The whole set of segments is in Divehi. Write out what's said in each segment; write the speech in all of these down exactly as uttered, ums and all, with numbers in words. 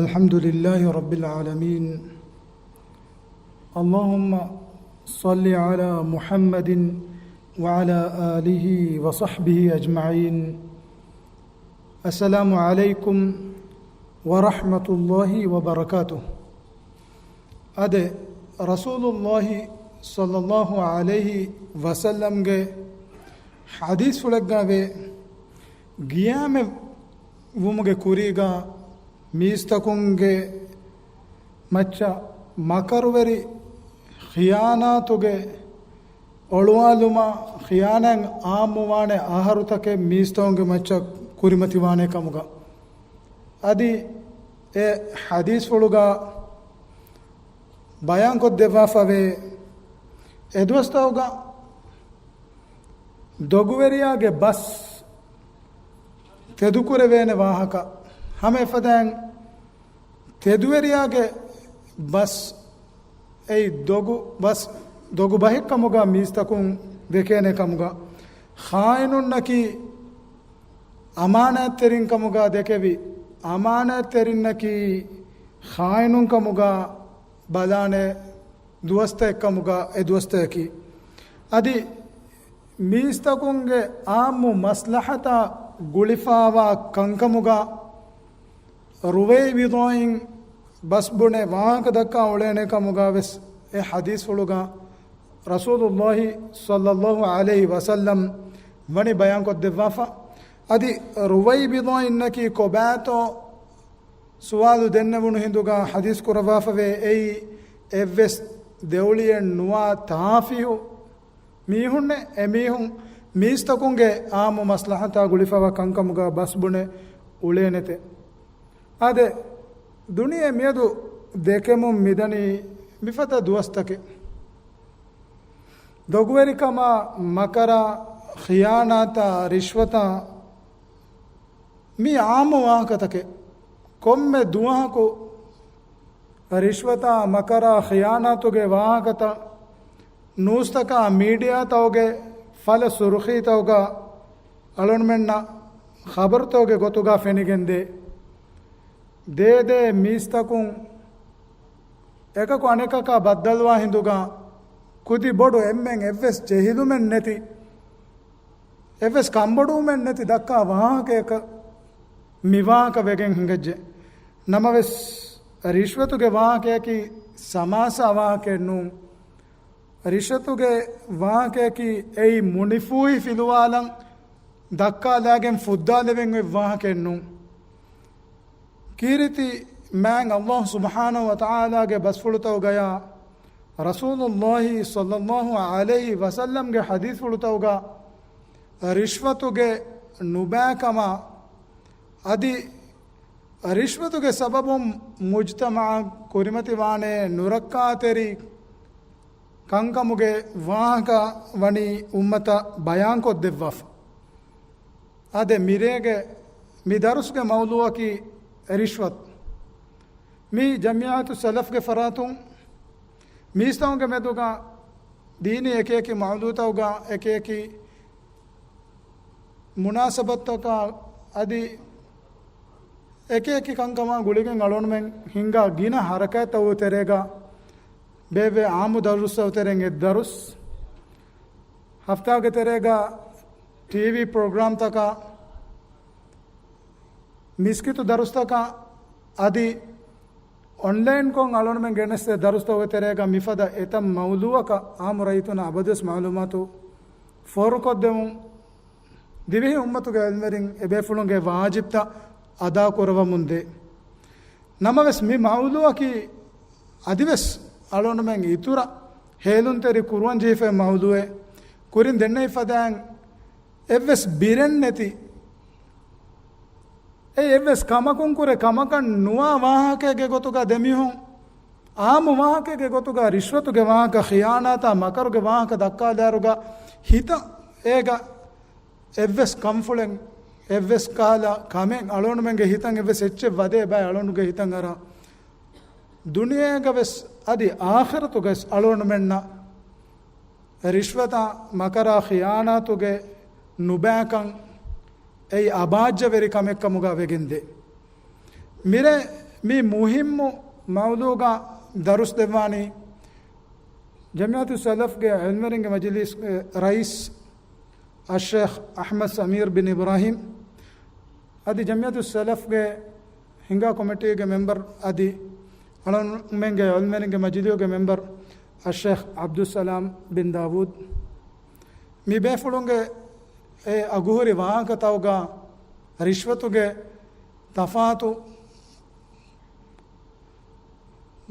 الحمد لله رب العالمين. اللهم صل على محمد وعلى آله وصحبه أجمعين. السلام عليكم ورحمة الله وبركاته. އާދެ، ރަސޫލުﷲ ޞައްލަﷲ ޢަލައިހި ވަސައްލަމްގެ ޙަދީޘްފުޅެއްގައި ވޭ، ގިޔާމެއް ވުމުގެ ކުރީގަ މީސްތަކުންގެ މައްޗަށް މަކަރުވެރި ޚިޔާނާތުގެ އޮޅުވާލުމާ، ޚިޔާނާތް އާއްމުވާނެ އަހަރުތަކެއް މީސްތަކުންގެ މައްޗަށް ކުރިމަތިވާނެ ކަމުގަ. އަދި އެ ޙަދީޘްފުޅުގަ ބަޔާންކޮށްދެއްވާފަވޭ، އެދުވަސްތަކުގަ ދޮގުވެރިޔާގެ ބަސް ތެދުކުރެވޭނެ ވާހަކަ، ހަމަ އެފަދައިން ތެދުވެރިޔާގެ ބަސް އެއީ ދޮގު ބަސް، ދޮގު ބަހެއްކަމުގަ މީސްތަކުން ދެކޭނެ ކަމުގަ، ޚާއިނުންނަކީ އަމާނާތްތެރިން ކަމުގަ ދެކެވި، އަމާނާތްތެރިންނަކީ ޚާއިނުން ކަމުގަ ބަލާނެ ދުވަސްތައްކަމުގަ އެ ދުވަސްތަކަކީ. އަދި މީސްތަކުންގެ އާއްމު މަސްލަހަތާ ގުޅިފައިވާ ކަންކަމުގަ ރުވައިބިޟާއިން ބަސް ބުނެ ވާހަކަ ދައްކާ އުޅޭނެ ކަމުގަ ވެސް އެ ޙަދީޘްފުޅުގަ ރަސޫލުﷲ ޞައްލަﷲ ޢަލައިހި ވަސައްލަމް ވަނީ ބަޔާންކޮށްދެއްވާފަ. އަދި ރުވައިބިޟާއިންނަކީ ކޮބާތޯ ސުވާލު ދެންނެވުނު ހިނދުގަ ޙަދީޘް ކުރައްވާފަވޭ، އެއީ އެއްވެސް ދެއުޅިއެއް ނުވާ ތާފިހު މީހުންނެއް. އެމީހުން މީސްތަކުންގެ އާއްމު މަސްލަހަތާ ގުޅިފައިވާ ކަންކަމުގަ ބަސް ބުނެ އުޅޭނެތެ. އާދެ، ދުނިޔެ މިއަދު ދެކެމުން މިދަނީ މިފަދަ ދުވަސްތަކެއް. ދޮގުވެރިކަމާ، މަކަރާ، ޚިޔާނާތާ، ރިޝްވަތާ، މި އާއްމު ވާހަކަތަކެއް. ކޮންމެ ދުވަހަކު ރިޝްވަތާ، މަކަރާ، ޚިޔާނާތުގެ ވާހަކަތައް ނޫސްތަކާ މީޑިއާތަކުގެ ފަލަ ސުރުޚީތަކުގަ އަޅުންމެންނަށް ޚަބަރުތަކުގެ ގޮތުގަ ފެނިގެންދޭ. ދޭދޭ މީސްތަކުން އެކަކު އަނެކަކާ ބައްދަލުވާ ހިނދުގަ ކުދި ބޮޑު އެންމެން އެއްވެސް ޖެހިލުމެއް ނެތި، އެއްވެސް ކަންބޮޑުވުމެއް ނެތި ދައްކާ ވާހަކައަކަށް މި ވާހަކަ ވެގެން ހިނގައްޖެ. ނަމަވެސް، ރިޝްވަތުގެ ވާހަކަޔަކީ ސަމާސާ ވާހަކައެއް ނޫން. ރިޝްވަތުގެ ވާހަކަޔަކީ އެއީ މުނިފޫހި ފިލުވާލަން ދައްކާލާގެން ފުއްދާލެވެން އޮތް ވާހަކައެއް ނޫން. ކީރިތި މާތް ﷲ ސުބްޙާނަހޫ ވަތަޢާލާގެ ބަސްފުޅުތަކުގަޔާ، ރަސޫލުﷲ ޞައްލަﷲ ޢަލައިހި ވަސައްލަމްގެ ޙަދީޘްފުޅުތަކުގަ ރިޝްވަތުގެ ނުބައިކަމާ، އަދި ރިޝްވަތުގެ ސަބަބުން މުޖްތަމަޢަށް ކުރިމަތިވާނެ ނުރައްކާތެރި ކަންކަމުގެ ވާހަކަ ވަނީ އުއްމަތަށް ބަޔާންކޮށްދެއްވާފަ. އާދެ، މިރޭގެ މި ދަރުސްގެ މައުޟޫޢަކީ ރިޝްވަތު. މި ޖަމިޢަތު ސަލަފްގެ ފަރާތުން މީސްތަކުންގެ މެދުގަ ދީނީ އެކިއެކި މައުޟޫޢުތަކުގަ އެކިއެކި މުނާސަބަތުތަކާ އަދި އެކިއެކި ކަންކަމާ ގުޅިގެން އަޅުންމެން ހިންގާ ގިނަ ޙަރަކާތްތަކުގެ ތެރޭގަ ބޭއްވޭ އާއްމު ދަރުސްތަކުގެ ތެރެއިން އެއް ދަރުސް، ހަފްތާގެ ތެރޭގަ ޓީވީ ޕްރޮގްރާމްތަކާ، މިސްކިތު ދަރުސްތަކާ އަދި އޮންލައިންކޮށް އަޅުންމެން ގެނެސްދޭ ދަރުސްތަކުގެ ތެރޭގަ މިފަދަ އެތައް މައުޟޫޢަކަށް އާއްމު ރައްޔިތުންނަށް އަބަދުވެސް މަޢުލޫމާތު ފޯރުކޮށްދެމުން ދިވެހި އުއްމަތުގެ ޢިލްމުވެރިން އެބޭފުޅުންގެ ވާޖިބްތައް އަދާކުރަވަމުންދޭ. ނަމަވެސް، މި މައުޟޫޢަކީ އަދިވެސް އަޅުންމެން އިތުރަށް ހޭލުންތެރި ކުރުވަން ޖެހިފައި މައުޟޫޢެއް. ކުރިން ދެންނެވި ފަދައިން އެއްވެސް ބިރެއް ނެތި، އެއީ އެއްވެސް ކަމަކުން ކުރެ ކަމަކަށް ނުވާ ވާހަކައެއްގެ ގޮތުގަ ދެމީހުން އާއްމު ވާހަކައެއްގެ ގޮތުގަ ރިޝްވަތުގެ ވާހަކަ، ޚިޔާނާތާ، މަކަރުގެ ވާހަކަ ދައްކާލާއިރުގަ ހިތަށް އޭގަ އެއްވެސް ކަންފުޅެއް، އެއްވެސް ކަހަލަ ކަމެއް އަޅުގަނޑުމެންގެ ހިތަށް އެއްވެސް އެއްޗެއް ވަދެ ބައެއް އަޅުގަނޑުގެ ހިތަށް އަރާ، ދުނިޔޭގަ ވެސް އަދި އާޚިރަތުގަ ވެސް އަޅުގަނޑުމެންނަށް ރިޝްވަތާ، މަކަރާ، ޚިޔާނާތުގެ ނުބައިކަން އެއީ އަބާއްޖަވެރި ކަމެއްކަމުގަ ވެގެންދޭ. މިރޭ މި މުހިއްމު މައުޟޫގަ ދަރުސް ދެއްވާނީ ޖަމިއްޔަތު ސަލަފްގެ ޢިލްމުވެރިންގެ މަޖިލީސްގެ ރައީސް އައްޝޭޚް އަޙްމަދު ސަމީރު ބިން އިބްރާހީމް، އަދި ޖަމިއްޔަތު ސަލަފްގެ ހިނގާ ކޮމިޓީގެ މެމްބަރު އަދި އަޅުގަނޑުމެންގެ ޢިލްމުވެރިންގެ މަޖިލީހުގެ މެމްބަރު އައްޝޭޚް ޢަބްދުއްސަލާމް ބިން ދާވޫދު. މި ބޭފުޅުންގެ އެ އަގުހުރި ވާހަކަތަކުގަ ރިޝްވަތުގެ ތަފާތު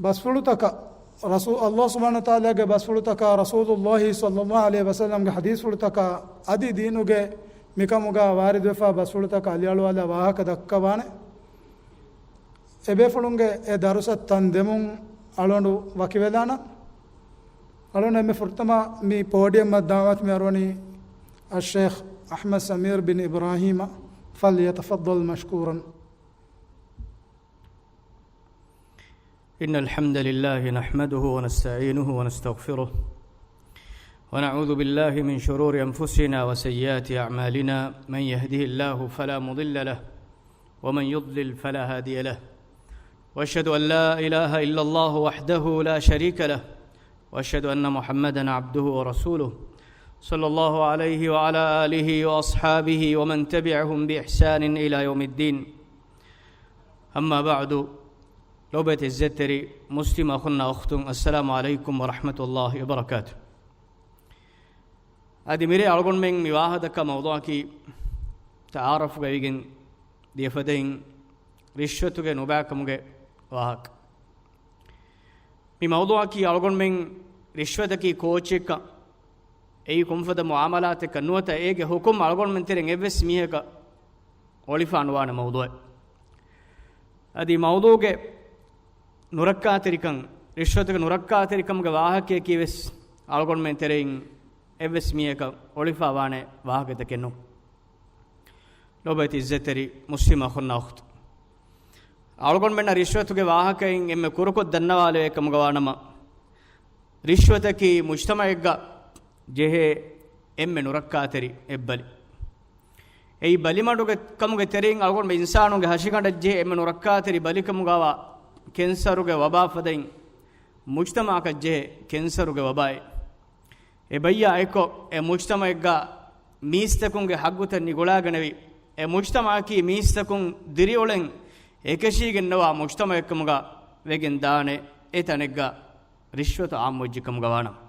ބަސްފުޅުތަކަށް، ރަސޫ-، ﷲ ސުބްޙާނަހޫ ވަތަޢާލާގެ ބަސްފުޅުތަކާ، ރަސޫލުﷲ ޞައްލަﷲ ޢަލައިހި ވަސައްލަމްގެ ޙަދީޘްފުޅުތަކާ އަދި ދީނުގެ މިކަމުގަ ވާރިދުވެފާ ބަސްފުޅުތަކަށް އަލިއަޅުވާލާ ވާހަކަ ދައްކަވާނެ. އެބޭފުޅުންގެ އެ ދަރުސަށް ތަން ދެމުން އަޅުގަނޑު ވަކިވެލާނަން. އަޅުގަނޑު އެންމެ ފުރަތަމަ މި ޕޯޑިއަމަށް ދަޢުވަތު މި އަރުވަނީ އައްޝޭޚް އަޙްމަދު ސަމީރު ބިން އިބްރާހީމަށް. ފަލްޔަތަފައްޟަލް މަޝްކޫރަން. إن الحمد لله نحمده ونستعينه ونستغفره، ونعوذ بالله من شرور أنفسنا وسيئات أعمالنا. من يهده الله فلا مضل له، ومن يضلل فلا هادي له. وأشهد أن لا إله إلا الله وحده لا شريك له، وأشهد أن محمدا عبده ورسوله، صلى الله عليه وعلى آله وأصحابه ومن تبعهم بإحسان إلى يوم الدين. أما بعد، ލޯބިވެތި ޢިއްޒަތްތެރި މުސްލިމް އަޚުންނާ އުޚްތުން، އައްސަލާމު ޢަލައިކުމް ވަރަޙްމަތުﷲ ވަބަރަކާތު. އަދި މިރޭ އަޅުގަނޑުމެން މި ވާހަކަދައްކާ މައުޟޫޢަކީ ތަޢާރަފުގައިވެގެން ދިޔަފަދައިން ރިޝްވަތުގެ ނުބައިކަމުގެ ވާހަކަ. މި މައުޟޫޢަކީ އަޅުގަނޑުމެން ރިޝްވަތަކީ ކޯޗެއްކަން، އެއީ ކޮންފަދަ މުޢާމަލާތެއްކަން ނުވަތަ އޭގެ ޙުކުމް އަޅުގަނޑުމެން ތެރެއިން އެއްވެސް މީހަކަށް އޮޅިފާ ނުވާނެ މައުޟޫޢެއް. އަދި މައުޟޫޢުގެ ނުރައްކާތެރިކަން، ރިޝްވަތުގެ ނުރައްކާތެރިކަމުގެ ވާހަކަޔަކީ ވެސް އަޅުގަނޑުމެން ތެރެއިން އެއްވެސް މީހަކަށް އޮޅިފާވާނެ ވާހަކަތަކެއް ނޫން. ލޯބިވެތި ޢިއްޒަތްތެރި މުސްލިމް އަޚުންނާ އުޚްތުން، އަޅުގަނޑުމެންނަށް ރިޝްވަތުގެ ވާހަކައިން އެންމެ ކުރުކޮށް ދަންނަވާލެވޭ ކަމުގަ ވާނަމަ، ރިޝްވަތަކީ މުޖްތަމަޢެއްގަ ޖެހޭ އެންމެ ނުރައްކާތެރި އެއްބަލި. އެއީ ބަލިމަޑުގެ ކަމުގެ ތެރެއިން އަޅުގަނޑު އިންސާނުންގެ ހަށިގަނޑަށް ޖެހޭ އެންމެ ނުރައްކާތެރި ބަލިކަމުގަވާ ކެންސަރުގެ ވަބާ ފަދައިން މުޖްތަމަޢަކަށް ޖެހޭ ކެންސަރުގެ ވަބާއެއް. އެ ބައްޔާ އެއްކޮށް އެ މުޖްތަމަޢެއްގަ މީސްތަކުންގެ ޙައްޤުތައް ނިގުޅާގަނެވި، އެ މުޖްތަމަޢަކީ މީސްތަކުން ދިރިއުޅެން އެކަށީގެންނަވާ މުޖްތަމަޢެއްކަމުގަ ވެގެން ދާނެ. އެ ތަނެއްގަ ރިޝްވަތު ޢާއްމުވެއްޖެ ކަމުގަ ވާނަމަ،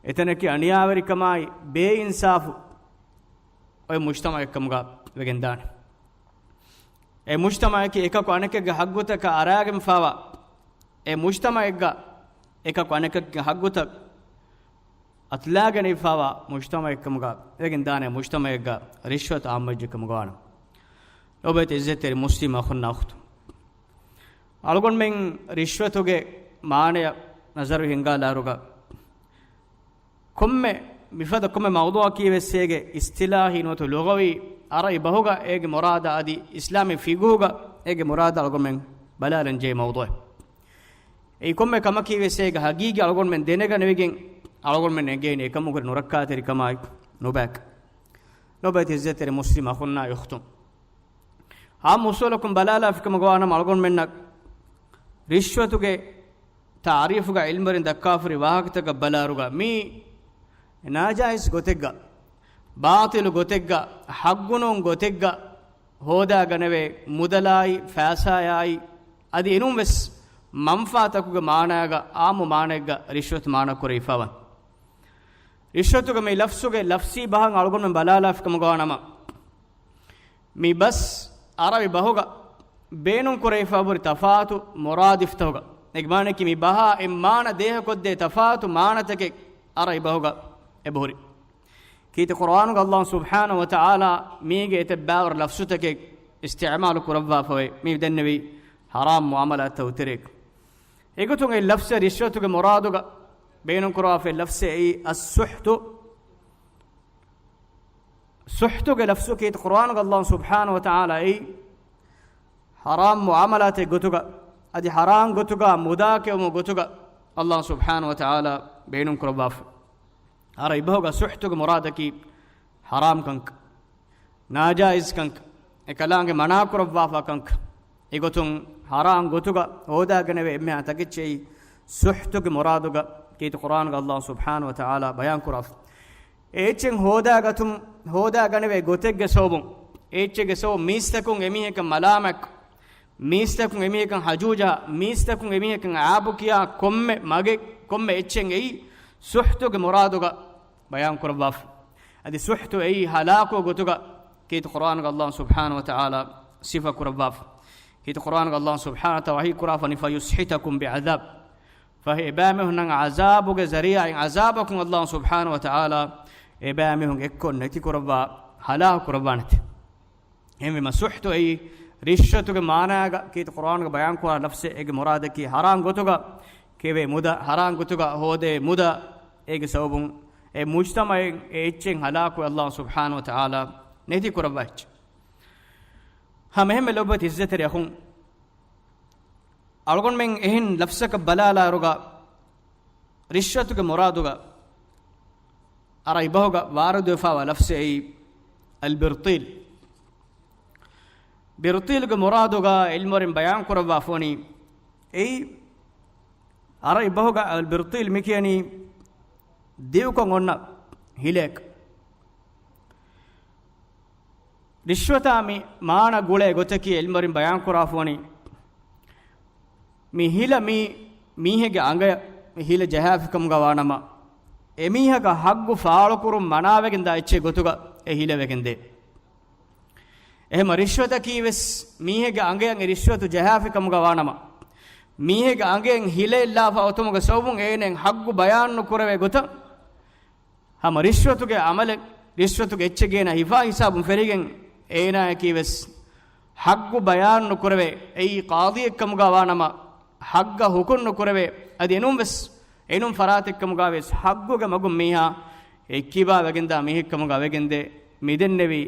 އެތަނަކީ އަނިޔާވެރިކަމާއި ބޭއިންސާފު އޮތް މުޖްތަމަޢެއްކަމުގަ ވެގެން ދާނެ. އެ މުޖްތަމަޢަކީ އެކަކު އަނެކެއްގެ ޙައްޤުތަކަށް އަރާގެންފާވާ، އެ މުޖްތަމަޢެއްގަ އެކަކު އަނެކެއްގެ ޙައްޤުތައް އަތުލާގަނެވިފާވާ މުޖްތަމަޢެއްކަމުގަ ވެގެން ދާނެ މުޖްތަމަޢެއްގަ ރިޝްވަތު ޢާއްމުވެއްޖެ ކަމުގަ ވާނަމަ. ލޯބިވެތި ޢިއްޒަތްތެރި މުސްލިމް އަޚުންނާ އުޚްތުން، އަޅުގަނޑުމެން ރިޝްވަތުގެ މާނަޔަށް ނަޒަރު ހިންގާލާއިރުގަ، ކޮންމެ މިފަދަ ކޮންމެ މައުޟޫޢަކީ ވެސް އޭގެ އިޞްޠިލާޙީ ނުވަތަ ލުޣަވީ ޢަރަބި ބަހުގަ އޭގެ މުރާދަށް އަދި އިސްލާމީ ފިޤުހުގަ އޭގެ މުރާދަށް އަޅުގަނޑުމެން ބަލާލަން ޖެހޭ މައުޟޫޢެއް. އެއީ ކޮންމެ ކަމަކީ ވެސް އޭގެ ހަގީގީ އަޅުގަނޑުމެން ދެނެގަނެވިގެން އަޅުގަނޑުމެން އެނގޭނީ އެކަމުގެ ނުރައްކާތެރިކަމާއި ނުބައިކަން. ލޯބިވެތި ޢިއްޒަތްތެރި މުސްލިމް އަޚުންނާ އުޚްތުން، އާއްމު އުޞޫލަކުން ބަލާލާފިކަމުގަ ވާނަމަ އަޅުގަނޑުމެންނަށް ރިޝްވަތުގެ ތަޢުރީފުގަ ޢިލްމުވެރިން ދައްކާފައި ވާހަކަތަކަށް ބަލާއިރުގަ މީ ނާޖާއިޒް ގޮތެއްގަ، ބާޠިލު ގޮތެއްގަ، ޙައްޤުނޫން ގޮތެއްގަ ހޯދާގަނެވޭ މުދަލާއި ފައިސާއާއި އަދި އެނޫން ވެސް މަންފާތަކުގެ މާނާގަ އާއްމު މާނައެއްގަ ރިޝްވަތު މާނަ ކުރެވިފަވަން. ރިޝްވަތުގެ މި ލަފްޒުގެ ލަފްޒީ ބަހަށް އަޅުގަނޑުމެން ބަލާލާފިކަމުގަ ވާނަމަ، މި ބަސް ޢަރަބި ބަހުގަ ބޭނުން ކުރެވިފަ ހުރި ތަފާތު މުރާދިފްތަކުގަ، އޭގެ މާނައަކީ މި ބަހާ އެއް މާނަ ދޭހަކޮށްދޭ ތަފާތު މާނަތަކެއް ޢަރަބި ބަހުގަ އެބަހުރި. ކީރިތި ޤުރުއާނުގަ ﷲ ސުބްޙާނަހޫ ވަތަޢާލާ މީގެ އެތައް ބައިވަރު ލަފްޒުތަކެއް އިސްތިޢުމާލު ކުރައްވާފައި މި ދެންނެވީ ޙަރާމް މުޢާމަލާތްތައް އުތެރޭ. އެގޮތުން އެ ލަފްޒެއް ރިޝްވަތުގެ މުރާދުގަ ބޭނުން ކުރަވާފައި ލަފްޒެއް އެއީ އައްސުޙްތު. ސުޙްތުގެ ލަފްޒު ކީރިތި ޤުރުއާނުގަ ﷲ ސުބްޙާނަހޫ ވަތަޢާލާ އެއީ ޙަރާމް މުޢާމަލާތެއް ގޮތުގަ، އަދި ޙަރާމް ގޮތުގަ މުދާކެއުމު ގޮތުގަ ﷲ ސުބްޙާނަހޫ ވަތަޢާލާ ބޭނުން ކުރައްވާފަ. ޢަރަބި ބަހުގަ ސުޙްތުގެ މުރާދަކީ ޙަރާމް ކަންކަން، ނާޖާއިޒް ކަންކަން، އެކަލާނގެ މަނާ ކުރައްވާފަ ކަންކަން. އެގޮތުން ހަރާން ގޮތުގަ ހޯދާގަނެވޭ އެންމެހާ ތަކެއްޗެއް ސުހްތުގެ މުރާދުގަ ކީރިތި ޤުރްއާނުގަ ﷲ ސުބްޙާނަހޫ ވަތަޢާލާ ބަޔާން ކުރާފަ. އެ އެއްޗެއް ހޯދާގަތުން، ހޯދާގަނެވޭ ގޮތެއްގެ ސަބަބުން، އެ އެއްޗެއްގެ ސަބަބުން މީސްތަކުން އެމީހަކަށް މަލާމަތް، މީސްތަކުން އެމީހަކަށް ހަޖޫޖާ، މީސްތަކުން އެމީހަކަށް އާބު ކިޔާ ކޮންމެ މަގެއް، ކޮންމެ އެއްޗެއް އެއީ ސުހްތުގެ މުރާދުގަ ބަޔާން ކުރައްވާފަ. އަދި ސުހްތު އެއީ ހަލާކު ގޮތުގަ ކީރިތި ޤުރްއާނުގަ ﷲ ސުބްޙާނަހޫ ވަތަޢާލާ ސިފަ ކުރައްވާފަ. ކީރިތި ޤުރްއާނުގަ ﷲ ސުބްޙާނަހޫ ވަތަޢާލާ ވަޙީ ކުރާފަ، ނި، "فَيُسْحِتَكُمْ بِعَذَابٍ." ފަހެ އެބައިމީހުންނަށް ޢަޒާބުގެ ޒަރީޢާއިން ޢަޒާބަކުން ﷲ ސުބްޙާނަހޫ ވަތަޢާލާ އެބައިމީހުން އެއްކޮށް ނެތި ކުރައްވާ، ހަލާކު ކުރައްވާނެތެ. އެހެންވީމަ ސުހްތު އެއީ ރިޝްވަތުގެ މާނާގަ ކީރިތި ޤުރްއާނުގަ ބަޔާން ކުރާ ލަފްޒެއް. އޭގެ މުރާދަކީ ހަރާން ގޮތުގަ ކެވޭ މުދާ، ހަރާން ގޮތުގަ ހޯދޭ މުދާ، އޭގެ ސަބަބުން އެ މުޖްތަމަޢެއް، އެ އެއްޗެއް ހަލާކު ﷲ ސުބްޙާނަހޫ ވަތަޢާލާ ނެތި ކުރައްވާ އެއްޗެއް. ހަމަ އެހެންމެ ލޮބުވެތި އިއްޒަތްތެރި އަޚުން، އަޅުގަނޑުމެން އެހެން ލަފްޒަކަށް ބަލާލާއިރުގަ، ރިޝްވަތުގެ މުރާދުގަ ޢަރަބި ބަހުގަ ވާރިދުވެފާވާ ލަފްޒެއް އެއީ އަލްބިރްޠީލް. ބިރްޠީލްގެ މުރާދުގަ ޢިލްމުވެރިން ބަޔާން ކުރައްވާފަ ވަނީ، އެއީ ޢަރަބި ބަހުގަ އަލްބިރްޠީލް މި ކިޔަނީ ދިގުކޮށް އޮންނަ ހިލައެއް. ރިޝްވަތާ މި މާނަ ގުޅޭ ގޮތަކީ ޢިލްމުވެރިން ބަޔާން ކުރާފަ ވަނީ، މި ހިލަ މީ މީހެއްގެ އަނގަޔަށް މި ހިލަ ޖަހާފިކަމުގަ ވާނަމަ، އެމީހަކަށް ޙައްޤު ފާޅުކުރުން މަނާވެގެންދާ އެއްޗެއް ގޮތުގަ އެ ހިލަ ވެގެންދޭ. އެހެމަ ރިޝްވަތަކީ ވެސް މީހެއްގެ އަނގަޔަށް އެ ރިޝްވަތު ޖަހާފިކަމުގަ ވާނަމަ، މީހެއްގެ އަނގަޔަށް ހިލައެއްލާފަ އޮތުމުގެ ސަބަބުން އޭނައަށް ޙައްޤު ބަޔާން ނުކުރެވޭ ގޮތަށް، ހަމަ ރިޝްވަތުގެ ޢަމަލެއް، ރިޝްވަތުގެ އެއްޗެއް އޭނާ ހިފާ ހިސާބުން ފެށިގެން، އޭނާއަކީ ވެސް ޙައްޤު ބަޔާން ނުކުރެވޭ، އެއީ ޤާޟީއެއްކަމުގަ ވާނަމަ، ޙައްޤަށް ޙުކުމް ނުކުރެވޭ، އަދި އެނޫން ވެސް، އެނޫން ފަރާތެއްކަމުގަ ވެސް ޙައްޤުގެ މަގުން މީހާ އެއްކިބާ ވެގެންދާ މީހެއްކަމުގަ ވެގެންދޭ، މިދެންނެވީ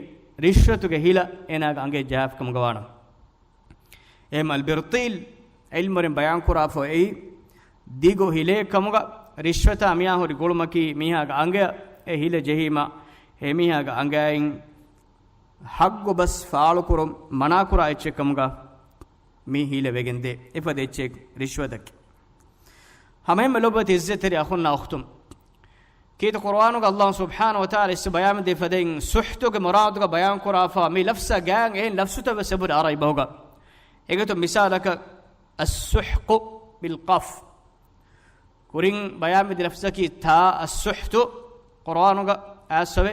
ރިޝްވަތުގެ ހިލަ އޭނާގެ އަނގަޔަށް ޖަހާފިކަމުގަ ވާނަމަ. އެހެމަ އަލްބިރްޠީލް ޢިލްމުވެރިން ބަޔާންކުރާފަ އެއީ ދިގު ހިލައެއްކަމުގަ، ރިޝްވަތާ މިޔާ ހުރި ގުޅުމަކީ މީހާގެ އަނގަޔަށް އެ ހިލަ ޖެހީމަ، އެމީހާގެ އަނގައިން ޙައްޤު ބަސް ފާޅުކުރުން މަނާކުރާ އެއްޗެއްކަމުގަ މި ހިލަ ވެގެންދޭ. އެފަދަ އެއްޗެއް ރިޝްވަތަކީ. ހަމައެހެންމެ ލޮބުވެތި އިއްޒަތްތެރި އަޚުންނާ އުޚްތުން، ކީރިތި ޤުރްއާނުގަ ﷲ ސުބްޙާނަހޫ ވަތަޢާލާ އިސް ބަޔާން ދޭ ފަދައިން ސުޙްތުގެ މުރާދުގަ ބަޔާން ކުރާފަ މި ލަފްޒާ ގާތް އެހެން ލަފްޒުތައް ވެސް އެބުރި ޢަރަބި ބަހުގަ. އެގޮތުން މިސާލަކަށް، އައްސުޙްޤު ބިލްޤާފް. ކުރިން ބަޔާންވެދި ލަފްޒަކީ ތާ އައްސުޙްތު، ޤުރްއާނުގަ އައްސަވޭ.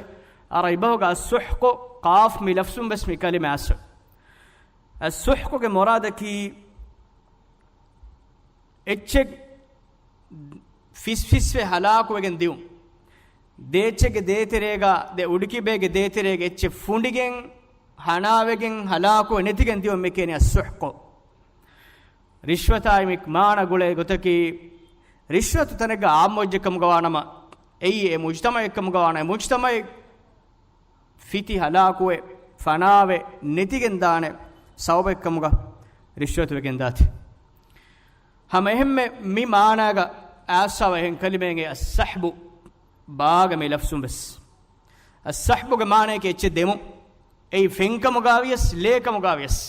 ޢަރަބި ބަހުގަ އައްސުޙްޤު، ޤާފް މި ލަފްޒުން ވެސް މި ކަލިމަ އައްސަވޭ. އައްސުޙްޤުގެ މުރާދަކީ އެއްޗެއް ފިސްފިސްވެ ހަލާކުވެގެން ދިއުން. ދޭއްޗެއްގެ ދޭތެރޭގަ، ދެ އުޑިކިބޭގެ ދޭތެރޭގެ އެއްޗެއް ފުނޑިގެން، ހަނާވެގެން، ހަލާކުވެ ނެތިގެން ދިއުން މި ކިޔަނީ އައްސުޙްޤު. ރިޝްވަތާއި މި މާނަ ގުޅޭ ގޮތަކީ، ރިޝްވަތު ތަނެއްގަ އާއްމުވެއްޖެ ކަމުގަ ވާނަމަ، އެއީ އެ މުޖްތަމަޢެއް ކަމުގަ ވާނަމަ، އެ މުޖްތަމަޢެއް ފިތި ހަލާކުވެ، ފަނާވެ، ނެތިގެން ދާނެ ސަބަބެއްކަމުގަ ރިޝްވަތު ވެގެން ދާތި. ހަމަ އެހެންމެ މި މާނާގަ އައްސަވާ އެހެން ކަލިމައެއް އައްސަޙްބު ބާގަ މި ލަފްޒުން ވެސް. އައްސަޙްބުގެ މާނައަކީ އެއްޗެއް ދެމުން. އެއީ ފެންކަމުގަ ވިޔަސް، ލޭކަމުގަ ވިޔަސް.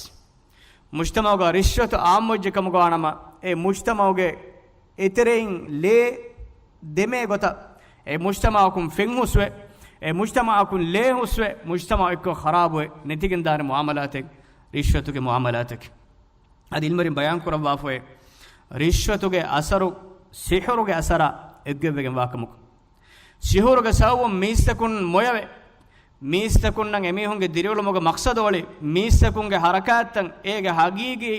މުޖްތަމަޢުގަ ރިޝްވަތު އާއްމުވެއްޖެ ކަމުގަ ވާނަމަ، އެ މުޖްތަމަޢުގެ އެތެރެއިން ލޭ ދެމޭ ގޮތަށް، އެ މުޖްތަމަޢަކުން ފެން ހުސްވެ، އެ މުޖްތަމަޢަކުން ލޭ ހުސްވެ، މުޖްތަމަޢު އެއްކޮށް ޚަރާބުވެ، ނެތިގެންދާނެ މުޢާމަލާތެއް، ރިޝްވަތުގެ މުޢާމަލާތަކީ. އަދި ޢިލްމުވެރިން ބަޔާން ކުރައްވާފައި، ރިޝްވަތުގެ އަސަރު ސިޙުރުގެ އަސަރާ އެއްގޮތްވެގެން ވާކަމަކު. ސިޙުރުގެ ސަބަބުން މީސްތަކުން މޮޔަވެ، މީސްތަކުންނަށް އެމީހުންގެ ދިރިއުޅުމުގެ މަޤްޞަދު އޮޅި، މީސްތަކުންގެ ޙަރަކާތްތައް އޭގެ ޙަޤީޤީ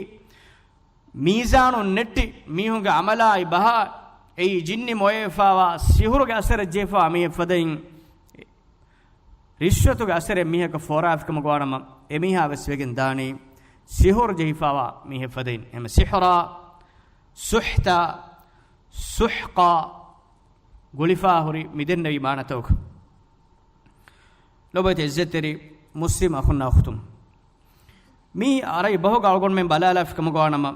މީޒާނުން ނެއްޓި، މީހުންގެ ޢަމަލާއި ބަހާ އެއީ ޖިންނި މޮޔަވެފާވާ ސިޙުރުގެ އަސަރެއް ޖެހިފާ މީހެއް ފަދައިން، ރިޝްވަތުގެ އަސަރެއް މީހަކަށް ފޯރާފިކަމަކު ވާނަމަ، އެމީހާ ވެސް ވެގެން ދާނީ ސިޙުރު ޖެހިފާވާ މީހެއް ފަދައިން. އެހެން ސިޙުރާ، ސުޙްތާ، ސުޙްޤާ ގުޅިފާ ހުރި މިދެންނެވި މާނަތަކު. ލޮބުވެތި އިއްޒަތްތެރި މުސްލިމް އަޚުންނާ އުޚްތުން، މީ ޢަރަބި ބަހުގަ އަޅުގަނޑުމެން ބަލާލާފިކަމުގަ ވާނަމަ،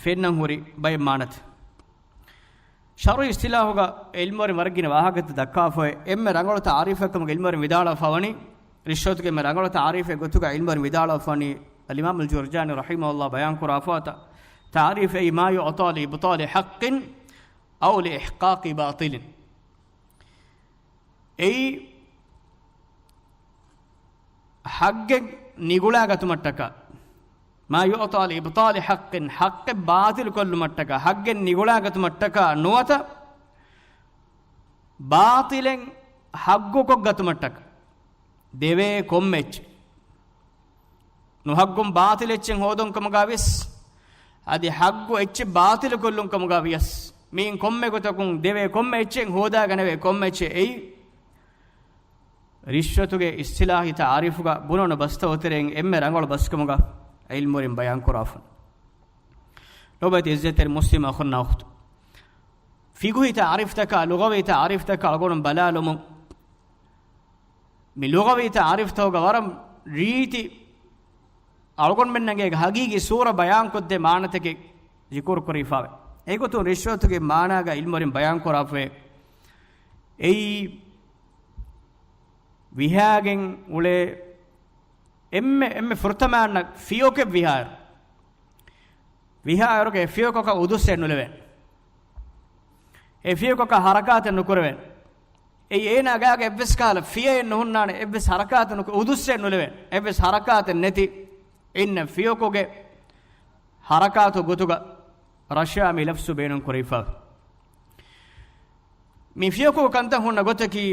ފެންނަން ހުރި ބައެއް މާނަތައް. ޝަރުޢީ އިޞްޠިލާޙުގަ ޢިލްމުވެރިން ވަރަށް ގިނަ ވާހަކަތައް ދައްކާފައި، އެންމެ ރަނގަޅު ތަޢުރީފެއް ކަމުގަ ޢިލްމުވެރިން ވިދާޅުވެފަ ވަނީ، ރިޝްވަތުގެ އެންމެ ރަނގަޅު ތަޢުރީފެއް ގޮތުގަ ޢިލްމުވެރިން ވިދާޅުވެފަ ވަނީ، އަލްއިމާމު އަލްޖުރްޖާނީ ރަޙިމަހުﷲ ބަޔާން ކުރާފަ ތަޢުރީފު އެއީ، ما يعطى لإبطال حق أو لإحقاق باطل. އެއީ ޙައްޤެއް ނިގުޅާގަތުމަށްޓަކާ، ما يعطى لإبطال حق، ޙައްޤެއް ބާޠިލު ކޮށްލުމަށްޓަކާ، ޙައްޤެއް ނިގުޅާގަތުމަށްޓަކާ ނުވަތަ ބާޠިލެއް ޙައްޤުކޮށްގަތުމަށްޓަކާ ދެވޭ ކޮންމެ އެއްޗެއް. ނުޙައްޤުން ބާޠިލު އެއްޗެއް ހޯދުން ކަމުގަ ވިޔަސް، އަދި ޙައްޤު އެއްޗެއް ބާޠިލު ކޮށްލުން ކަމުގަ ވިޔަސް، މިއިން ކޮންމެ ގޮތަކުން ދެވޭ ކޮންމެ އެއްޗެއް ހޯދާގަނެވޭ ކޮންމެ އެއްޗެއް އެއީ، ރިޝްވަތުގެ އިޞްޠިލާޙީ ތަޢުރީފުގަ ބުނަން ބަސްތައް ތެރެއިން އެންމެ ރަނގަޅު ބަސްކަމުގަ ޢިލްމުވެރިން ބަޔާން ކުރާފަ. ނުވަތަ ޢިއްޒަތްތެރި މުސްލިމް އަޚުންނާ އުޚްތު، ފިޤުހީ ތަޢުރީފުތަކާ، ލުޣަވީ ތަޢުރީފުތަކާ އަޅުގަނޑު ބަލާލުމުން، މި ލުޣަވީ ތަޢުރީފުތަކުގަ ވަރަށް ރީތި އަޅުގަނޑުމެންނަށް އޭގެ ޙަޤީޤީ ޞޫރަ ބަޔާންކޮށްދޭ މާނަތަކެއް ޛިކުރު ކުރެވިފައިވޭ. އެގޮތުން ރިޝްވަތުގެ މާނާގަ ޢިލްމުވެރިން ބަޔާން ކުރާފައިވޭ. އެއީ ވިހާގެން އުޅޭ އެންމެ، އެންމެ ފުރަތަމަ އަންނަ ފިޔަކެއް ވިހާއިރު، ވިހާއިރުގެ އެ ފިޔަކަކަށް އުދުއްސެއް ނުލެވޭނެ. އެ ފިޔަކަކަށް ޙަރަކާތެއް ނުކުރެވޭނެ. އެއީ އޭނާ ގާގަ އެއްވެސް ކަހަލަ ފިޔައެއް ނުހުންނާނެ، އެއްވެސް ޙަރަކާތެއް ނުކު، އުދުއްސެއް ނުލެވޭނެ. އެއްވެސް ޙަރަކާތެއް ނެތި އިންނަ ފިޔަކުގެ ޙަރަކާތު ގޮތުގަ ރަށާ މި ލަފްޒު ބޭނުން ކުރެވިފަ. މި ފިޔަކު ކަންތައް ހުންނަ ގޮތަކީ،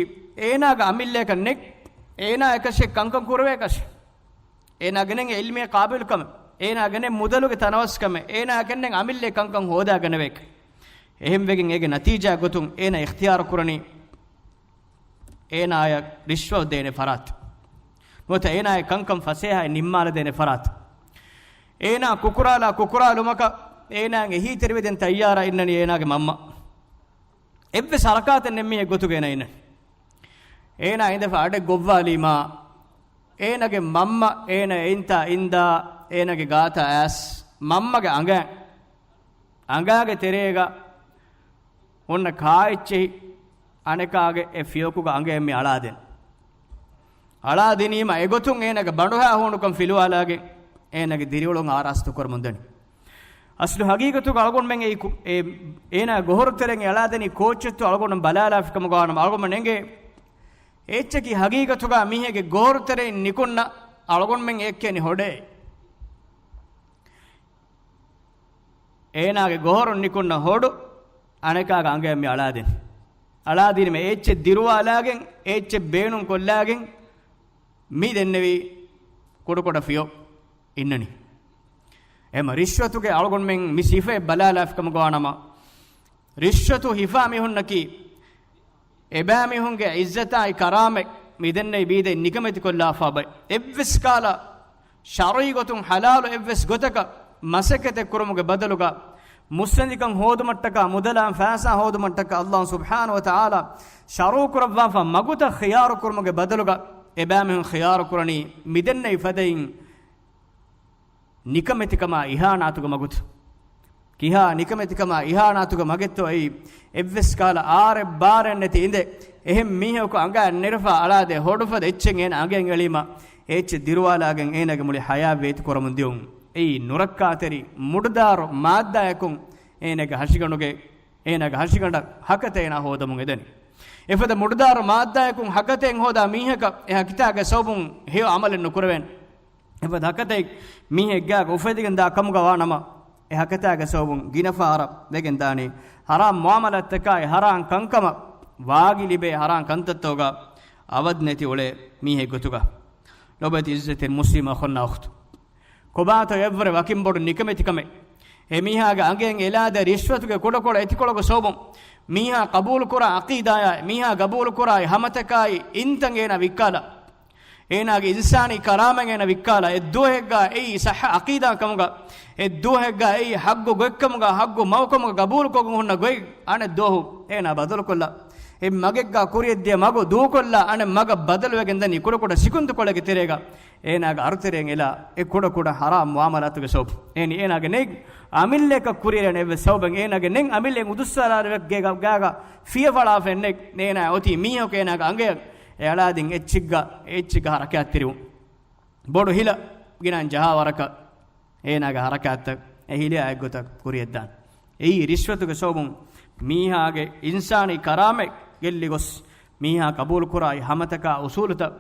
އޭނާގެ އަމިއްލައަކަށް ނެތް، އޭނާ އެކަށެއް ކަންކަން ކުރެވޭކަށެއް، އޭނާގެ ނެތް އިލްމީ ޤާބިލުކަމެއް، އޭނާގެ ނެތް މުދަލުގެ ތަނަވަސްކަމެއް، އޭނާގެ ނެތް އަމިއްލައަށް ކަންކަން ހޯދާގަނެވޭކަށެއް. އެހެންވެގެން އޭގެ ނަތީޖާ ގޮތުން އޭނާ އިޚްތިޔާރު ކުރަނީ އޭނާއަށް ރިޝްވަތު ދޭނެ ފަރާތް ނުވަތަ އޭނާގެ ކަންކަން ފަސޭހައިން ނިންމާލަދޭނެ ފަރާތް. އޭނާ ކުކުރާލާ ކުކުރާލުމަކަށް އޭނާއަށް އެހީތެރިވެދޭން ތައްޔާރަށް އިންނަނީ އޭނާގެ މަންމަ. އެއްވެސް ޙަރަކާތެއް ނެތް މީހެއް ގޮތުގަ އޭނާ އިންނަނީ. އޭނާ އިނދެފަ އަޑެއް ގޮއްވާލީމާ، އޭނާގެ މަންމަ އޭނާ އެއިންތާ އިންދާ އޭނާގެ ގާތަށް އައިސް މަންމަގެ އަނގަ، އަނގާގެ ތެރޭގަ ހުންނަ ކާއެއްޗެހި އަނެކާގެ އެ ފިޔަކުގެ އަނގައިން މި އަޅާދޭނެ. އަޅާދިނީމަ އެގޮތުން އޭނާގެ ބަނޑުހާ ހޫނުކަން ފިލުވާލާގެން އޭނާގެ ދިރިއުޅުން އާރާސްތު ކުރަމުން ދަނީ. އަސްލު ޙަޤީޤަތުގަ އަޅުގަނޑުމެން އެ ކު-، އެ، އޭނާ ގޮހޮރު ތެރެއިން އަޅާދެނީ ކޯއްޗެއްތޯ އަޅުގަނޑު ބަލާލާފި ކަމުގަ ވާނަމަ އަޅުގަނޑު ނެނގޭ އެއްޗަކީ ޙަޤީޤަތުގަ މީހެއްގެ ގޮހޮރު ތެރެއިން ނިކުންނަ އަޅުގަނޑުމެން އެއްކެނި ހޮޑޭ. އޭނާގެ ގޮހޮރުން ނިކުންނަ ހޮޑު އަނެކާގެ އަނގައިން މި އަޅާދިން. އަޅާދިނީމަ އެއްޗެއް ދިރުވާލާގެން، އެއްޗެއް ބޭނުން ކޮށްލާގެން މި ދެންނެވި ކުޑަކުޑަ ފިޔަ އިންނަނީ. އެމަ ރިޝްވަތުގެ އަޅުގަނޑުމެން މި ސިފައެއް ބަލާލާފި ކަމުގަ ވާނަމަ، ރިޝްވަތު ހިފާ މީހުންނަކީ، އެބައިމީހުންގެ ޢިއްޒަތާއި ކަރާމަތް މިދެންނެވި ބީދެއް ނިކަމެތިކޮށްލާފާ ބައި. އެއްވެސް ކަހަލަ ޝަރުޢީ ގޮތުން ޙަލާލު އެއްވެސް ގޮތަކަށް މަސައްކަތެއް ކުރުމުގެ ބަދަލުގަ، މުއްސަނދިކަން ހޯދުމަށްޓަކާ، މުދަލާން ފައިސާ ހޯދުމަށްޓަކާ، ﷲ ސުބްޙާނަހޫ ވަތަޢާލާ ޝަރުޢު ކުރައްވާފާ މަގުތައް ޚިޔާރު ކުރުމުގެ ބަދަލުގަ، އެބައިމީހުން ޚިޔާރު ކުރަނީ މިދެންނެވި ފަދައިން ނިކަމެތިކަމާ އިހާނާތުގެ މަގުތައް. ކިހާ ނިކަމެތިކަމާ އިހާނާތުގެ މަގެއްތޯ އެއީ؟ އެއްވެސް ކަހަލަ އާރެއް ބާރެއް ނެތި އިނދެ، އެހެން މީހަކު އަނގައިން ނެރެފާ އަޅާދޭ ހޮޑުފަދަ އެއްޗެއް އޭނަ އަނގައިން އެޅީމަ، އެ އެއްޗެއް ދިރުވާލާގެން އޭނަގެ މުޅި ޙަޔާތް ވޭތު ކުރަމުން ދިޔުން. އެއީ ނުރައްކާތެރި މުޑުދާރު މާއްދާއަކުން އޭނަގެ ހަށިގަނޑުގެ، އޭނަގެ ހަށިގަނޑަށް ހަކަތައެއް އޭނާ ހޯދަމުން އެދެނީ. އެފަދަ މުޑުދާރު މާއްދާއަކުން ހަކަތައެއް ހޯދާ މީހަކަށް އެ ހަކިތާގެ ސަބަބުން ހެޔޮ ޢަމަލެއް ނުކުރެވޭނެ. އެފަދަ ހަކަތައެއް މީހެއްގާގަ އުފެދިގެން ދާ ކަމުގަ ވާނަމަ، އެ ހަކަތާގެ ސަބަބުން ގިނަ ފަހަރަށް ވެގެން ދާނީ ޙަރާމް މުޢާމަލާތްތަކާއި ޙަރާމް ކަންކަމަށް ވާގި ލިބޭ ޙަރާމް ކަންތައްތަކުގަ އަވަދި ނެތި އުޅޭ މީހެއް ގޮތުގަ. ލޮބުވެތި ޢިއްޒަތްތެރި މުސްލިމް އަޚުންނާ އުޚްތުން، ކޮބާތޯ އެއްވަރެއް ވަކިން ބޮޑު ނިކަމެތިކަމެއް؟ އެ މީހާގެ އަނގައިން އެލާދޭ ރިޝްވަތުގެ ކުޑަކުޑަ އެތިކޮޅުގެ ސަބަބުން މީހާ ޤަބޫލުކުރާ ޢަޤީދާއާއި، މީހާ ޤަބޫލުކުރާ އެ ހަމަތަކާއި އިންތައް އޭނާ ވިއްކާލާ، އޭނާގެ އިންސާނީ ކަރާމަތް އޭނާ ވިއްކާލާ، އެއްދުވަހެއްގަ އެއީ ޞައްޙަ ޢަޤީދާ ކަމުގަ، އެއްދުވަހެއްގަ އެއީ ޙައްޤު ގޮތްކަމުގަ، ޙައްޤު މަގުކަމުގަ ޤަބޫލުކޮށް ހުންނަ ގޮތް، އަނެއް ދުވަހު އޭނާ ބަދަލުކޮށްލާ، އެ މަގެއްގަ ކުރިޔަށްދިޔަ މަގު ދޫކޮށްލާ، އަނެއް މަގަށް ބަދަލުވެގެން ދަނީ ކުޑަކުޑަ ސިކުންތުކޮޅެއްގެ ތެރޭގަ. އޭނާގެ އަރުތެރެއިން އެލާ އެ ކުޑަކުޑަ ޙަރާމް މުޢާމަލާތުގެ ސަބަބުން. އޭނި އޭނާގެ ނެތް އަމިއްލައަކަށް ކުރިއެރޭނެ އެއްވެސް ސަބަބެއް، އޭނާގެ ނެތް އަމިއްލައިން އުދުއްސާލާލެވެ ގޭގަ، ގާގަ ފިޔަ ފަޅާފައެއް ނެތް. އޭނާ އޮތީ މީހަކު އޭނާގެ އަނގަޔަށް އެ އަޅާދިން އެއްޗެއްގަ، އެއްޗެއްގަ ޙަރަކާތްތެރިވުން. ބޮޑު ހިލަ، ގިނައިން ޖަހާ ވަރަކަށް އޭނާގެ ހަރަކާތްތައް އެ ހިލިއާ އެއްގޮތަށް ކުރިޔަށްދާނެ. އެއީ ރިޝްވަތުގެ ސަބަބުން މީހާގެ އިންސާނީ ކަރާމަތް ގެއްލިގޮސް، މީހާ ޤަބޫލުކުރާ އެ ހަމަތަކާ އުސޫލުތައް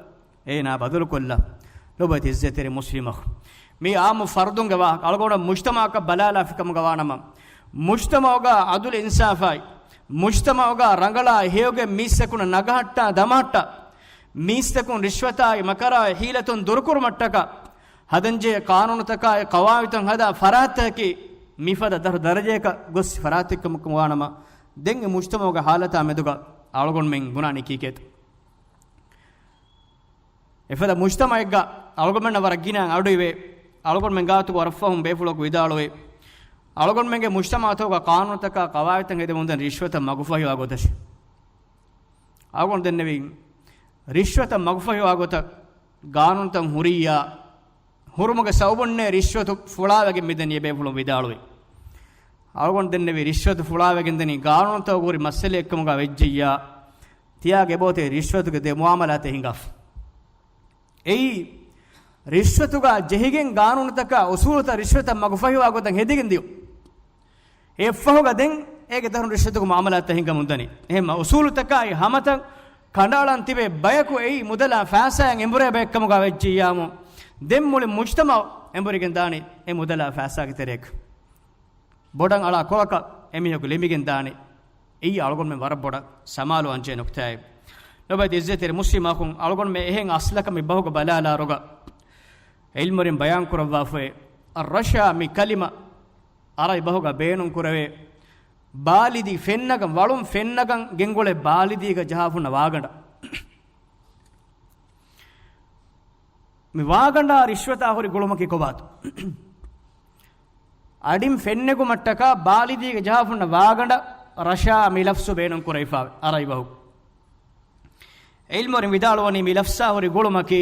އޭނާ ބަދަލުކޮށްލާ. ލޮބުވެތި އިއްޒަތްތެރި މުސްލިމަކު، މީ އާއްމު ފަރުދުންގެ ވާހަކަ. އަޅުގަނޑު މުޖްތަމަޢަކަށް ބަލާލާފިކަމުގަ ވާނަމަ، މުޖްތަމަޢުގަ ޢަދުލު އިންސާފާއި، މުޖްތަމަޢުގަ ރަނގަޅާ ހެޔޮގެ މީސްތަކުން ނަގަހައްޓާ ދަމަހައްޓާ، މީސްތަކުން ރިޝްވަތާއި މަކަރާއި ހީލަތުން ދުރުކުރުމަށްޓަކާ، ހަދަންޖެހޭ ޤާނޫނުތަކާއި ޤަވާޢިދުތައް ހަދާ ފަރާތްތަކަކީ މިފަދަ ދަށު ދަރަޖައަކަށް ގޮސް ފަރާތެއްކަމަކު ވާނަމަ، ދެން އެ މުޖްތަމަޢުގެ ޙާލަތާ މެދުގަ އަޅުގަނޑުމެން ބުނާނީ ކީކޭތަ؟ އެފަދަ މުޖްތަމަޢެއްގަ އަޅުގަނޑުމެންނަށް ވަރަށް ގިނަ އަޑުއިވޭ. އަޅުގަނޑުމެން ގާތުގަ ވަރަށް ފަހުން ބޭފުޅަކު ވިދާޅުވޭ، އަޅުގަނޑުމެންގެ މުޖްތަމަޢުތަކުގަ ޤާނޫނުތަކާ ޤަވާޢިދުތައް ހެދެމުންދަނީ ރިޝްވަތަށް މަގުފަހިވާ ގޮތަށް. އަޅުގަނޑު ދެންނެވީ، ރިޝްވަތަށް މަގުފަހިވާ ގޮތަށް ޤާނޫނުތައް ހުރިއްޔާ، ހުރުމުގެ ސަބަބުންނޭ ރިޝްވަތު ފުޅާވެގެން މިދަނީ އެބޭފުޅުން ވިދާޅުވި. އަޅުގަނޑު ދެންނެވި ރިޝްވަތު ފުޅާވެގެން ދަނީ ޤާނޫނުތަކުގަ ހުރި މައްސަލައެއްކަމުގަ ވެއްޖެއްޔާ، ތިޔާގެ އެބައޮތޭ ރިޝްވަތުގެ ދެ މުޢާމަލާތެއް ހިނގާފަ. އެއީ، ރިޝްވަތުގަ ޖެހިގެން ޤާނޫނުތަކާ އުސޫލުތައް ރިޝްވަތަށް މަގުފަހިވާ ގޮތަށް ހެދިގެން ދިޔު. އެއަށްފަހުގަ ދެން އޭގެ ދަށުން ރިޝްވަތުގެ މުޢާމަލާތްތައް ހިނގަމުން ދަނީ. އެހެންމަ އުސޫލުތަކާއި ހަމަތައް ކަނޑައަޅަން ތިބޭ ބަޔަކު އެއީ މުދަލާ ފައިސާއިން އެނބުރޭ ބައެއްކަމުގަ ވެއްޖިއްޔާމު، ދެން މުޅި މުޖްތަމަޢު އެނބުރިގެން ދާނީ އެ މުދަލާ ފައިސާގެ ތެރޭގަ. ބޮޑަށް އަޅާ ކޮޅަކަށް އެމީހަކު ލިބިގެން ދާނެ. އެއީ އަޅުގަނޑުމެން ވަރަށް ބޮޑަށް ސަމާލުވާންޖެހޭ ނުކުތާއެއް. ލޮބުވެތި އިއްޒަތްތެރި މުސްލިމް އަޚުން، އަޅުގަނޑުމެން އެހެން އަސްލަކަށް މި ބަހުގަ ބަލާލާރުގަ، ޢިލްމުވެރިން ބަޔާން ކުރައްވާފައި، އައްރަޝާ މި ކަލިމަ ޢަރަބި ބަހުގަ ބޭނުން ކުރެވޭ، ބާލިދީ ފެންނަގަން، ވަޅުން ފެންނަގަން ގެންގުޅޭ ބާލިދީގަ ޖަހާފަ ހުންނަ ވާގަނޑަށް. މި ވާގަނޑާ ރިޝްވަތާ ހުރި ގުޅުމަކީ ކޮބާތޯ؟ އަޑިން ފެންނެގުމަށްޓަކާ ބާލިދީގަ ޖަހާފަ ހުންނަ ވާގަނޑަށް ރަޝާ މި ލަފްޒު ބޭނުން ކުރެވިފައިވޭ ޢަރަބި ބަހު. ޢިލްމުވެރިން ވިދާޅުވަނީ މި ލަފްޒާ ހުރި ގުޅުމަކީ،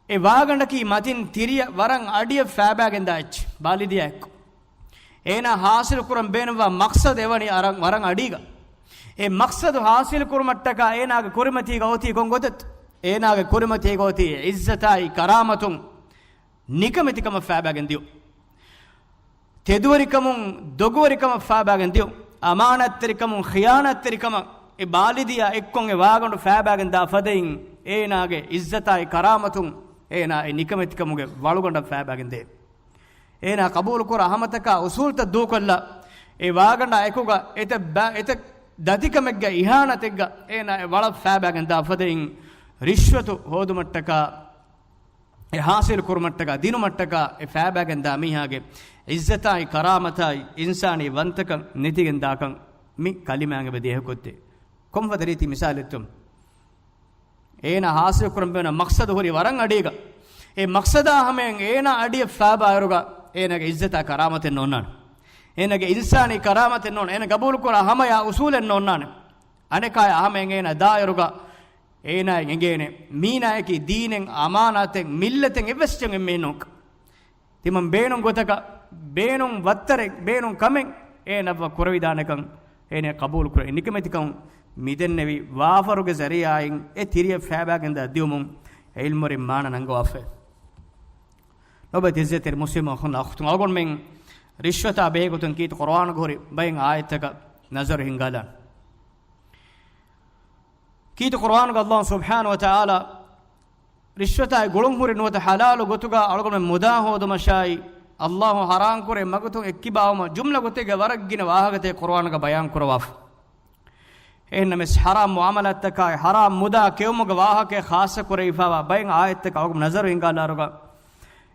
އެ ވާގަނޑަކީ މަތިން ތިރިއަށް ވަރަށް އަޑިއަށް ފައިބާގެންދާ އެއްޗެއް، ބާލިދީއާ އެއްކޮށް. އޭނާ ޙާޞިލު ކުރަން ބޭނުންވާ މަޤްޞަދު އެވަނީ އަރަން ވަރަށް އަޑީގަ. އެ މަޤްޞަދު ޙާޞިލު ކުރުމަށްޓަކާ އޭނާގެ ކުރިމަތީގަ އޮތީ ކޮން ގޮތެއްތޯ؟ އޭނާގެ ކުރިމަތީގަ އޮތީ ޢިއްޒަތާއި ކަރާމަތުން ނިކަމެތިކަމަށް ފައިބާގެން ދިޔުން. ތެދުވެރިކަމުން ދޮގުވެރިކަމަށް ފައިބާގެން ދިޔުން. އަމާނާތްތެރިކަމުން ޚިޔާނާތްތެރިކަމަށް އެ ބާލިދީއާ އެއްކޮށް އެ ވާގަނޑު ފައިބާގެން ދާ ފަދައިން، އޭނާގެ ޢިއްޒަތާއި ކަރާމަތުން އޭނާ އެ ނިކަމެތިކަމުގެ ވަޅުގަނޑަށް ފައިބާގެން ދޭ. އޭނާ ޤަބޫލުކުރާ ހަމަތަކާ އުޞޫލުތައް ދޫކޮށްލާ، އެ ވާގަނޑާ އެކުގަ އެތައް ބަ-، އެތައް ދަތިކަމެއްގަ އިހާނާތެއްގަ އޭނާ އެ ވަޅަށް ފައިބާގެން ދާ ފަދައިން، ރިޝްވަތު ހޯދުމަށްޓަކާ، އެ ޙާޞިލު ކުރުމަށްޓަކާ، ދިނުމަށްޓަކާ އެ ފައިބާގެން ދާ މީހާގެ ޢިއްޒަތާއި ކަރާމަތާއި އިންސާނީ ވަންތަކަން ނެތިގެން ދާކަން މި ކަލިމާއިން އެބަ ދިހަކޮށްދޭ. ކޮންފަދަ ރީތި މިސާލެއްތޯ؟ އޭނާ ޙާޞިލު ކުރަން ބޭނުން މަޤްޞަދު ހުރީ ވަރަށް އަޑީގަ. އެ މަޤްޞަދާ ހަމަޔަށް އޭނާ އަޑިއަށް ފައިބާއިރުގަ އޭނާގެ ޢިއްޒަތާ ކަރާމަތެއް ނޯންނާނެ. އޭނާގެ އިންސާނީ ކަރާމަތެއް ނޯންނާނެ. އޭނާ ޤަބޫލުކުރާ ހަމަޔާ އުޞޫލެއް ނޯންނާނެ. އަނެކާޔާ ހަމަޔަށް އޭނާ ދާއިރުގަ އޭނާއަށް އެނގޭނެ، މީނާޔަކީ ދީނެއް، އަމާނާތެއް، މިއްލަތެއް، އެއްވެސް އެއްޗެއް އެންމެ ނޫންކަން. ތިމަން ބޭނުން ގޮތަކަށް، ބޭނުން ވައްތަރެއް، ބޭނުން ކަމެއް އޭނާއަށް ކުރެވިދާނެކަން، އޭނާ ޤަބޫލު ކުރޭ. ނިކަމެތިކަން މިދެންނެވި ވާފަރުގެ ޒަރީޢާއިން އެ ތިރިއަށް ފައިބާގެންދާ ދިޔުމުން ޢިލްމުވެރިން މާނަ ނަންގަވާފައި. ލޮބުވެތި އިއްޒަތްތެރި މުސްލިމް އަޚުން އަޚްތުން، އަޅުގަނޑުމެން ރިޝްވަތާ ބެހޭ ގޮތުން ކީރިތި ޤުރުއާނުގަ ހުރި ބައެއް އާޔަތްތަކަށް ނަޒަރު ހިންގާލާން. ކީރިތި ޤުރުއާނުގަ ﷲ ސުބްޙާނަހޫ ވަތަޢާލާ ރިޝްވަތާއި ގުޅުން ހުރި ނުވަތަ ޙަލާލު ގޮތުގަ އަޅުގަނޑުމެން މުދާ ހޯދުމަށާއި، ﷲ ޙަރާމް ކުރޭ މަގުތައް އެއްކިބާވުމަށް ޖުމްލަ ގޮތެއްގަ ވަރަށް ގިނަ ވާހަކަތައް ޤުރުއާނުގަ ބަޔާން ކުރަވާފަ. އެހެންނަމަވެސް، ޙަރާމް މުޢާމަލާތްތަކާއި، ޙަރާމް މުދާ ކެއުމުގެ ވާހަކައެއް ޚާއްޞަ ކުރެވިފައިވާ ބައެއް އާޔަތްތަކަށް އަޅުގަނޑު ނަޒަރު ހިންގާލާރުގަ،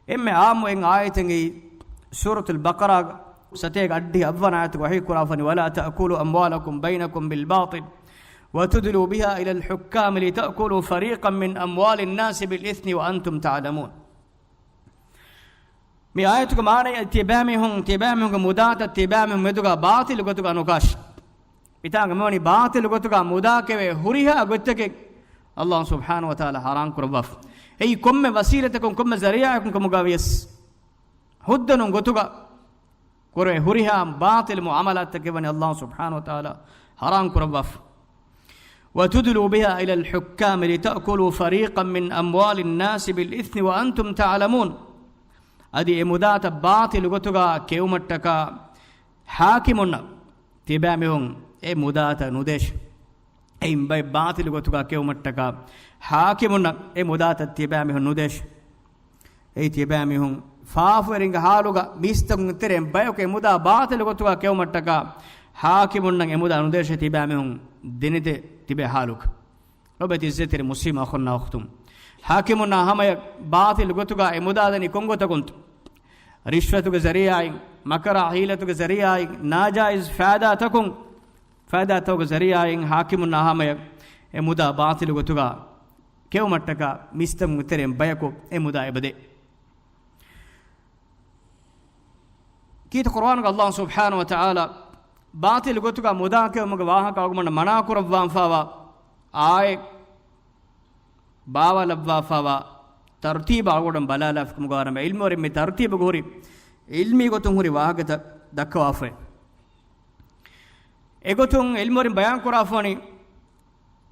އެންމެ އާއްމު އެއް އާޔަތެއް އެއީ، ސޫރަތުލް ބަޤަރާގެ ސަތޭކަ އަށްޑިހަ އަށްވަނަ އާޔަތުގަ ވަޙީ ކުރާފަނި، ولا تأكلوا أموالكم بينكم بالباطل وتدلوا بها إلى الحكام لتأكلوا فريقا من أموال الناس بالإثم وأنتم تعلمون. މި އާޔަތުގެ މާނައަށް ތިޔަބައިމީހުން، ތިޔަބައިމީހުންގެ މުދާތައް ތިޔަބައިމީހުން މެދުގަ ބާޠިލު ގޮތުގަ ނުކާށި. މިތާނގަ މިވަނީ ބާޠިލު ގޮތުގަ މުދާ ކެވޭ ހުރިހާ ގޮތްތަކެއް ﷲ ސުބްޙާނަހޫ ވަތަޢާލާ ޙަރާމް ކުރައްވާފަ. އެއީ ކޮންމެ ވަސީލަތަކުން، ކޮންމެ ޒަރީޢާއަކުން ކަމުގަ ވިޔަސް، ހުއްދަ ނޫން ގޮތުގަ ކުރެވޭ ހުރިހާ ބާޠިލު މުޢާމަލާތްތަކެއް ވަނީ ﷲ ސުބްޙާނަހޫ ވަތަޢާލާ ޙަރާމް ކުރައްވާފަ. وتدلوا بها إلى الحكام لتأكلوا فريقا من أموال الناس بالإثم وأنتم تعلمون. އަދި އެ މުދާތައް ބާޠިލު ގޮތުގަ ކެއުމަށްޓަކާ ޙާކިމުންނަށް ތިބާމީހުން އެ މުދާތައް ނުދޭށޭ. އެއިން ބައެއް ބާޠިލު ގޮތުގަ ކެއުމަށްޓަކާ ޙާކިމުންނަށް އެ މުދާތައް ތިބާމީހުން ނުދޭށޭ. އެއީ ތިބާމީހުން ފާފަވެރިންގެ ޙާލުގަ މީސްތަކުންގެ ތެރެއިން ބަޔަކު އެ މުދާ ބާޠިލު ގޮތުގަ ކެއުމަށްޓަކާ ޙާކިމުންނަށް އެ މުދާ ނުދޭށޭ ތިބާމީހުން ދެނެދޭ ތިބޭ ޙާލުގަ. ލޮބުވެތި ޢިއްޒަތްތެރި މުސްލިމް އަޚުންނާ އުޚްތުން، ޙާކިމުންނާ ހަމަޔަށް ބާޠިލު ގޮތުގަ އެ މުދާ ދަނީ ކޮން ގޮތަކުންތޯ؟ ރިޝްވަތުގެ ޒަރީޢާއިން، މަކަރާ ޙީލަތުގެ ޒަރީޢާއިން، ނާޖާއިޒް ފައިދާތަކުން، ފައިދާތަކުގެ ޒަރީޢާއިން ޙާކިމުންނާ ހަމަޔަށް އެ މުދާ ބާޠިލު ގޮތުގަ ކެއުމަށްޓަކާ މީސްތަކުންގެ ތެރެއިން ބަޔަކު އެ މުދާ އެބަދޭ. ކީރިތި ޤުރުއާނުގަ ﷲ ސުބްޙާނަހޫ ވަތަޢާލާ ބާޠިލު ގޮތުގަ މުދާ ކެއުމުގެ ވާހަކަ އަޅުގަނޑަށް މަނާ ކުރައްވާފައިވާ އާޔަތް ބާވާލައްވާފައިވާ ތަރުތީބަށް އަޅުގަނޑު ބަލާލާފަ ކަމުގަ ވާނަމަ، ޢިލްމުވެރިން މި ތަރުތީބުގަ ހުރި ޢިލްމީ ގޮތުން ހުރި ވާހަކަތައް ދައްކަވާފައި. އެގޮތުން ޢިލްމުވެރިން ބަޔާން ކުރާފަވަނީ،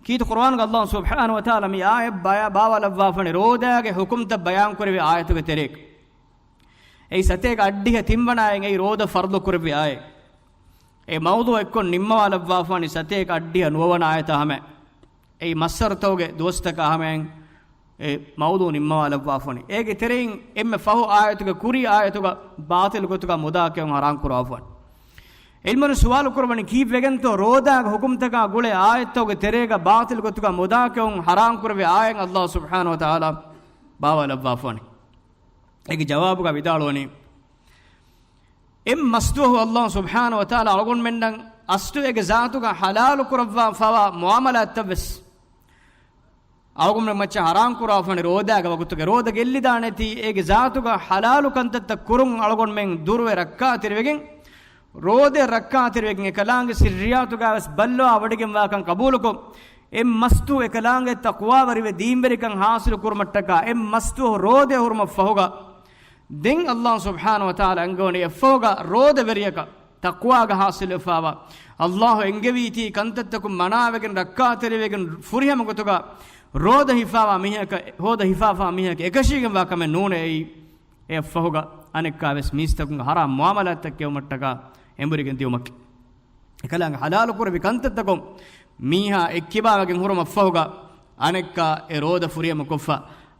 ކީރިތި ޤުރުއާނުގަ ﷲ ސުބްޙާނަހޫ ވަތަޢާލާ މި އާޔަތް ބާވާލައްވާފަވަނީ ރޯދައިގެ ޙުކުމްތައް ބަޔާން ކުރެވި އާޔަތުގެ ތެރޭގަ. އެއީ ސަތޭކަ އަށްޑިހަ ތިންވަނަ އާޔަތް، އެއީ ރޯދަ ފަރުޟު ކުރެއްވި އާޔަތް. އެ މައުޟޫޢު އެއްކޮށް ނިންމަވާލައްވާފަވަނީ ސަތޭކަ އަށްޑިހަ ނުވަވަނަ އާޔަތާ ހަމަ. އެއީ މައްސަރުތަކުގެ ދުވަސްތަކާ ހަމައިން އެ މައުޟޫޢު ނިންމަވާލައްވާފަވަނީ. އޭގެ ތެރެއިން އެންމެ ފަހު އާޔަތުގެ ކުރީ އާޔަތުގަ ބާޠިލު ގޮތުގަ މުދާ ކެއުން ޙަރާމް ކުރައްވާފަވަނީ. ޢިލްމުވެރިން ސުވާލު ކުރައްވަނީ ކީއްވެގެންތޯ ރޯދާގެ ޙުކުމްތަކާ ގުޅޭ އާޔަތްތަކުގެ ތެރޭގަ ބާޠިލު ގޮތުގަ މުދާ ކެއުން ޙަރާމް ކުރެއްވި އާޔަތް ﷲ ސުބްޙާނަހޫ ވަތަޢާލާ ބާވާލައްވާފަވަނީ؟ އޭގެ ޖަވާބުގަ ވިދާޅުވަނީ، އެއް މަސްދުވަހު ﷲ ސުބްޙާނަހޫ ވަތަޢާލާ އަޅުގަނޑުމެންނަށް އަސްލު އޭގެ ޒާތުގަ ޙަލާލު ކުރައްވާފައިވާ މުޢާމަލާތްތައްވެސް އަޅުގަނޑުމެން މައްޗަށް ޙަރާމް ކުރާފަވަނީ ރޯދާގެ ވަގުތުގަ. ރޯދަ ގެއްލިދާނެތީ އޭގެ ޒާތުގަ ޙަލާލު ކަންތައްތައް ކުރުން އަޅުގަނޑުމެން ދުރުވެ ރައްކާތެރިވެގެން، ރޯދަ ރައްކާތެރިވެގެން އެކަލާނގެ ސިއްރިއްޔާތުގަވެސް ބައްލަވާވޮޑިގެންވާކަން ޤަބޫލުކޮށް، އެއް މަސްދުވަހު އެކަލާނގެ ތަޤްވާވެރިވެ ދީންވެރިކަން ޙާޞިލު ކުރުމަށްޓަކާ އެއް މަސްދުވަހު ރޯދަ ހުރުމަށްފަހުގަ، ދެން ﷲ ސުބްޙާނަހޫ ވަތަޢާލާ އަންގަވަނީ އެއަށްފަހުގަ ރޯދަވެރިޔަކަށް ތަޤްވާގަ ޙާޞިލުވެފައިވާ، ﷲ އެންގެވީތީ ކަންތައްތަކުން މަނާވެގެން ރައްކާތެރިވެގެން ފުރިހަމަ ގޮތުގަ ރޯދަ ހިފާވާ މީހަކަށް، ރޯދަ ހިފާފާ މީހަކަށް އެކަށީގެންވާ ކަމެއް ނޫނޭ އެއީ. އެއަށްފަހުގަ އަނެއްކާވެސް މީސްތަކުންގެ ޙަރާމް މުޢާމަލާތްތައް ކެއުމަށްޓަކާ އެނބުރިގެން ދިޔުމަކީ. އެކަލާނގެ ޙަލާލު ކުރެއްވި ކަންތައްތަކުން މީހާ އެއްކިބާވެގެން ހުރުމަށްފަހުގަ އަނެއްކާ އެ ރޯދަ ފުރިހަމަ ކޮށްފަ،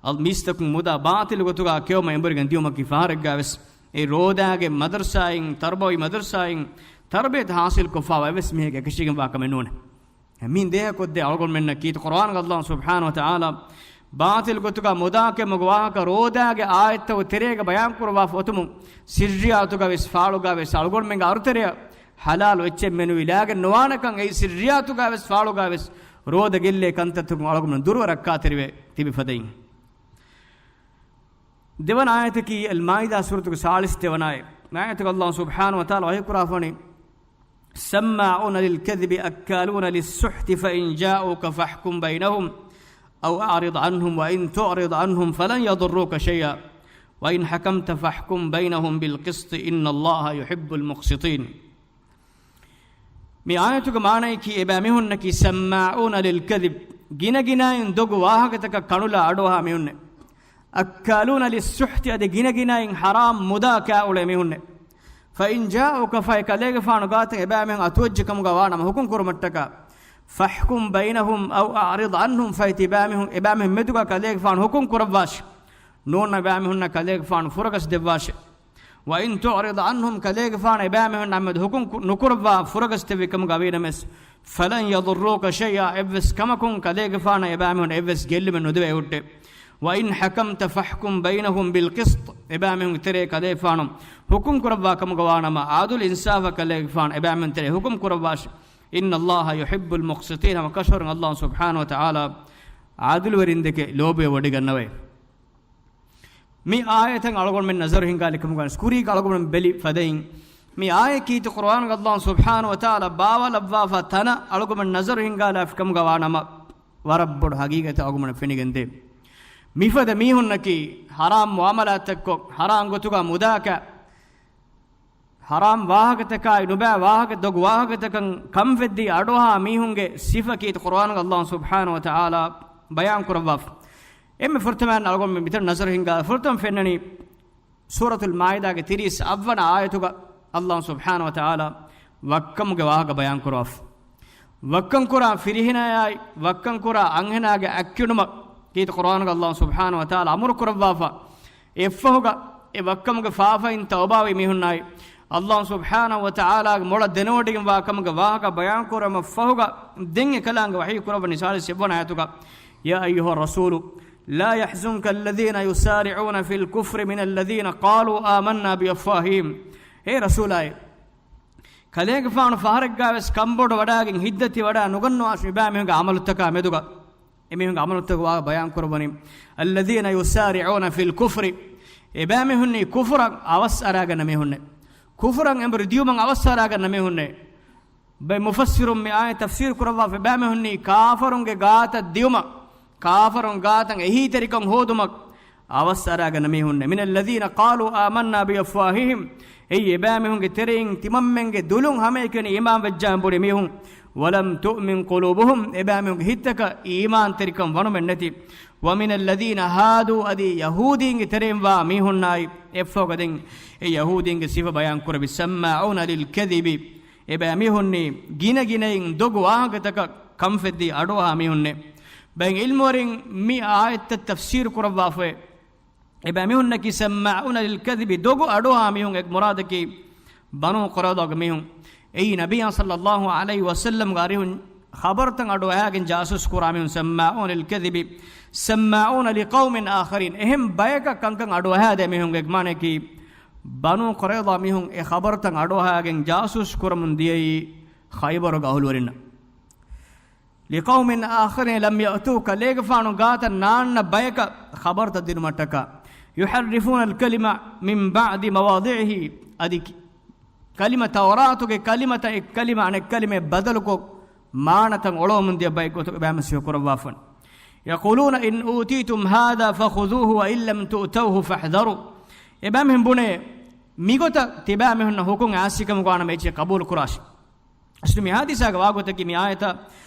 އަ، މީސްތަކުން މުދާ ބާޠިލު ގޮތުގަ ކެއުމަށް އެނބުރިގެން ދިޔުމަކީ ފަހަރެއްގަވެސް އެ ރޯދާގެ މަދަރުސާއިން، ތަރުބަވީ މަދަރުސާއިން ތަރުބިޔަތު ޙާޞިލް ކޮށްފައިވާ އެއްވެސް މީހެއްގެ އެކަށީގެންވާ ކަމެއް ނޫނޭ. މިއިން ދޭހަކޮށްދޭ އަޅުގަނޑުމެންނަށް ކީރިތި ޤުރުއާނުގަ ﷲ ސުބްޙާނަހޫ ވަތަޢާލާ ބާޠިލު ގޮތުގަ މުދާ ކެއުމުގެ ވާހަކަ ރޯދާގެ އާޔަތްތަކުގެ ތެރޭގަ ބަޔާން ކުރައްވާފަ އޮތުމުން، ސިއްރިއްޔާތުގަވެސް ފާޅުގަވެސް އަޅުގަނޑުމެންގެ އަރުތެރެއަށް ޙަލާލު އެއްޗެއް މެނުވި ލާގެން ނުވާނެކަން، އެއީ ސިއްރިއްޔާތުގަވެސް ފާޅުގަވެސް ރޯދަ ގެއްލޭ ކަންތައްތަކުން އަޅުގަނޑު ދުރުވެ ރައްކާތެރިވެ ތިބި ފަދައިން. ދެވަނަ އާޔަތަކީ އަލްމާއިދާ ސޫރަތުގެ ސާޅީސް ދެވަނަ އާޔަތް. މި އާޔަތުގަ ﷲ ސުބްޙާނަހޫ ވަތަޢާލާ ވަޙީކުރާފަވަނީ، سماعون للكذب أكالون للسحت فإن جاءوك فاحكم بينهم أو أعرض عنهم وإن تعرض عنهم فلن يضروك شيئا وإن حكمت فاحكم بينهم بالقسط إن الله يحب المقسطين. މި އާޔަތުގެ މާނައަކީ އެބައިމީހުންނަކީ سماعون للكذب، ގިނަގިނައިން ދޮގު ވާހަކަތަކަށް ކަނުލާ އަޑުއަހާ މީހުންނޭ. أكالون للسحت، އަދި ގިނަގިނައިން ޙަރާމް މުދާ ކާ އުޅޭ މީހުންނޭ. فإن جاءوك، ފަހެ ކަލޭގެފާނު ގާތަށް އެބައިމީހުން އަތުވެއްޖެ ކަމުގަ ވާނަމަ ޙުކުމް ކުރުމަށްޓަކާ، فاحكم بينهم أو أعرض عنهم، ފަހެ ތިބާމީހުން، އެބައިމީހުން މެދުގަ ކަލޭގެފާނު ޙުކުމް ކުރައްވާށި. ނޫން އެބައިމީހުންނަށް ކަލޭގެފާނު ފުރަގަސް ދެއްވާށި. وإن تعرض عنهم، ކަލޭގެފާނު އެބައިމީހުންނާ މެދު ޙުކުމް ކު-، ނުކުރައްވާ ފުރަގަސް ދެއްވި ކަމުގަ ވީނަމަވެސް، فلن يضروك شيئا، އެއްވެސް ކަމަކުން ކަލޭގެފާނަށް އެބައިމީހުން އެއްވެސް ގެއްލުމެއް ނުދެވޭ ހުއްޓޭ. وإن حكمت فاحكم بينهم بالقسط، އެބައިމީހުންގެ ތެރޭ ކަލޭގެފާނު ޙުކުމް ކުރައްވާ ކަމުގަ ވާނަމަ، ޢަދުލު އިންސާފަށް ކަލޭގެފާނު އެބައިމީހުން ތެރޭ ޙުކުމް ކުރައްވާށި. إن الله يحب المقسطين، ހަމަ ކަށަވަރުން ﷲ ސުބްޙާނަހޫ ވަތަޢާލާ ޢާދިލުވެރިންދެކެ ލޯބިވެވޮޑިގަންނަވައި. މި އާޔަތަށް އަޅުގަނޑުމެން ނަޒަރު ހިންގާލި ކަމުގަ ވާނަމަ، ކުރީގަ އަޅުގަނޑުމެން ބެލި ފަދައިން، މި އާޔަތް ކީރިތި ޤުރުއާނުގަ ﷲ ސުބްޙާނަހޫ ވަތަޢާލާ ބާވާލައްވާފަ ތަނަށް އަޅުގަނޑުމެން ނަޒަރު ހިންގާލާފި ކަމުގަ ވާނަމަ، ވަރަށް ބޮޑު ޙަޤީޤަތެއް އަޅުގަނޑުމެންނަށް ފެނިގެންދޭ. މިފަދަ މީހުންނަކީ ޙަރާމް މުޢާމަލާތްތައްކޮށް، ޙަރާމް ގޮތުގަ މުދާކާ، ޙަރާމް ވާހަކަތަކާއި ނުބައި ވާހަކަ، ދޮގު ވާހަކަތަކަށް ކަންފެއްދީ އަޑުއަހާ މީހުންގެ ސިފަ ކީރިތި ޤުރުއާނުގަ ﷲ ސުބްޙާނަހޫ ވަތަޢާލާ ބަޔާން ކުރައްވާފަ. އެންމެ ފުރަތަމައިން އަޅުގަނޑު މިތަނަށް ނަޒަރު ހިންގާ ފުރަތަމަ ފެންނަނީ ސޫރަތުލް މާއިދާގެ ތިރީސް އަށްވަނަ އާޔަތުގަ ﷲ ސުބްޙާނަހޫ ވަތަޢާލާ ވައްކަމުގެ ވާހަކަ ބަޔާން ކުރައްވާފަ. ވައްކަން ކުރާ ފިރިހެނާއާއި ވައްކަން ކުރާ އަންހެނާގެ އަތްކިނުމަށް ކީރިތި ޤުރުއާނުގަ ﷲ ސުބްޙާނަހޫ ވަތަޢާލާ އަމުރު ކުރައްވާފަ. އެއަށްފަހުގަ އެ ވައްކަމުގެ ފާފައިން ތައުބާވި މީހުންނާއި ﷲ ސުބްޙާނަހޫ ވަތަޢާލާގެ މޮޅަށް ދެނެވޮޑިގެންވާ ކަމުގެ ވާހަކަ ބަޔާން ކުރުމަށް ފަހުގަ ދެން އެކަލާނގެ ވަޙީ ކުރައްވަނީ ސާޅީސް އެއްވަނަ އާޔަތުގަ، يا أيها الرسول لا يحزنك الذين يسارعون في الكفر من الذين قالوا آمنا بأفواههم. އޭ ރަސޫލާއޭ، ކަލޭގެފާނު ފަހަރެއްގަވެސް ކަންބޮޑު ވަޑާގެން ހިތްދަތި ވަޑާ ނުގަންނުވާށި މިބައިމީހުންގެ ޢަމަލުތަކާ މެދުގަ. އެމީހުންގެ ޢަމަލުތަކުގެ ވާހަކަ ބަޔާން ކުރައްވަނީ، الذين يسارعون في الكفر، އެބައިމީހުންނީ ކުފުރަށް އަވަސް އަރާގަންނަ މީހުންނޭ. ކުފުރަށް އެނބުރި ދިޔުމަށް އަވަސް އަރާގަންނަ މީހުންނޭ. ބައެއް މުފައްސިރުން މި އާޔަތް ތަފްސީރު ކުރައްވާފަ، އެބައިމީހުންނީ ކާފަރުންގެ ގާތަށް ދިޔުމަށް، ކާފަރުން ގާތަށް އެހީތެރިކަން ހޯދުމަށް އަވަސް އަރާގަންނަ މީހުންނޭ. من الذين قالوا آمنا بأفواههم، އެއީ އެބައިމީހުންގެ ތެރެއިން ތިމަންމެންގެ ދުލުން ހަމައެކަނި އީމާން ވެއްޖާ އެނބުރި މީހުން، ولم تؤمن قلوبهم، އެބައިމީހުންގެ ހިތްތަކަށް އީމާންތެރިކަން ވަނުމެއް ނެތި. ومن الذين هادوا، އަދި ޔަހޫދީންގެ ތެރެއިން ވާ މީހުންނާއި އެއަށްފަހުގަ ދެން އެ ޔަހޫދީންގެ ސިފަ ބަޔާން ކުރެއްވި، سماعون للكذب، އެބައިމީހުންނީ ގިނަ ގިނައިން ދޮގު ވާހަކަތަކަށް ކަންފެއްދީ އަޑުއަހާ މީހުންނޭ. ބައެއް ޢިލްމުވެރިން މި އާޔަތްތައް ތަފްސީރު ކުރައްވާފައި، އެބައިމީހުންނަކީ سماعون للكذب، ދޮގު އަޑުއަހާ މީހުން. އެ މުރާދަކީ ބަނޫ ޤުރައިޟާގެ މީހުން. އެއީ ނަބިއްޔާ ޞައްލައްލާހު ޢަލައިހި ވަސައްލަމްގެ އަރިހުން ޚަބަރުތައް އަޑުއަހާގެން ޖާސޫސް ކުރާ މީހުން، سماعون للكذب سماعون لقوم آخرين، އެހެން ބަޔަކަށް ކަންކަން އަޑުއަހާދޭ މީހުން. އޭގެ މާނައަކީ ބަނޫ ޤުރައިޟާ މީހުން އެ ޚަބަރުތައް އަޑުއަހާގެން ޖާސޫސް ކުރަމުން ދިޔައީ ޚައިބަރުގެ އަހުލުވެރިންނަށް. لقوم آخرين لم يأتوك، ކަލޭގެފާނު ގާތަށް ނާންނަ ބަޔަކަށް ޚަބަރުތައް ދިނުމަށްޓަކާ، يحرفون الكلم من بعد مواضعه، އަދި ކަލިމަ، ތައުރާތުގެ ކަލިމަތައް އެއްކަލިމަ އަނެއްކަލިމައަށް ބަދަލުކޮށް، މާނަތައް އޮޅަވަމުން ދިޔަ ބައެއް ގޮތަކަށް އެބައިމީހުން ސިފަ ކުރައްވާފަ. يقولون إن أوتيتم هذا فخذوه وإن لم تؤتوه فاحذروا. އެބައިމީހުން ބުނޭ، މިގޮތަށް ތިބާމީހުންނަށް ހުކުމް އާސިކަމުގާނަމަ އެއްޗެއް ޤަބޫލު ކުރާށި. އަސްލު މި ޙާދިސާގެ ވާގޮތަކީ މި އާޔަތަށް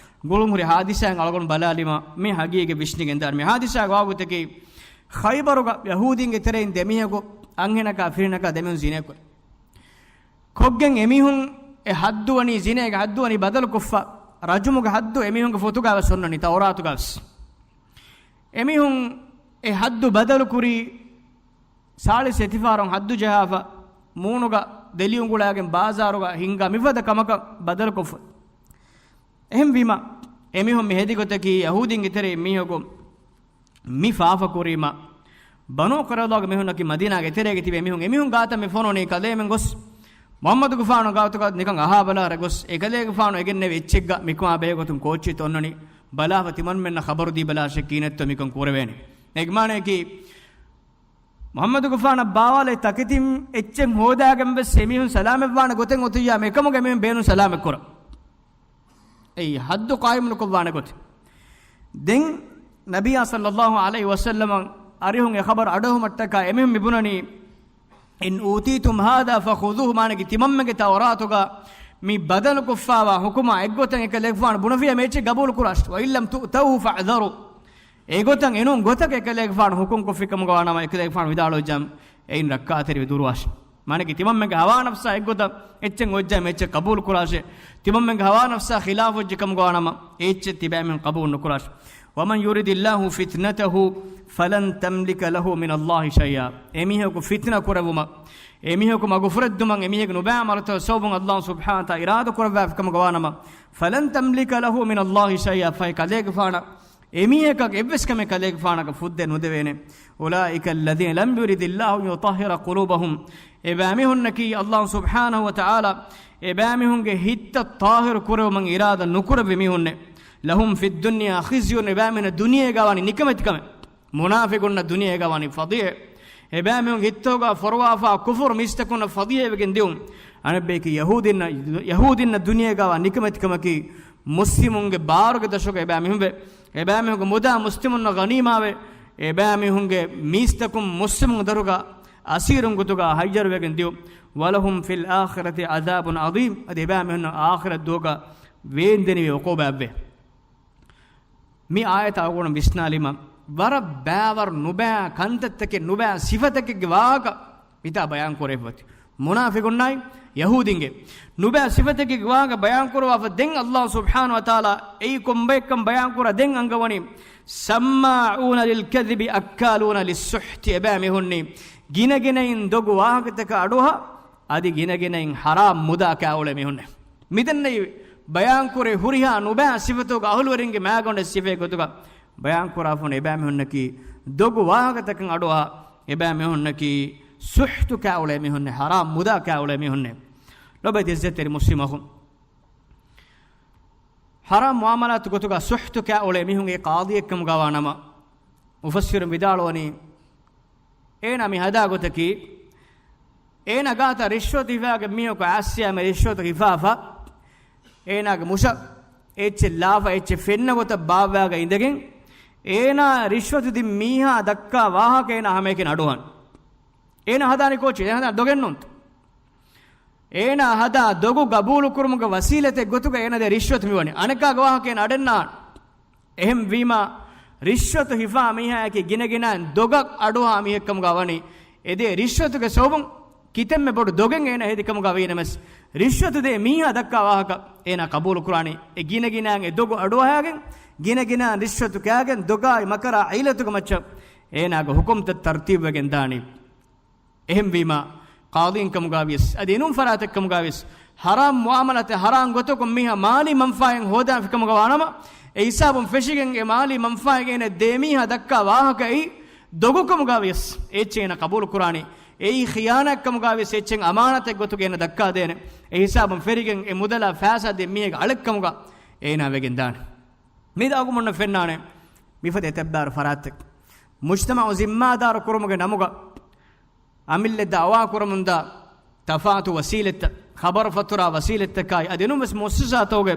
ގުޅުންހުރި ޙާދިސާއިން އަޅުގަނޑު ބަލާލީމަ މި ޙަޤީޤީ ވިސްނިގެންދާނެ. މި ޙާދިސާގެ ވާގޮތަކީ ޚައިބަރުގަ ޔަހޫދީންގެ ތެރެއިން ދެމީހަކު އަންހެނަކާ ފިރިހެނަކާ ދެމީހުން ޒިނޭކުރި. ކޮށްގެން އެމީހުން އެ ޙައްދު ވަނީ، ޒިނޭގެ ޙައްދު ވަނީ ބަދަލުކޮށްފަ، ރަޖުމުގެ ޙައްދު އެމީހުންގެ ފޮތުގަވެސް އޮންނަނީ، ތައުރާތުގަވެސް. އެމީހުން އެ ޙައްދު ބަދަލުކުރީ، ސާޅީސް އެތިފާރުން ޙައްދު ޖަހާފަ، މޫނުގަ ދެލި އުނގުޅާގެން ބާޒާރުގަ ހިންގާ މިފަދަ ކަމަކަށް ބަދަލުކޮށްފަ. އެހެންވީމަ، އެމީހުން މި ހެދި ގޮތަކީ ޔަހޫދީންގެ ތެރެއިން މީހަކު މި ފާފަކުރީމަ، ބަނޫ ޤުރައިޟާގެ މީހުންނަކީ މަދީނާގެ އެތެރޭގަ ތިބޭ މީހުން، އެމީހުން ގާތަށް މި ފޮނުވަނީ ކަލޭމެން ގޮސް، މުޙައްމަދުގެފާނު ގާތުގަ ނިކަން އަހާބަލާ ރަ ގޮސް، އެކަލޭގެފާނު އެގެންނެވި އެއްޗެއްގަ މިކަމާ ބެހޭ ގޮތުން ކޯއްޗެއްތަ އޮންނަނީ، ބަލާފަ ތިމަންމެންނަށް ޚަބަރު ދީބަލާށޭ ކިހިނެއްތޯ މިކަން ކުރެވޭނެ. އޭގެ މާނައަކީ، މުޙައްމަދުގެފާނަށް ބާވާލެ ތަކެތިން އެއްޗެއް ހޯދާގެން ވެސް އެމީހުން ސަލާމަތްވާނެ ގޮތެއް އޮތިއްޔާ، މިކަމުގަ އެމީހުން ބޭނުން ސަލާމަތްކުރަން. އެއީ ޙައްދު ޤާއިމުނުކޮށްވާނެ ގޮތެއް. ދެން ނަބިއްޔާ ޞައްލައްލާހު ޢަލައިހި ވަސައްލަމަށް އަރިހުން އެ ޚަބަރު އަޑުއެހުމަށްޓަކާ އެމީހުން މި ބުނަނީ، إن أوتيتم هذا فخذوه، މާނައަކީ ތިމަންމެންގެ ތައުރާތުގަ މި ބަދަލުކޮށްފާވާ ޙުކުމާ އެއްގޮތަށް އެކަލޭގެފާނު ބުނެފިއްޔާ މި އެއްޗެއް ގަބޫލުކުރާށި. وإن لم تؤتوه فاحذروا. އެގޮތަށް އެނޫން ގޮތަކަށް އެކަލޭގެފާނު ޙުކުމް ކޮށްފި ކަމުގަ ވާނަމަ، އެކަލޭގެފާނު ވިދާޅުވެއްޖާ އެއިން ރައްކާތެރިވެ ދުރުވާށި. މާނައަކީ ތިމަންމެންގެ ހަވާ ނަފްސާ އެއްގޮތަށް އެއްޗެއް އޮތްޖާ މި އެއްޗެއް ޤަބޫލު ކުރާށޭ. ތިމަންމެންގެ ހަވާ ނަފްސާ ޚިލާފު ވެއްޖެ ކަމުގަ ވާނަމަ، އެ އެއްޗެއް ތިބާމީހުން ޤަބޫލު ނުކުރާށި. ومن يرد الله فتنته فلن تملك له من الله شيئا. އެމީހަކު ފިތުނަ ކުރެއްވުމަށް، އެމީހަކު މަގުފުރެއްދުމަށް، އެމީހަކު ނުބައި ޢަމަލުތައް ސަބަބުން ﷲ ސުބްޙާނަހޫ ވަތަޢާލާ އިރާދަ ކުރައްވާފި ކަމުގަ ވާނަމަ، فلن تملك له من الله شيئا، ފަހެ ކަލޭގެފާނަށް އެމީހަކަށް އެއްވެސް ކަމެއް ކަލޭގެފާނަކަށް ފުއްދެ ނުދެވޭނެ. أولئك الذين لم يرد الله أن يطهر قلوبهم، އެބައިމީހުންނަކީ ﷲ ސުބްޙާނަހޫ ވަތަޢާލާ އެބައިމީހުންގެ ހިތްތައް ޠާހިރު ކުރެވުމަށް އިރާދަ ނުކުރެއްވި މީހުންނޭ. لهم في الدنيا خزي، އެބައިމީހުންނަށް ދުނިޔޭގަ ވަނީ ނިކަމެތިކަމެއް. މުނާފިޤުންނަށް ދުނިޔޭގަ ވަނީ ފަޟީޙަތް. އެބައިމީހުން ހިތްތަކުގަ ފޮރުވާފާ ކުފުރު މީސްތަކުންނަށް ފަޟީޙަތްވެގެން ދިއުން. އަނެއްބަޔަކީ ޔަހޫދީންނަށް، ޔަހޫދީންނަށް ދުނިޔޭގަ ވާ ނިކަމެތިކަމަކީ މުސްލިމުންގެ ބާރުގެ ދަށުގަ އެބައިމީހުން ވޭ. އެބައިމީހުންގެ މުދާ މުސްލިމުންނަށް ޣަނީމާވެ، އެބައިމީހުންގެ މީސްތަކުން މުސްލިމުން ދަރުގަ އަސީރުން ގޮތުގަ ހައްޔަރުވެގެން ދިއުން. وَلَهُمْ فِي الْآخِرَةِ عَذَابٌ عَظِيمٌ. އަދި އެބައިމީހުންނަށް އާޚިރަތް ދުވަހުގަ ވޭންދެނިވި އުޤޫބާތްވޭ. މި އާޔަތާ އަޅުގަނޑު ވިސްނާލީމަ، ވަރަށް ބާވަރު ނުބައި ކަންތައްތަކެއް، ނުބައި ސިފަތަކެއްގެ ވާހަކަ މިތާ ބަޔާން ކުރެއްވަތި. މުނާފިގުންނާއި ޔަހޫދީންގެ ނުބައި ސިފަތަކެއްގެ ވާހަކަ ބަޔާން ކުރަވާފަ ދެން އައްލާހު ސުބްޙާނަހު ވަތަޢާލާ އެއީ ކޮންބައެއްކަން ބަޔާން ކުރާ ދެން އަންގަވަނީ، سَمَّاعُونَ لِلْكَذِبِ أَكَّالُونَ لِلسُّحْتِ. އެބައިމީހުންނީ ގިނަގިނައިން ދޮގު ވާހަކަތަކަށް އަޑުއަހާ، އަދި ގިނަގިނައިން ޙަރާމް މުދާ ކާއުޅޭ މީހުންނޭ. މިދެންނެވި ބަޔާންކުރެ ހުރިހާ ނުބައި ސިފަތަކުގެ އަހުލުވެރިންގެ މާގަނޑު ސިފައެއް ގޮތުގަ ބަޔާންކުރާފަ ވަނީ އެބައިމީހުންނަކީ ދޮގު ވާހަކަތަކަށް އަޑުއަހާ، އެބައިމީހުންނަކީ ސުޙްތު ކާއުޅޭ މީހުންނޭ، ޙަރާމް މުދާ ކާއުޅޭ މީހުންނޭ. ލޮބުވެތި ޢިއްޒަތްތެރި މުސްލިމް އަޚުން، ޙަރާމް މުޢާމަލާތު ގޮތުގަ ސުޙްތު ކާއުޅޭ މީހުން އެއީ ޤާޟީއެއްކަމުގަ ވާނަމަ، މުފައްސިރުން ވިދާޅުވަނީ، އޭނާ މި ހަދާ ގޮތަކީ، އޭނާ ގާތަށް ރިޝްވަތު ހިފާގެން މީހަކު އައިސްޔާމެ ރިޝްވަތު ހިފާފަ، އޭނާގެ މުށަށް އެއްޗެއް ލާފަ، އެއްޗެއް ފެންނަ ގޮތަށް ބާއްވާގަ އިނދެގެން، އޭނާ ރިޝްވަތު ދިން މީހާ ދައްކާ ވާހަކަ އޭނާ ހަމައެކަނި އަޑުއަހަން. އޭނާ ހަދާނީ ކޯޗެއް؟ އޭނާ ހަދާ ދޮގެއް ނޫންތަ؟ އޭނާ ހަދާ ދޮގު ގަބޫލުކުރުމުގެ ވަސީލަތެއް ގޮތުގަ އޭނާ ދޭ ރިޝްވަތު މިވަނީ. އަނެކާގެ ވާހަކަ އޭނާ އަޑެއް ނާން. އެހެންވީމާ، ރިޝްވަތު ހިފާ މީހާއަކީ ގިނަގިނައިން ދޮގަށް އަޑުއަހާ މީހެއްކަމުގަ ވަނީ. އެދޭ ރިޝްވަތުގެ ސަބަބުން ކިތަންމެ ބޮޑު ދޮގެއް އޭނާ ހެދިކަމުގަ ވީނަމަސް، ރިޝްވަތު ދޭ މީހާ ދައްކާ ވާހަކަ އޭނާ ޤަބޫލުކުރާނީ. އެ ގިނަގިނައިން އެ ދޮގު އަޑުއަހާގެން، ގިނަގިނައިން ރިޝްވަތު ކާގެން، ދޮގާއި މަކަރާ ޙީލަތުގެ މައްޗަށް އޭނާގެ ޙުކުމްތައް ތަރްތީބުވެގެން ދާނީ. އެހެންވީމާ، ޤާޟީން ކަމުގަވިޔަސް، އަދި އިނޫން ފަރާތެއް ކަމުގަވިޔަސް، ޙަރާމް މުޢާމަލާތެއް، ޙަރާމް ގޮތަކުން މީހާ މާލީ މަންފާއެއް ހޯދާފި ކަމުގަ ވާނަމަ، އެ ހިސާބުން ފެށިގެން އެ މާލީ މަންފާއެއް އޭނަ ދޭ މީހާ ދައްކާ ވާހަކައީ ދޮގު ކަމުގަވިޔަސް އެއްޗެއް އޭނަ ޤަބޫލު ކުރާނީ. އެއީ ޚިޔާނާތް ކަމުގަވިޔަސް އެއްޗެއް އަމާނަތެއް ގޮތުގަ އޭނަ ދައްކާދޭނެ. އެ ހިސާބުން ފެށިގެން އެ މުދަލާ ފައިސާ ދޭ މީހެއްގެ އަޅެއް ކަމުގަ އޭނާ ވެގެން ދާނެ. މިދަ އަޅުގަނޑުމެންނަށް ފެންނާނެ މިފަދަ އެތައްބާރު ފަރާތްތައް. މުޖްތަމަޢު ޒިންމާދާރު ކުރުމުގެ ނަމުގަ އަމިއްލަ ދަޢުވާ ކުރަމުންދާ ތަފާތު ވަސީލަތްތައް، ޚަބަރު ފަތުރާ ވަސީލަތްތަކާއި، އަދި އެނޫންވެސް މުއައްސަސާތަކުގެ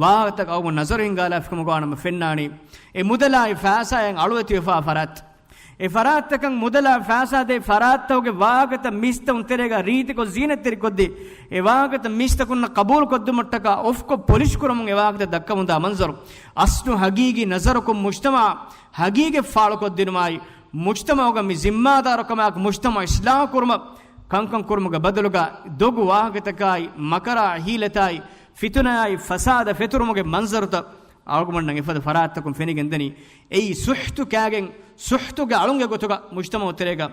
ވާހަކަތަކަށް އަޅުގަނޑު ނަޒަރު ހިންގާލާފިކަމުގަ ވާނަމަ ފެންނާނީ، އެ މުދަލާއި ފައިސާއިން އަޅުވެތިވެފާ ފަރާތް. އެ ފަރާތްތަކަށް މުދަލާ ފައިސާ ދޭ ފަރާތްތަކުގެ ވާހަކަތައް މީސްތަކުން ތެރޭގަ ރީތިކޮށް ޒީނަތްތެރިކޮށްދީ، އެ ވާހަކަތައް މީސްތަކުންނަށް ޤަބޫލުކޮށްދުމަށްޓަކާ އޮފްކޮށް ޕޮލިޝްކުރަމުން އެ ވާހަކަތައް ދައްކަމުންދާ މަންޒަރު. އަސްލު ހަގީގީ ނަޒަރަކުން މުޖްތަމަޢަށް ހަގީގަތް ފާޅުކޮށްދިނުމާއި، މުޖްތަމަޢުގަ މި ޒިންމާދާރުކަމާއެކު މުޖްތަމަޢު އިޞްލާޙު ކުރުމަށް ކަންކަން ކުރުމުގެ ބަދަލުގަ ދޮގު ވާހަކަތަކާއި، މަކަރާ ޙީލަތާއި، ފިތުނަޔާއި، ފަސާދަ ފެތުރުމުގެ މަންޒަރުތައް އަޅުގަނޑުމެންނަށް އެފަދަ ފަރާތްތަކުން ފެނިގެންދަނީ. އެއީ ސުޙްތު ކާގެން، ސުޙްތުގެ އަޅުންގެ ގޮތުގަ މުޖްތަމަޢު ތެރޭގަ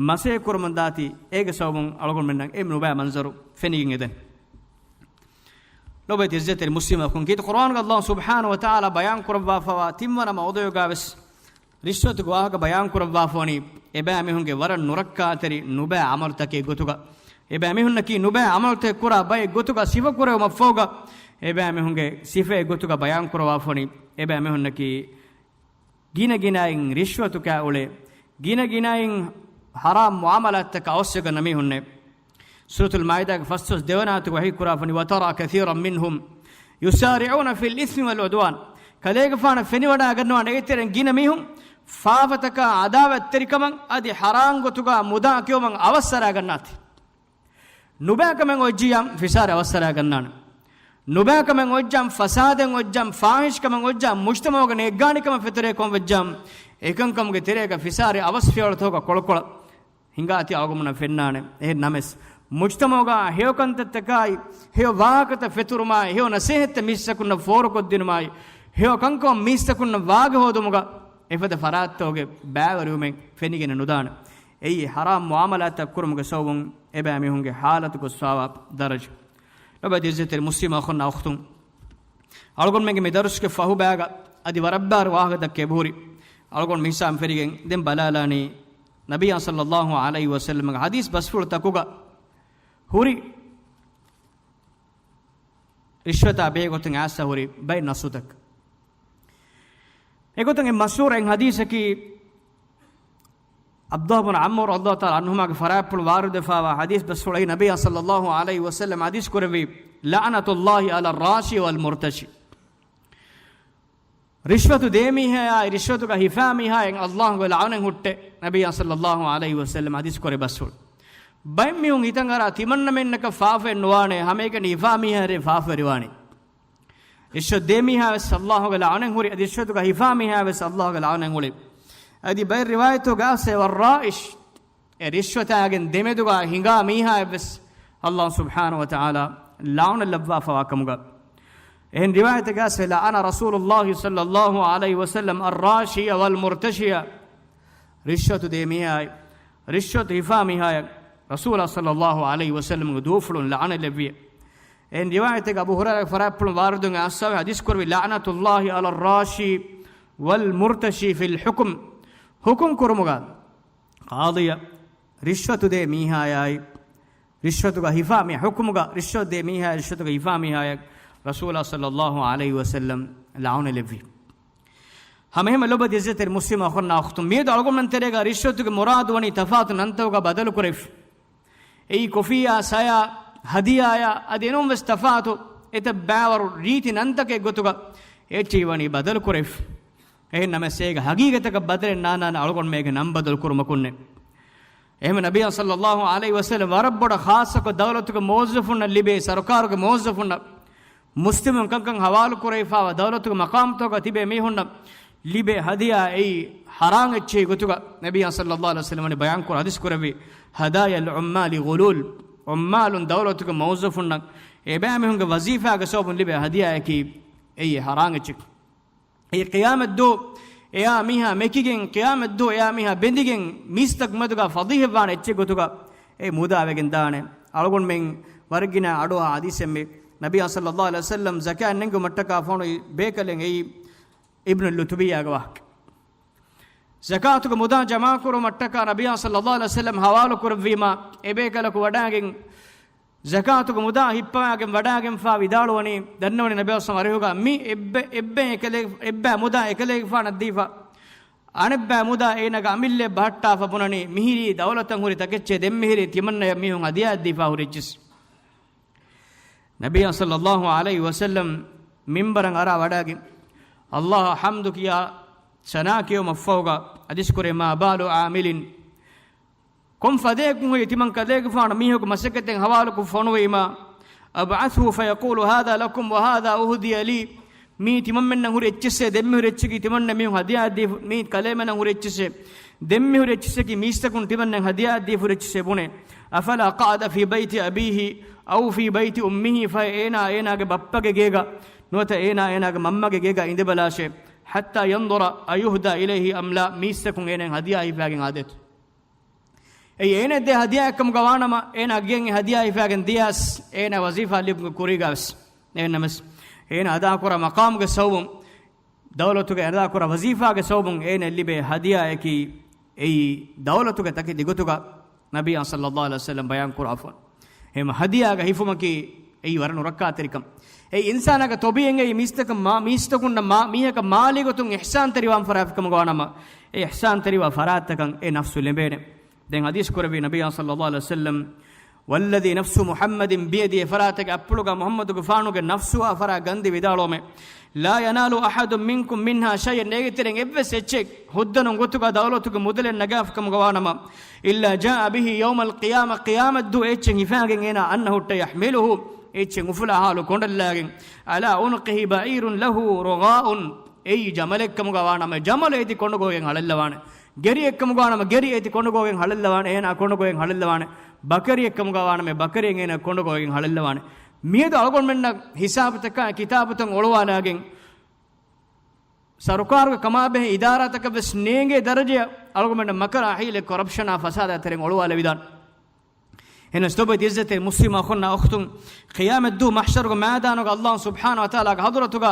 މަސައްކަތް ކުރަމުންދާތީ، އޭގެ ސަބަބުން އަޅުގަނޑުމެންނަށް އެ ނުބައި މަންޒަރު ފެނިގެން އެދެން. ލޮބުވެތި ޢިއްޒަތްތެރި މުސްލިމް އަޚުން، ކީރިތި ޤުރުއާނުގަ އައްލާހު ސުބްޙާނަހު ވަތަޢާލާ ބަޔާން ކުރައްވާފަވާ ތިންވަނަ މައުޟޫޢުގަވެސް ރިޝްވަތުގެ ވާހަކަ ބަޔާން ކުރައްވާފަވަނީ، އެބައިމީހުންގެ ވަރަށް ނުރައްކާތެރި ނުބައި ޢަމަލުތަކެއް ގޮތުގަ، އެބައިމީހުންނަކީ ނުބައި ޢަމަލުތައް ކުރާ ބައެއް ގޮތުގަ ސިފަކުރެވުމަށްފަހުގަ، އެބައިމީހުންގެ ސިފައެއް ގޮތުގަ ބަޔާން ކުރައްވާފަވަނީ، އެބައިމީހުންނަކީ ގިނަގިނައިން ރިޝްވަތު ކާއުޅޭ، ގިނަގިނައިން ޙަރާމް މުޢާމަލާތްތަކަށް އަވަސްވެގަންނަ މީހުންނޭ. ސޫރަތުލް މާއިދާގެ ފަސްވަނަ ދެވަނަ އާޔަތުގަ ވަޙީ ކުރާފަނި، وَتَرَى كَثِيرًا مِّنْهُمْ يُسَارِعُونَ فِي الْإِثْمِ وَالْعُدْوَانِ. ކަލޭގެފާނަށް ފެނިވަޑައިގަންނަވާނެ އޭތެރެން ގިނަ މީހުން ފާފަތަކާ، ޢަދާވަތްތެރިކަމަށް އަދި ޙަރާމް ގޮތުގަ މުދާ ކެއުމަށް އަވަސްއަރާގަންނާތީ. ނުބައިކަމެއް އޮތްޖިޔާ ފިސާރި އަވަސްއަރާގަންނާނެ. ނުބައިކަމެއް އޮތްޖާ، ފަސާދައެއް އޮތްޖާ، ފާޙިޝްކަމެއް އޮތްޖާ، މުޖްތަމަޢުގެ ނޭއްގާނިކަމަށް ފެތުރޭ ކޮން ވެއްޖާ، އެކަންކަމުގެ ތެރޭގަ ފިސާރި އަވަސް ފިޔަވަޅުތަކުގަ ކޮޅުކޮޅަށް ހިނގާތީ އަޅުގަނޑުމެންނަށް ފެންނާނެ. އެހެން ނަމަވެސް، މުޖްތަމަޢުގަ ހެޔޮ ކަންތައްތަކާއި، ހެޔޮ ވާހަކަތައް ފެތުރުމާއި، ހެޔޮ ނަސޭހަތްތައް މީސްތަކުންނަށް ފޯރުކޮށްދިނުމާއި، ހެޔޮ ކަންކަމަށް މީސްތަކުންނަށް ވާގި ހޯދުމުގަ އެފަދަ ފަރާތްތަކުގެ ބައިވެރިވުމެއް ފެނިގެން ނުދާނެ. އެއީ ޙަރާމް މުޢާމަލާތްތައް ކުރުމުގެ ސަބަބުން އެބައިމީހުންގެ ޙާލަތު ގޮސްފާވާ ދަރަޖަ. ލޮބުވެތި ޢިއްޒަތްތެރި މުސްލިމް އަޚުންނާ އުޚްތުން، އަޅުގަނޑުމެންގެ މި ދަރުސްގެ ފަހުބައިގަ އަދި ވަރަށްބާރު ވާހަކަތަކެއް އެބަހުރި. އަޅުގަނޑު މި ހިސާބުން ފެނިގެން ދެން ބަލާލާނީ، ނަބިއްޔާ ޞައްލައްލާހު ޢަލައިހި ވަސައްލަމްގެ ޙަދީޘް ބަސްފުޅުތަކުގަ ހުރި ރިޝްވަތާ ބެހޭ ގޮތުން އައިސްފަ ހުރި ބައެއް ނަޞުތަކެއް. އެގޮތުން އެ މަޝްހޫރު އެއް ޙަދީޘަކީ، ޢަބްދުﷲ ބިން ޢަމްރު ރަޟިޔަﷲ ތަޢާލާ ޢަންހުމާގެ ފަރާތްޕުޅު ވާރިދުވެފާވާ ޙަދީޘް ބަސްފުޅު، ނަބިއްޔާ ޞައްލައްލާހު ޢަލައިހި ވަސައްލަމް ޙަދީޘް ކުރެއްވީ، لَعْنَةُ اللَّهِ عَلَى الرَّاشِي وَالْمُرْتَشِي. ރިޝްވަތު ދޭ މީހާއާއި ރިޝްވަތުގަ ހިފާ މީހާއަށް ﷲގެ ލަޢުނަތް ހުއްޓޭ، ނަބިއްޔާ ޞައްލައްލާހު ޢަލައިހި ވަސައްލަމް ޙަދީޘް ކުރި ބަސްފުޅު. ބައެއް މީހުން ހިތަށް އަރާ ތިމަންނަމެންނަކަށް ފާފައެއް ނުވާނެ، ހަމައެކަނި ހިފާ މީހާ ރޭ ފާފަވެރިވާނެ. ރިޝްވަތު ދޭ މީހާ ވެސް އައްލާހުގެ ލަޢުނަތް ހުރި، އަދި ރިޝްވަތުގަ ހިފާ މީހާ ވެސް އައްލާހުގެ ލަޢުނަތް ހުރި. އަދި ބައެއް ރިވާޔަތުގަ އައިސް ވައްރާޝި، އެ ރިޝްވަތާގެން ދެމެދުގަ ހިނގާ މީހާއަށް ވެސް އައްލާހު ސުބްޙާނަހު ވަ ތަޢާލާ ލަޢުނަތް ލައްވާފަވާ ކަމުގަ. އެހެން ރިވާޔަތެއްގަ އައިސް، لعن رسول الله صلى الله عليه وسلم الراشي والمرتشي، ރިޝްވަތު ދޭ މީހާއަށް، ރިޝްވަތު ހިފާ މީހާއަށް ރަސޫލާ ޞައްލައްލާހު ޢަލައިހި ވަސައްލަމްގެ ދުވަފުޅުން ލަޢުނަތް ލެއްވި. އެހެން ރިވާޔަތެއްގަ އަބޫ ހުރައިރާގެ ފަރާތްޕުޅުން ވާރިދުވެގެން އައިސް ޙަދީޘް ކުރެއްވި، لعنة الله على الراشي والمرتشي في الحكم، ޙުކުމް ކުރުމުގަ ޤާޟީއަށް ރިޝްވަތު ދޭ މީހާއާއި، ރިޝްވަތުގަ ހިފާ މީ-، ޙުކުމުގަ ރިޝްވަތު ދޭ މީހާއާއި، ރިޝްވަތުގަ ހިފާ މީހާއަށް ރަސޫލާ ޞައްލައްލާހު ޢަލައިހި ވަސައްލަމް ލަޢުނަތް ލެއްވި. ހަމައެހެންމެ ލޮބުވެތި ޢިއްޒަތްތެރި މުސްލިމް އަޚުންނާ އުޚްތުން، މިއަދު އަޅުގަނޑުމެން ތެރޭގަ ރިޝްވަތުގެ މުރާދު ވަނީ ތަފާތު ނަންތަކުގަ ބަދަލު ކުރެވިފަ. އެއީ ކޮފީއާ، ސަޔާ، ހަދިޔާޔާ އަދި އެނޫން ވެސް ތަފާތު އެތައް ބައިވަރު ރީތި ނަންތަކެއް ގޮތުގަ އެއްޗެހި ވަނީ ބަދަލު ކުރެވިފަ. އެހެން ނަމަވެސް އޭގެ ހަގީގަތަކަށް ބަދަލެއް ނާންނާނެ އަޅުގަނޑުމެން އޭގެ ނަން ބަދަލު ކުރުމަކުންނެއް. އެހެން ނަބިއްޔާ ޞައްލައްލާހު ޢަލައިހި ވަސައްލަމް ވަރަށް ބޮޑަށް ޚާއްޞަކޮށް ދައުލަތުގެ މުވައްޒަފުންނަށް ލިބޭ، ސަރުކާރުގެ މުވައްޒަފުންނަށް، މުސްލިމުން ކަންކަން ހަވާލު ކުރެވިފާވާ ދައުލަތުގެ މަޤާމްތަކުގަ ތިބޭ މީހުންނަށް ލިބޭ ހަދިޔާ އެއީ ޙަރާމް އެއްޗެހި ގޮތުގަ ނަބިއްޔާ ޞައްލައްލާހު ޢަލައިހި ވަސައްލަމް ވަނީ ބަޔާން ކުރަން ޙަދީޘް ކުރެއްވި، هدايا العمال غلول، ޢުއްމާލުން ދައުލަތުގެ މުވައްޒަފުންނަށް އެބައިމީހުންގެ ވަޒީފާގެ ސަބަބުން ލިބޭ ހަދިޔާއަކީ އެއީ ޙަރާމް އެއްޗެކޭ. އެއީ ޤިޔާމަތްދުވަހު އެއާ މީހާ މެކިގެން، ޤިޔާމަތްދުވަހު އެއާ މީހާ ބެނދިގެން، މީސްތަކު މެދުގަ ފަޟީޙަތްވާނެ އެއްޗެއް ގޮތުގަ އެ މުދާ ވެގެން ދާނެ. އަޅުގަނޑުމެން ވަރަށް ގިނަ އަޑުއަހާ ޙަދީޘެއްމެ، ނަބިއްޔާ ޞައްލައްލާހު ޢަލައިހި ވަސައްލަމް ޒަކާތް ނެންގުމަށްޓަކާ ފޮނުވި ބޭކަލެއް އެއީ އިބްނު ލުތުބިއްޔާގެ ވާހަކަ. ޒަކާތުގެ މުދާ ޖަމާކުރުމަށްޓަކާ ނަބިއްޔާ ޞައްލައްލާހު ޢަލައިހި ވަސައްލަމް ޙަވާލު ކުރެއްވީމާ، އެބޭކަލަކު ވަޑާގެން ޒަކާތުގެ މުދާ ހިއްޕަވާގެން ވަޑާގެންފާވި ވިދާޅުވަނީ، ދަންނަވަނީ ނަބިއްޔާ ޞައްލައްލާހު ޢަލައިހި ވަސައްލަމް އަރިހުގަ މި އެއްބަ، އެއްބަ އެކަލޭ، އެއްބަ މުދާ އެކަލޭގެފާނަށް ދީފަ، އަނެއްބަ މުދާ އޭނާގެ އަމިއްލައަށް ބަހައްޓާފަ ބުނަނީ، މިހިރީ ދައުލަތަށް ހުރި ތަކެއްޗޭ، ދެން މިހިރީ ތިމަންނަޔަށް މީހުން ހަދިޔާއަށް ދީފާ ހުރި އެއްޗިސް. ނަބިއްޔާ ޞައްލައްލާހު ޢަލައިހި ވަސައްލަމް މިންބަރަށް އަރާ ވަޑާގެން، އައްލާހަށް ޙަމްދު ކިޔާ ސަނާ ކިޔުމަށްފަހުގަ ޙަދީޘް ކުރޭ، ما بال عامل، ކޮން ފަދައަކުން ހުރި ތިމަން ކަލޭގެފާނު މީހަކު މަސައްކަތެއް ހަވާލުކޮށް ފޮނުވީމާ، أبعثه فيقول هذا لكم وهذا أهدي لي، މީ ތިމަންމެންނަށް ހުރި އެއްޗިއްސޭ، ދެންމެ ހުރި އެއްޗަކީ ތިމަންނަ މީހުން ހަދިޔާ ދީފު، މީ ކަލޭމެންނަށް ހުރި އެއްޗިއްސޭ، ދެންމެ ހުރި އެއްޗިއްސަކީ މީސްތަކުން ތިމަންނަ ހަދިޔާ ދީފު ހުރި އެއްޗިއްސޭ ބުނޭ. أفلا قعد في بيت أبيه أو في بيت أمه، ފަހެ އޭނާ އޭނާގެ ބައްޕަގެ ގޭގަ ނުވަތަ އޭނާ އޭނާގެ މަންމަގެ ގޭގަ އިނދެބަލާށޭ، حتى ينظر أيهدى إليه أم لا، މީސްތަކުން އޭނައަށް ހަދިޔާ ހިފާގެން އާދޭތޯ. އެއީ އޭނައަށް ދޭ ހަދިޔާއެއްކަމުގަ ވާނަމަ، އޭނާ ގެއިން އެ ހަދިޔާ ހިފާގެން ދިޔަސް، އޭނާ ވަޒީފާ ލިބުމުގެ ކުރީގަވެސް. އެހެންނަމަވެސް، އޭނާ އަދާކުރާ މަޤާމުގެ ސަބަބުން، ދައުލަތުގެ އަދާކުރާ ވަޒީފާގެ ސަބަބުން އޭނައަށް ލިބޭ ހަދިޔާއަކީ، އެއީ ދައުލަތުގެ ތަކެތި ގޮތުގަ ނަބިއްޔާ ޞައްލައްލާހު ޢަލައިހި ވަސައްލަމް ބަޔާން ކުރާފަ. އެހެން ހަދިޔާގަ ހިފުމަކީ އެއީ ވަރަށް ނުރައްކާތެރިކަން. އެއީ އިންސާނާގެ ތޮބީޢަތް، އެއީ މީސްތަކަށް މާ-، މީސްތަކުންނަށް މާ-، މީހަކަށް މާލީ ގޮތުން އިޙްސާންތެރިވާން ފަރާތެއް ކަމުގަ ވާނަމަ، އެ އިޙްސާންތެރިވާ ފަރާތްތަކަށް އެ ނަފްސު ލެނބޭނެ. ދެން ޙަދީޘް ކުރެއްވި ނަބިއްޔާ ޞައްލައްލާހު ޢަލައިހި ވަސައްލަމް، والذي نفس محمد بيده، އެ ފަރާތަކީ އަތްޕުޅުގަ މުޙައްމަދުގެފާނުގެ ނަފްސު އާ ފަރާތް ގަންދީ ވިދާޅުވަމޭ، لا ينال أحد منكم منها شيئا، ނޭގެތެރެއިން އެއްވެސް އެއްޗެއް ހުއްދަނު ގޮތުގަ ދައުލަތުގެ މުދަލެއް ނަގާފަ ކަމުގަ ވާނަމަ، إلا جاء به يوم القيامة، ޤިޔާމަތްދުވަހު އެއްޗެއް ހިފާގެން އޭނާ އަންނަ ހުއްޓަ، يحمله، އެއްޗެއް އުފުލާ ހާލު ކޮނޑަށްލާގެން، على عنقه بعير له رغاء، އެއީ ޖަމަލެއްކަމުގަ ވާނަމަ، ޖަމަލު އޭތި ކޮނޑުގޮވެގެން ހަޅައްލަވާނެ. ގެރިއެއްކަމުގަ ވާނަމަ، ގެރި އޭތި ކޮނޑުގޮވެގެން ހަޅައްލަވާނެ. އޭނާ ކޮނޑުގޮވެގެން ހަޅައްލަވާނެ. ބަކަރިއެއްކަމުގަ ވާނަމަ، ބަކަރިއެއް އޭނާ ކޮނޑުގޮވެގެން ހަޅައްލަވާނެ. މިއަދު އަޅުގަނޑުމެންނަށް ހިސާބުތަކާ ކިތާބުތައް އޮޅުވާލާގެން، ސަރުކާރުގެ ކަމާބެހޭ އިދާރާތަކަށް ވެސް ނޭނގޭ ދަރަޖައަށް އަޅުގަނޑުމެންނަށް މަކަރާ ޙީލަތް، ކޮރަޕްޝަނާ ފަސާދާ ތެރެއިން އޮޅުވާލެވިދާނެ. އެހެނަސް ލޮބުވެތި ޢިއްޒަތްތެރި މުސްލިމް އަޚުންނާ އުޚްތުން، ޤިޔާމަތްދުވަހު މަޙްޝަރުގެ މައިދާނުގަ އައްލާހު ސުބްޙާނަހު ވަތަޢާލާގެ ޙަޟްރަތުގަ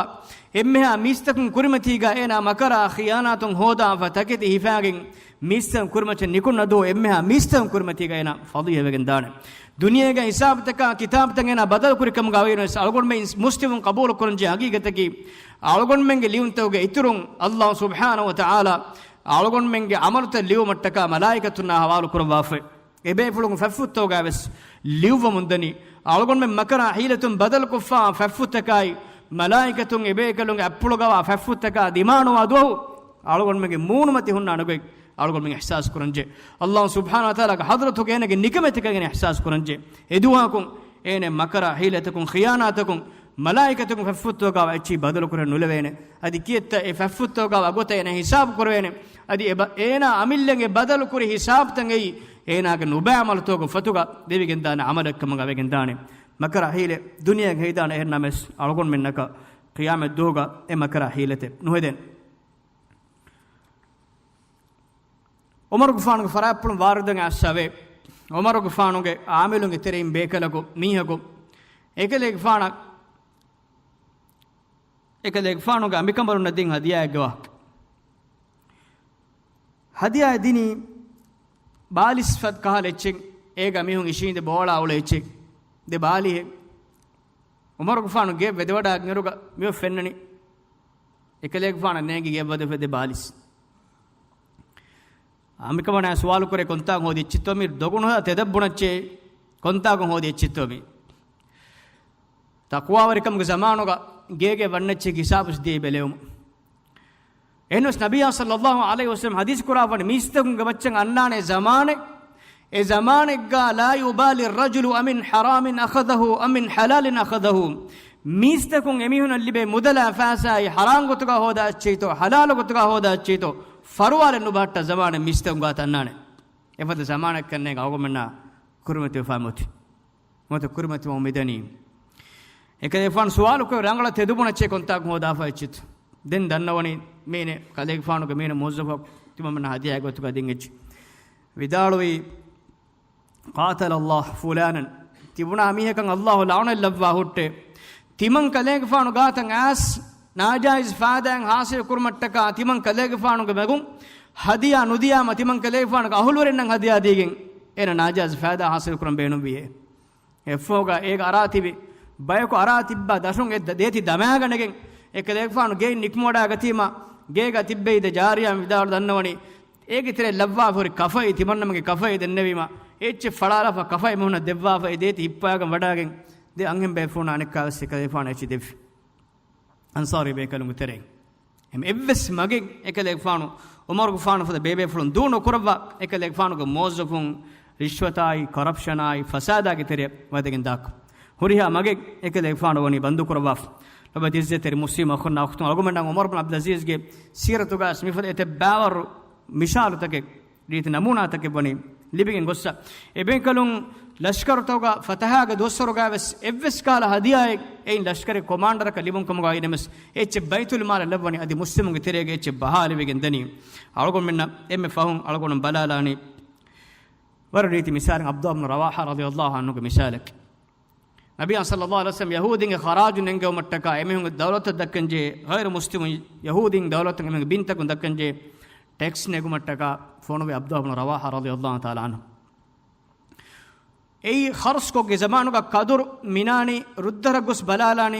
އެންމެހާ މީސްތަކުން ކުރިމަތީގަ އޭނާ މަކަރާ ޚިޔާނާތުން ހޯދާފަ ތަކެތި ހިފާގެން މީސްތަކުން ކުރިމައްޗަށް ނިކުންނަ ދުވަހު އެންމެހާ މީސްތަކުން ކުރިމަތީގަ އޭނާ ފަޟީޙަތްވެގެން ދާނެ. ދުނިޔޭގެ ހިސާބުތަކާ ކިތާބުތައް އޭނާ ބަދަލު ކުރި ކަމުގަ ވީނަމަވެސް އަޅުގަނޑުމެން މުސްލިމުން ޤަބޫލު ކުރަންޖެހޭ ޙަޤީޤަތަކީ އަޅުގަނޑުމެންގެ ލިޔުންތަކުގެ އިތުރުން އައްލާހު ސުބްޙާނަހު ވަތަޢާލާ އަޅުގަނޑުމެންގެ ޢަމަލުތައް ލިޔުމަށްޓަކާ މަލާއިކަތުންނާ ޙަވާލު ކުރައްވާފައި. އެބޭފުޅުން ފަތްފުށްތަކުގައި ވެސް ލިޔުއްވަމުން ދަނީ، އަޅުގަނޑުމެން މަކަރާ ޙީލަތުން ބަދަލުކޮށްފާ ފަތްފުށްތަކާއި، މަލާއިކަތުން އެބޭކަލުންގެ އަތްޕުޅުގަވާ ފަތްފުށްތަކާ ދިމާނުވާ ދުވަހު، އަޅުގަނޑުމެންގެ މޫނުމަތި ހުންނާނެ ގޮތް، އަޅުގަނޑުމެން އިޙްސާސް ކުރަންޖެ. ﷲ ސުބްޙާނަހޫ ވަތަޢާލާގެ ޙަޟްރަތުގަ އޭނަގެ ނިކަމެތިކަން އޭނަ އިޙްސާސް ކުރަންޖެ. އެދުވަހަކުން އޭނަ މަކަރާ ޙީލަތަކުން، ޚިޔާނާތަކުން، މަލާއިކަތަކުން ފަތްފުއްތަކުގައި އެއްޗެހި ބަދަލު ކުރެއް ނުލެވޭނެ. އަދި ކިއެއްތަ އެ ފަތްފުއްތަކުގައި ގޮތަށް އޭނަ ހިސާބު ކުރެވޭނެ. އަދި އެ ބަ-، އޭނާ އަމިއްލައިން އެ ބަދަލު ކުރި ހިސާބުތައް އެއީ އޭނާގެ ނުބައި ޢަމަލުތަކުގެ ފޮތުގަ ދެވިގެންދާނެ ޢަމަލެއް ކަމުގައި ވެގެންދާނެ. މަކަރާ ޙީލަތް ދުނިޔޭގަ ހެދިދާނެ. އެހެންނަމަވެސް އަޅުގަނޑުމެންނަކަށް ޤިޔާމަތް ދުވަހުގަ އެ މަކަރާ ޙީލަތެއް ނުހެދޭނެ. ޢުމަރުގެފާނުގެ ފަރާތްޕުޅުން ވާރިދުވެގެން އައިސްފަވޭ. ޢުމަރުގެފާނުގެ ޢާމިލުންގެ ތެރެއިން ބޭކަލަކު މީހަކު އެކަލޭގެފާނަށް، އެކަލޭގެފާނުގެ އަނބިކަނބަލުންނަށް ދިން ހަދިޔާއެއްގެ ވާހަކަ. ހަދިޔާއެއް ދިނީ ބާލިސް ފަދަ ކަހަލަ އެއްޗެއް، އޭގަ މީހުން އިށީނދެ ބޯޅާ އުޅޭ އެއްޗެއް، ދެ ބާލިހެއް. ޢުމަރުގެފާނު ގެއަށް ވެދެވަޑައިގެން އިރުގަ މިއޮތް ފެންނަނީ އެކަލޭގެފާނަށް ނޭނގި ގެއަށް ވަދެފަ ދެ ބާލިސް. އަނބިކަނބަލާ ސުވާލު ކުރޭ، ކޮންތާކު ހޯދި އެއްޗެއްތޯ މީ؟ ދޮގުނު ހަދާ ތެދަށް ބުނައްޗޭ، ކޮންތާކު ހޯދި އެއްޗެއްތޯ މީ؟ ތަޤްވާވެރިކަމުގެ ޒަމާނުގަ ގޭގެ ވަންނައްޗެއް ހިސާބުސް ދިޔައީ ބެލެވުމުން. އެހެންވެސް ނަބިއްޔާ ޞައްލައްލާހު ޢަލައިހި ވަސައްލަމަ ޙަދީޘް ކުރާފަނި މީސްތަކުންގެ މައްޗަށް އަންނާނެ ޒަމާނެއް، އެ ޒަމާނެއްގަ لا يبالي الرجل أمن حرام أخذه أم من حلال أخذه. މީސްތަކުން އެމީހުނަށް ލިބޭ މުދަލާ ފައިސާއީ ޙަރާން ގޮތުގަ ހޯދާ އެއްޗެއްތޯ، ޙަލާލު ގޮތުގަ ހޯދާ އެއްޗެއްތޯ، ފަރުވާލެއް ނުބަހައްޓާ ޒަމާނެއް މީސްތަކުން ގާތަށް އަންނާނެ. އެފަދަ ޒަމާނެއްކަން ނޭނގެ އަޅުގަނޑުމެންނާ ކުރިމަތިވެފާ މިއޮތީ. ނުވަތަ ކުރިމަތިވަމުން މިދަނީ. އެކަލޭގެފާނު ސުވާލުކޮށް ރަނގަޅަށް ތެދުބުނައްޗޭ ކޮންތާކު ހޯދާފަ އެއްޗެއްތަ؟ ދެން ދަންނަވަނީ މީނެ ކަލޭގެފާނުގެ މީނެ މުވައްޒަފަކު ތިމަންމެންނަށް ހަދިޔާ ގޮތުގަ ދިން އެއްޗެއް. ވިދާޅުވީ، قاتل الله فلانا. ތިބުނާ މީހަކަށް ﷲ ލަޢުނަތް ލައްވާ ހުއްޓޭ. ތިމަން ކަލޭގެފާނު ގާތަށް އައިސް ނާޖާއިޒް ފައިދާއެއް ޙާޞިލު ކުރުމަށްޓަކާ ތިމަން ކަލޭގެފާނުގެ މެގުން ހަދިޔާ ނުދިޔާމަ ތިމަން ކަލޭގެފާނުގެ އަހުލުވެރިންނަށް ހަދިޔާ ދީގެން އޭނަ ނާޖާއިޒް ފައިދާ ޙާޞިލު ކުރަން ބޭނުންވިއޭ. އެއަށްފަހުގަ އޭގެ އަރާ ތިބި ބަޔަކު އަރާ ތިއްބާ ދަށުން އެ ދޭތި ދަމާގަނެގެން އެކަލޭގެފާނު ގެއިން ނިކުމެވަޑައިގަތީމަ، ގޭގަ ތިއްބެވި ދެ ޖާރިޔާ ވިދާޅު ދަންނަވަނީ، އޭގެ ތެރޭ ލައްވާފަ ހުރި ކަފައި ތިމަންނަމެންގެ ކަފައި ދެންނެވީމަ، އެއްޗެއް ފަޅާލާފަ ކަފައި މީހުންނަށް ދެއްވާފަ އެ ދޭތި ހިއްޕާގެން ވަޑައިގެން ދެ އަންހެން ބޭފުޅުންނާ އަނެއްކާވެސް އެކަލޭގެފާނަށް އެއްޗެއް ދެއްވި. އަންޞާރީ ބޭކަލުންގެ ތެރެއިން. އެހެން އެއްވެސް މަގެއް އެކަލޭގެފާނު ޢުމަރުގެފާނު ފަދަ ބޭބޭފުޅުން ދޫ ނުކުރައްވާ، އެކަލޭގެފާނުގެ މުވައްޒަފުން ރިޝްވަތާއި، ކޮރަޕްޝަނާއި، ފަސާދާގެ ތެރެއަށް ވަދެގެން ދާކަށް. ހުރިހާ މަގެއް އެކަލޭގެފާނު ވަނީ ބަންދު ކުރައްވާފަ. ލޮބުވެތި ޢިއްޒަތްތެރި މުސްލިމް އަޚުންނާ އުޚްތުން، އަޅުގަނޑުމެންނަށް ޢުމަރު ބިން ޢަބްދުލް ޢަޒީޒްގެ ސީރަތުގައި މިފަދަ އެތައް ބާވަރު މިސާލުތަކެއް، ރީތި ނަމޫނާތަކެއް ވަނީ ލިބިގެން ގޮއްސަ. އެބޭކަލުން ލަޝްކަރުތަކުގަ ފަތަހާގެ ދުވަސްވަރުގައިވެސް އެއްވެސް ކަހަލަ ހަދިޔާއެއް އެއިން ލަޝްކަރެއް ކޮމާންޑަރަކަށް ލިބުން ކަމުގައި ނަމަވެސް، އެއްޗެއް ބައިތުލް މާލަށް ލައްވަނީ އަދި މުސްލިމުންގެ ތެރޭގަ އެއްޗެއް ބަހާލެވިގެން ދަނީ. އަޅުގަނޑުމެންނަށް އެންމެ ފަހުން އަޅުގަނޑު ބަލާލާނީ ވަރަށް ރީތި މިސާލެއް ޢަބްދުﷲ ބިން ރަވާޙާ ރަޟިޔަﷲ ޢަންހުގެ މިސާލަކީ. ނަބިއްޔާ ޞައްލަﷲ ޢަލައިހި ވަސައްލަމަ ޔަހޫދީންގެ ޚަރާޖު ނެންގެވުމަށްޓަކާ އެމީހުންގެ ދައުލަތަށް ދައްކަންޖެހޭ، ޣައިރު މުސްލިމު ޔަހޫދީން ދައުލަތުން އެމީހުންގެ ބިންތަކުން ދައްކަންޖެހޭ ޓެކްސް ނެގުމަށްޓަކާ ފޮނުވި ޢަބްދުﷲ ބިން ރަވާޙާ ރަޟިޔަﷲ ތަޢާލާ ޢަންހު. އެއީ ޚަރަސްކޮށްގެ ޒަމާނުގަ ކަދުރު މިނާނީ ރުއްދަރަށް ގޮސް ބަލާލާނީ،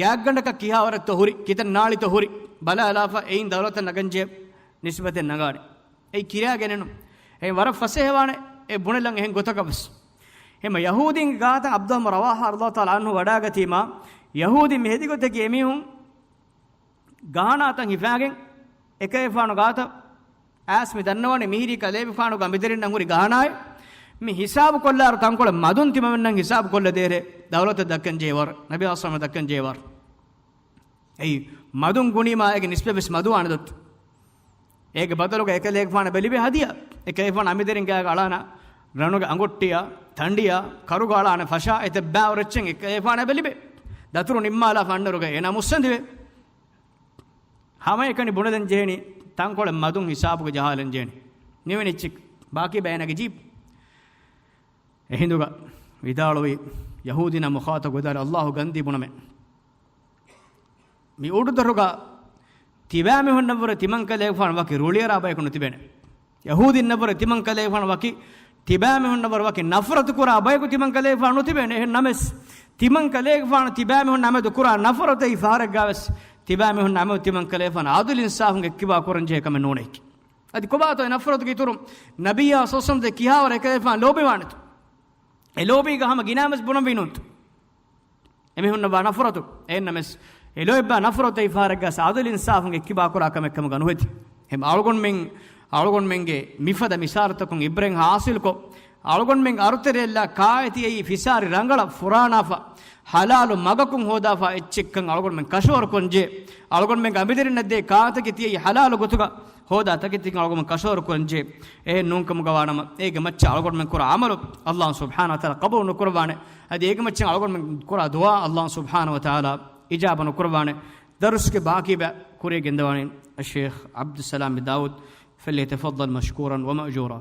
ގާތްގަނޑަކަށް ކިހާވަރެއްތޯ ހުރި، ކިތައް ނާޅީތޯ ހުރި، ބަލާލާފަ އެއިން ދައުލަތަށް ނަގަންޖެހޭ ނިސްބަތެއް ނަގާނެ. އެއީ ކިރާ ގެނެނު. އެ ވަރަށް ފަސޭހަވާނެ އެ ބުނެލަން އެހެން ގޮތަކަށް ވެސް. އެހެންމަ ޔަހޫދީންގެ ގާތަށް ޢަބްދުﷲ ބިން ރަވާޙާ ރަޟިޔަﷲ ތަޢާލާ ޢަންހު ވަޑާގަތީމާ، ޔަހޫދީން މި ހެދި ގޮތަކީ އެމީހުން ގަހަނާތައް ހިފާގެން އެކަލޭގެފާނު ގާތަށް އައިސް މި ދަންނަވަނީ މިހިރީ ކަލޭގެފާނުގެ އަނބިދަރިންނަށް ހުރި ގަހަނާއެއް. މި ހިސާބު ކޮށްލާއިރު ތަންކޮޅެއް މަދުން ތިމަންމެންނަށް ހިސާބު ކޮށްލަދޭހޭ ދައުލަތަށް ދައްކަން ޖެހޭ ވަރު، ނަބީ އަސްލަމަށް ދައްކަން ޖެހޭ ވަރު. އެއީ މަދުން ގުނީމާ އޭގެ ނިސްބަތް ވެސް މަދުވާނެ ދޮއްތު. އޭގެ ބަދަލުގަ އެކަލޭގެފާނަށް އެބަ ލިބޭ ހަދިޔާ. އެކަލޭގެފާނު އަނބިދަރިން ގާގަ އަޅާނަ ރަނުގެ އަނގޮއްޓިއާ، ތަނޑިއާ، ކަރުގަ އަޅާނެ ފަށާ، އެތައް ބާވަރު އެއްޗެއް އެކަލޭގެފާނަށް އެބަ ލިބޭ. ދަތުރު ނިންމާލާފަ އަންނައިރުގަ އޭނާ މުއްސަނދިވޭ. ހަމައެކަނި ބުނެލަން ޖެހެނީ، ތަންކޮޅެއް މަދުން ހިސާބުގަ ޖަހާލަން ޖެހެނީ. މިވެނި އެއްޗެއް ބާކީ ބައިނަގެ ޖީބް. އެހިނދުގަ ވިދާޅުވި ޔަހޫދީންނާ މުޚާޠަބު ވެދާރި ﷲ ގަންދީ ބުނަމޭ. މި އުޑުދޮރުގަ ތިބާމީހުންނަށްވުރެ ތިމަންކަލޭގެފާނު ވަކި ރުޅިއަރާ ބަޔަކު ނުތިބޭނެ. ޔަހޫދީންނަށްވުރެ ތިމަންކަލޭގެފާނު ވަކި، ތިބާމީހުންނަށްވުރެ ވަކި ނަފްރަތު ކުރާ ބަޔަކު ތިމަންކަލޭގެފާނު ނުތިބޭނެ. އެހެން ނަމަވެސް، ތިމަންކަލޭގެފާނު ތިބާމީހުންނާ މެދު ކުރާ ނަފްރަތަށް ފަހަރެއްގަވެސް ތިބާމީހުންނާ މެދު ތިމަންކަލޭގެފާނު އަދުލު އިންސާފުން އެއްކިބާ ކުރަންޖެހޭ ކަމެއް ނޫނޭ. އަދި ކޮބާތޯ އެ ނަފްރަތުގެ އިތުރުން ނަބިއްޔާ ޞައްލަﷲ ޢަލައިހި ވަސައްލަމަ ދެ ކިހާވަރަށް އެކަލޭގެފާނު ލޯބިވާނެތޯ؟ އެ ލޯބީގަ ހަމަ ގިނައިންވެސް ބުނަންވީ ނޫންތޯ؟ އެމީހުންނަށްވާ ނަފްރަތު. އެހެންނަމަވެސް، އެ ލޯތްބާ ނަފްރަތު އެއީ ފަހަރެއްގަސް އަދުލު އިންސާފުން އެއްކިބާ ކުރާ ކަމެއް ކަމުގަ ނުހެދި. އެހެން އަޅުގަނޑުމެން އަޅުގަނޑުމެންގެ މިފަދަ މިސާލުތަކުން އިބްރަތް ހާސިލްކޮށް، އަޅުގަނޑުމެން އަރުތެރެއަށްލާ ކާއެތި އެއީ ފިސާރި ރަނގަޅަށް ފުރާނާފަ، ހަލާލު މަގަކުން ހޯދާފަ އެއްޗެއްކަން އަޅުގަނޑުމެން ކަށަވަރު ކުރަންޖެ. އަޅުގަނޑުމެން އަނބިދިރިންނަށް ދޭ ކާތަކެތި އެއީ ހަލާލު ގޮތުގަ ހޯދާ ތަކެތި އަޅުގަނޑުމެން ކަށަވަރު ކުރަންޖެ. އެހެން ނޫންކަމުގަ ވާނަމަ، އޭގެ މައްޗަށް އަޅުގަނޑުމެން ކުރާ ޢަމަލު އައްލާހު ސުބްޙާނަހު ވަތަޢާލާ ޤަބޫލު ނުކުރައްވާނެ. އަދި އޭގެ މައްޗަށް އަޅުގަނޑުމެން ކުރާ ދުޢާ އައްލާހު ސުބްޙާނަހު ވަތަޢާލާ އިޖާބަ ނުކުރައްވާނެ. ދަރުސްގެ ބާކީ ބައި ކުރިޔަށް ގެންދަވާނީ އައްޝޭޚް ޢަބްދުއްސަލާމް ބިން ދާވޫދު، فليتفضل مشكورا ومأجورا.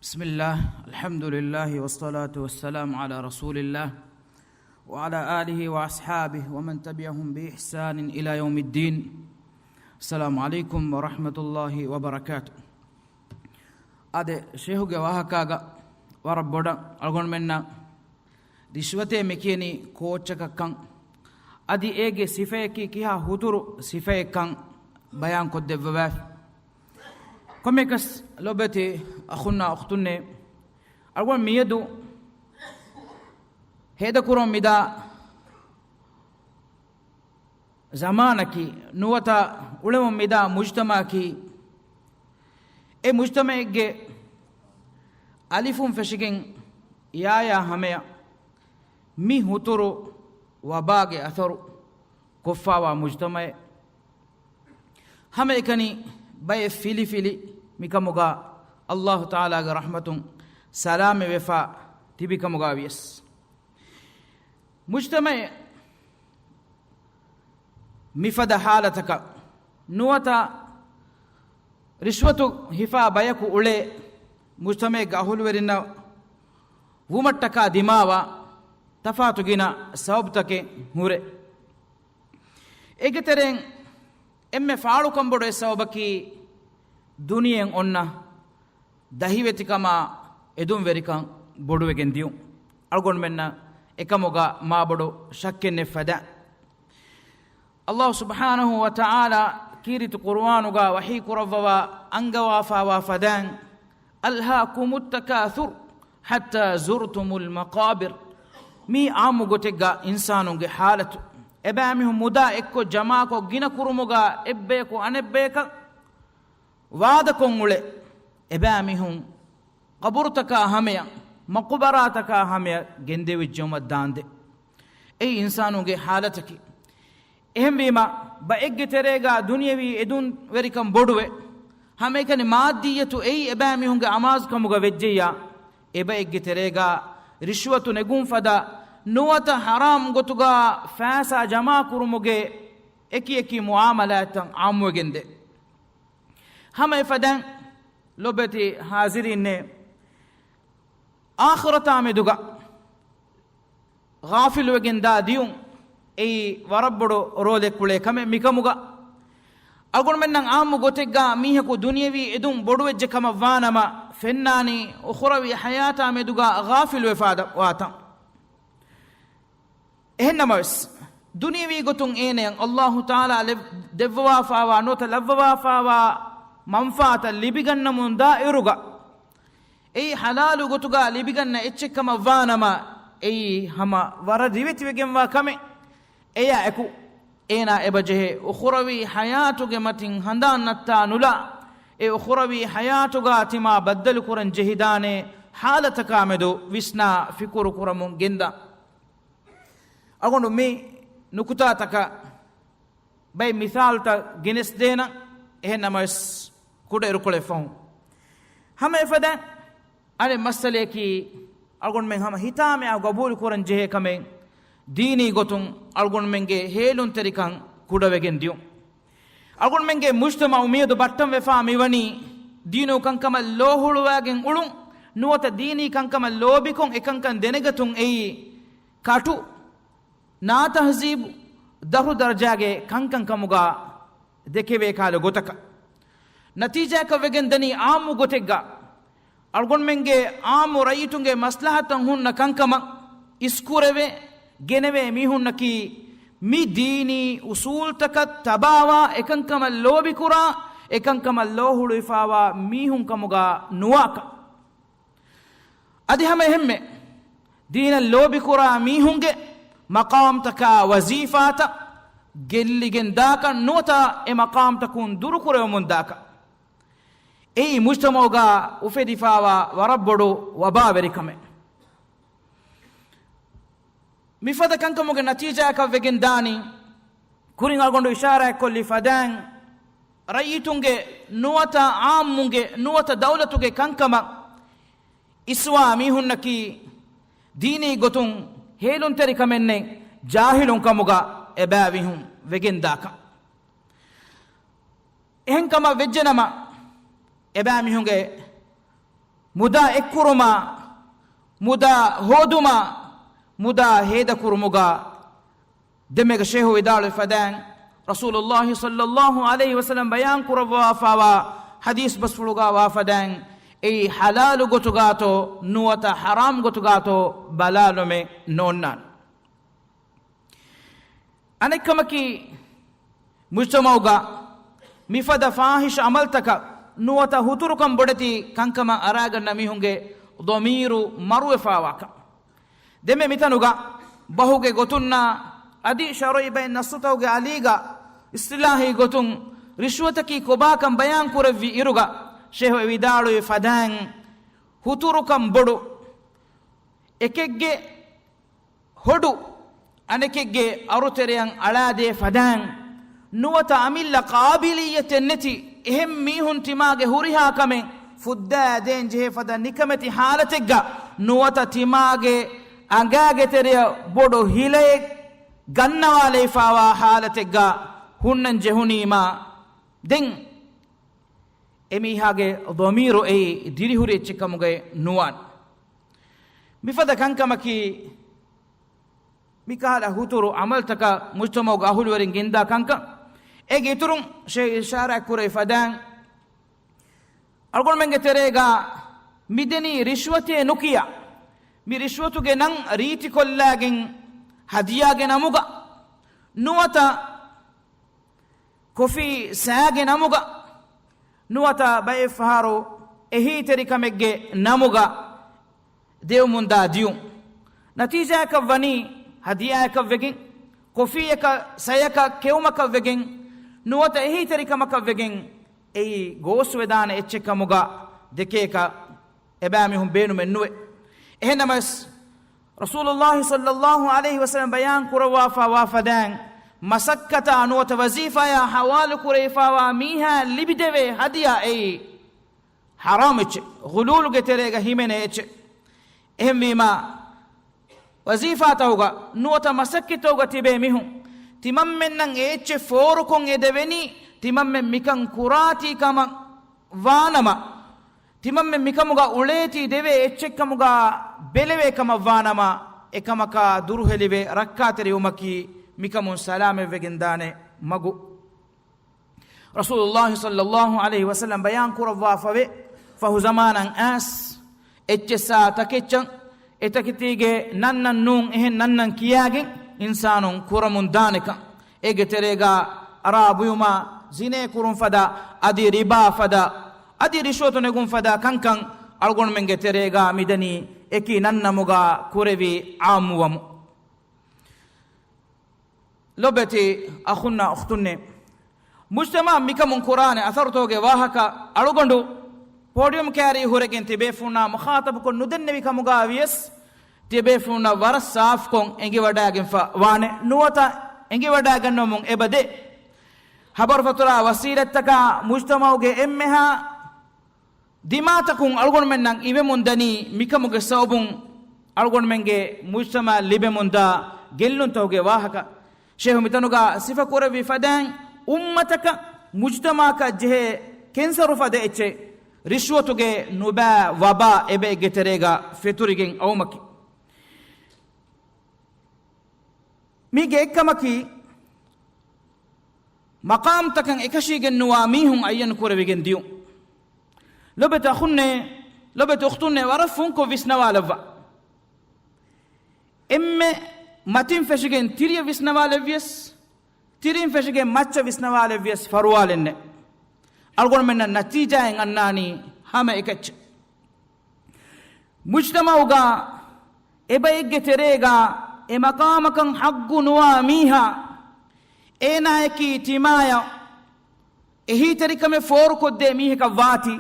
بسم الله، الحمد لله، والصلاة والسلام على رسول الله، وعلى آله وأصحابه ومن تبعهم بإحسان إلى يوم الدين. السلام عليكم ورحمة الله وبركاته. އާދެ، ޝޭހުގެ ވާހަކާގަ ވަރަށް ބޮޑަށް އަޅުގަނޑުމެންނަށް ރިޝްވަތޭ މިކިޔަނީ ކޯއްޗަކަށްކަން، އަދި އޭގެ ސިފަޔަކީ ކިހާ ހުތުރު ސިފައެއްކަން ބަޔާންކޮށްދެއްވަވާފި. ކޮންމެއަކަސް ލޮބެތި އަޚުންނާ އުޚްތުންނޭ، އަޅުގަނޑު މިއަދު ހޭދަކުރަން މިދާ ޒަމާނަކީ، ނުވަތަ އުޅެމުން މިދާ މުޖްތަމައަކީ، އެ މުޖްތަމައެއްގެ އަލިފުން ފެށިގެން ޔާޔާ ހަމަޔަށް މި ހުތުރު ވަބާގެ އަސަރު ކޮށްފާވާ މުޖްތަމައެއް. ހަމައެކަނި ބައެއް ފިލިފިލި މިކަމުގަ އައްލާހު ތަޢާލާގެ ރަޙްމަތުން ސަލާމަތްވެފަ ތިބިކަމުގަ ވިޔަސް، މުޖްތަމައެއް މިފަދަ ހާލަތަކަށް ނުވަތަ ރިޝްވަތު ހިފާ ބަޔަކު އުޅޭ މުޖްތަމައެއްގެ އަހުލުވެރިންނަށް ވުމަށްޓަކާ ދިމާވާ ތަފާތު ގިނަ ސަބަބުތަކެއް ހުރޭ. އޭގެ ތެރެއިން އެންމެ ފާޅުކަން ބޮޑު އެއް ސަބަބަކީ ދުނިޔެއިން އޮންނަ ދަހިވެތިކަމާ އެދުންވެރިކަން ބޮޑުވެގެން ދިޔުން. އަޅުގަނޑުމެންނަށް އެކަމުގަ މާބޮޑު ޝައްކެއް ނެތް ފަދަ. އައްލާހު ސުބްޙާނަހު ވަ ތަޢާލާ ކީރިތި ޤުރުއާނުގަ ވަޙީ ކުރައްވަވާ އަންގަވާފާވާ ފަދައިން، ألهاكم التكاثر حتى زرتم المقابر. މީ އާއްމު ގޮތެއްގަ އިންސާނުންގެ ޙާލަތު. އެބައިމީހުން މުދާ އެއްކޮށް ޖަމާކޮށް ގިނަ ކުރުމުގަ އެއްބަޔަކު އަނެއްބަޔަކަށް ވާދަކޮށް އުޅެ، އެބައިމީހުން ޤަބުރުތަކާ ހަމަޔަށް، މަޤުބަރާތަކާ ހަމަޔަށް ގެންދެވިއްޖެއުމަށް ދާންދެ. އެއީ އިންސާނުންގެ ޙާލަތަކީ. އެހެންވީމަ، ބައެއްގެ ތެރޭގަ ދުނިޔަވީ އެދުންވެރިކަން ބޮޑުވެ، ހަމައެކަނި މާއްދިއްޔަތު އެއީ އެބައިމީހުންގެ އަމާޒުކަމުގަ ވެއްޖެއްޔާ، އެބައެއްގެ ތެރޭގަ ރިޝްވަތު ނެގުން ފަދަ ނުވަތަ ޙަރާމް ގޮތުގަ ފައިސާ ޖަމާކުރުމުގެ އެކި އެކި މުޢާމަލާތްތައް ޢާއްމުވެގެންދޭ. ހަމަ އެފަދައިން ލޮބެތި ޙާޟިރީންނޭ، އާޚިރަތާ މެދުގަ ޣާފިލުވެގެން ދާ ދިޔުން އެއީ ވަރަށް ބޮޑު ރޯލެއް ކުޅޭ ކަމެއް. މިކަމުގަ އަޅުގަނޑުމެންނަށް ޢާއްމު ގޮތެއްގަ މީހަކު ދުނިޔަވީ އެދުން ބޮޑުވެއްޖެ ކަމަށް ވާނަމަ، ފެންނާނީ އުޚުރަވީ ޙަޔާތާ މެދުގަ ޣާފިލުވެފާ ވާތަން. އެހެންނަމަވެސް، ދުނިޔަވީ ގޮތުން އޭނަޔަށް އައްލާހު ތަޢާލާ ލެއް-، ދެއްވަވާފާވާ ނުވަތަ ލައްވަވާފާވާ މަންފާތައް ލިބިގަންނަމުން ދާ އިރުގަ، އެއީ ޙަލާލު ގޮތުގަ ލިބިގަންނަ އެއްޗެއް ކަމަށް ވާނަމަ، އެއީ ހަމަ ވަރަށް ރިވެތިވެގެންވާ ކަމެއް. އެޔާ އެކު، އޭނާ އެބަޖެހޭ އުޚުރަވީ ޙަޔާތުގެ މަތިން ހަނދާން ނައްތާ ނުލާ، އެ އުޚުރަވީ ޙަޔާތުގަ ތިމާ ބައްދަލުކުރަން ޖެހިދާނޭ ޙާލަތަކާ މެދު ވިސްނާ ފިކުރު ކުރަމުން ގެންދާ. އަޅުގަނޑު މި ނުކުތާތަކަށް ބައެއް މިސާލުތައް ގެނެސްދޭނަން، އެހެންނަމަވެސް ކުޑައިރުކޮޅެއް ފަހުން. ހަމަ އެފަދަ އަނެއް މައްސަލަޔަކީ، އަޅުގަނޑުމެން ހަމަ ހިތާމައާ ގަބޫލު ކުރަން ޖެހޭ ކަމެއް، ދީނީ ގޮތުން އަޅުގަނޑުމެންގެ ހޭލުންތެރިކަން ކުޑަވެގެން ދިޔުން. އަޅުގަނޑުމެންގެ މުޖްތަމަޢު މިއަދު ބައްޓަން ވެފާ މިވަނީ، ދީނު ކަންކަމަށް ލޯ ހުޅުވާގެން އުޅުން، ނުވަތަ ދީނީ ކަންކަމަށް ލޯބިކޮށް އެކަންކަން ދެނެގަތުން އެއީ، ކަޓު، ނާތަހްޒީބު، ދަށު ދަރަޖާގެ ކަންކަން ކަމުގަ ދެކެވޭ ކަހަލަ ގޮތަކަށް. ނަތީޖާއަކަށް ވެގެން ދަނީ އާއްމު ގޮތެއްގަ އަޅުގަނޑުމެންގެ އާއްމު ރައްޔިތުންގެ މަސްލަހަތަށް ހުންނަ ކަންކަމަށް އިސްކުރެވޭ، ގެނެވޭ މީހުންނަކީ މި ދީނީ އުސޫލްތަކަށް ތަބާވާ، އެކަންކަމަށް ލޯބިކުރާ، އެކަންކަމަށް ލޯ ހުޅުވިފާވާ މީހުން ކަމުގަ ނުވާކަށް. އަދި ހަމަ އެހެންމެ ދީނަށް ލޯބިކުރާ މީހުންގެ މަޤާމްތަކާ ވަޒީފާތައް ގެއްލިގެން ދާކަށް ނުވަތަ އެ މަޤާމްތަކުން ދުރުކުރެވެމުން ދާކަށް. އެއީ މުޖްތަމަޢުގަ އުފެދިފާވާ ވަރަށް ބޮޑު ވަބާވެރިކަމެއް. މިފަދަ ކަންކަމުގެ ނަތީޖާއަކަށް ވެގެން ދާނީ، ކުރިން އަޅުގަނޑު އިޝާރާތްކޮށްލި ފަދައިން، ރައްޔިތުންގެ ނުވަތަ އާއްމުންގެ ނުވަތަ ދައުލަތުގެ ކަންކަމަށް އިސްވާ މީހުންނަކީ ދީނީ ގޮތުން ހޭލުންތެރިކަމެއް ނެތް ޖާހިލުން ކަމުގަ އެބައިމީހުން ވެގެންދާކަން. އެހެންކަމަށް ވެއްޖެނަމަ، އެބައިމީހުންގެ މުދާ އެއްކުރުމާ، މުދާ ހޯދުމާ، މުދާ ހޭދަކުރުމުގަ ދެންމެގަ ޝޭހު ވިދާޅުވި ފަދައިން، ރަސޫލުﷲ ޞައްލަﷲ ޢަލައިހި ވަސައްލަމް ބަޔާން ކުރައްވާފާވާ ޙަދީޘް ބަސްފުޅުގަ ވާ ފަދައިން، އެއީ ޙަލާލު ގޮތުގާތޯ ނުވަތަ ޙަރާމް ގޮތުގާތޯ ބަލާލުމެއް ނޯންނާނެ. އަނެއްކަމަކީ، މުޖްތަމަޢުގަ މިފަދަ ފާޙިޝް ޢަމަލްތަކަށް ނުވަތަ ހުތުރުކަން ބޮޑެތި ކަންކަމަށް އަރާގަންނަ މީހުންގެ ޟަމީރު މަރުވެފާވާކަން. ދެންމެ މިތަނުގަ ބަހުގެ ގޮތުންނާ އަދި ޝަރުޢީ ބައެއް ނައްޞުތަކުގެ އަލީގަ އިޞްޠިލާޙީ ގޮތުން ރިޝްވަތަކީ ކޮބާކަން ބަޔާން ކުރެއްވި އިރުގަ، ޝޭހު އެ ވިދާޅުވި ފަދައިން، ހުތުރުކަން ބޮޑު، އެކެއްގެ ހޮޑު އަނެކެއްގެ އަރުތެރެއަށް އަޅާދޭ ފަދައިން، ނުވަތަ އަމިއްލަ ޤާބިލިއްޔަތެއް ނެތި އެހެން މީހުން ތިމާގެ ހުރިހާ ކަމެއް ފުއްދާ ދޭން ޖެހޭ ފަދަ ނިކަމެތި ޙާލަތެއްގަ، ނުވަތަ ތިމާގެ އަނގާގެ ތެރެއަށް ބޮޑު ހިލައެއް ގަންނަވާލައިފާވާ ޙާލަތެއްގަ ހުންނަން ޖެހުނީމާ، ދެން އެމީހާގެ ޟަމީރު އެއީ ދިރިހުރި އެއްޗެއް ކަމުގައި ނުވާނެ. މިފަދަ ކަންކަމަކީ، މިކަހަލަ ހުތުރު ޢަމަލްތަކަށް މުޖްތަމަޢުގެ އަހުލުވެރިން ގެންދާ ކަންކަން. އޭގެ އިތުރުން ޝޭހު އިޝާރާތް ކުރެވި ފަދައިން، އަޅުގަނޑުމެންގެ ތެރޭގަ މިދެނީ ރިޝްވަތޭ ނުކިޔާ، މި ރިޝްވަތުގެ ނަން ރީތިކޮށްލާގެން ހަދިޔާގެ ނަމުގަ ނުވަތަ ކޮފީ ސައިގެ ނަމުގަ ނުވަތަ ބައެއްފަހަރު އެހީތެރިކަމެއްގެ ނަމުގަ ދެވެމުންދާ ދިޔުން. ނަތީޖާއަކަށް ވަނީ ހަދިޔާއަކަށް ވެގެން، ކޮފީއަކަށް ސަޔަކަށް ކެއުމަކަށް ވެގެން، ނުވަތަ އެހީތެރިކަމަކަށް ވެގެން، އެއީ ގޯސްވެދާނެ އެއްޗެއް ކަމުގަ ދެކޭކަށް އެބައިމީހުން ބޭނުމެއް ނުވޭ. އެހެންނަމަވެސް، ރަސޫލުﷲ ޞައްލަﷲ ޢަލައިހި ވަސައްލަމް ބަޔާން ކުރައްވާފާ ވާ ފަދައިން، މަސައްކަތާ ނުވަތަ ވަޒީފާޔާ ޙަވާލު ކުރެވިފާވާ މީހާ ލިބިދެވޭ ހަދިޔާ އެއީ ޙަރާމް އެއްޗެއް، ޣުލޫލުގެ ތެރޭގަ ހިމެނޭ އެއްޗެއް. އެހެންވީމާ، ވަޒީފާތަކުގަ ނުވަތަ މަސައްކަތްތަކުގަ ތިބޭ މީހުން ތިމަންމެންނަށް އެ އެއްޗެއް ފޯރުކޮށް އެދެވެނީ، ތިމަންމެން މިކަން ކުރާތީ ކަމަށް ވާނަމަ، ތިމަންމެން މިކަމުގަ އުޅޭތީ ދެވޭ އެއްޗެއްކަމުގަ ބެލެވޭ ކަމަށް ވާނަމަ، އެކަމަކާ ދުރުހެލިވެ ރައްކާތެރިވުމަކީ މިކަމުން ސަލާމަތްވެގެންދާނެ މަގު. ރަސޫލުﷲ ޞައްލަﷲ ޢަލައިހި ވަސައްލަމް ބަޔާން ކުރައްވާފަވޭ، ފަހު ޒަމާނަށް އައިސް އެއްޗެއްސާ ތަކެއްޗަށް އެތަކެތީގެ ނަންނަން ނޫން އެހެން ނަންނަން ކިޔާގެން އިންސާނުން ކުރަމުން ދާނެކަން. އޭގެ ތެރޭގަ އަރާ ބުއިމާ، ޒިނޭ ކުރުން ފަދަ، އަދި ރިބާ ފަދަ، އަދި ރިޝްވަތު ނެގުން ފަދަ ކަންކަން އަޅުގަނޑުމެންގެ ތެރޭގަ މިދަނީ އެކި ނަންނަމުގަ ކުރެވި ޢާއްމުވަމުން. ލޮބެތި އަޚުންނާ އުޚްތުންނޭ، މުޖްތަމަޢަށް މިކަމުން ކުރާނެ އަސަރުތަކުގެ ވާހަކަ އަޅުގަނޑު ޕޯޑިއުމް ކައިރީ ހުރެގެން ތިބޭފުޅުންނާ މުޚާޠަބުކޮށް ނުދެންނެވި ކަމުގަ ވިޔަސް، ތިބޭފުޅުންނަށް ވަރަށް ސާފުކޮށް އެނގިވަޑައިގެންފަ ވާނެ، ނުވަތަ އެނގިވަޑައިގަންނަވަމުން އެބަދޭ. ޚަބަރުފަތުރާ ވަސީލަތްތަކާ މުޖްތަމަޢުގެ އެންމެހާ ދިމާތަކުން އަޅުގަނޑުމެންނަށް އިވެމުން ދަނީ މިކަމުގެ ސަބަބުން އަޅުގަނޑުމެންގެ މުޖްތަމަޢަށް ލިބެމުންދާ ގެއްލުންތަކުގެ ވާހަކަ. ޝޭހު މިތަނުގަ ސިފަކުރެއްވި ފަދައިން، އުއްމަތަކަށް މުޖްތަމަޢަކަށް ޖެހޭ ކެންސަރު ފަދަ އެއްޗެއް، ރިޝްވަތުގެ ނުބައި ވަބާ އެބައެއްގެ ތެރޭގަ ފެތުރިގެން އައުމަކީ. މީގެ އެއްކަމަކީ، މަޤާމްތަކަށް އެކަށީގެންނުވާ މީހުން އައްޔަން ކުރެވިގެން ދިޔުން. ލޮބެތި އަޚުންނޭ، ލޮބެތި އުޚްތުންނޭ، ވަރަށް ފުންކޮށް ވިސްނަވާލައްވާ. އެންމެ މަތިން ފެށިގެން ތިރިއަށް ވިސްނަވާލެއްވިޔަސް، ތިރިން ފެށިގެން މައްޗަށް ވިސްނަވާލެއްވިޔަސް ފަރުވާލެއްނެއް. އަޅުގަނޑުމެންނަށް ނަތީޖާއެއް އަންނާނީ ހަމަ އެކައްޗެއް. މުޖްތަމަޢުގަ އެބައެއްގެ ތެރޭގަ އެ މަޤާމަކަށް ޙައްޤު ނުވާ މީހާ، އޭނާޔަކީ ތިމާޔަށް އެހީތެރިކަމެއް ފޯރުކޮށްދޭ މީހަކަށް ވާތީ،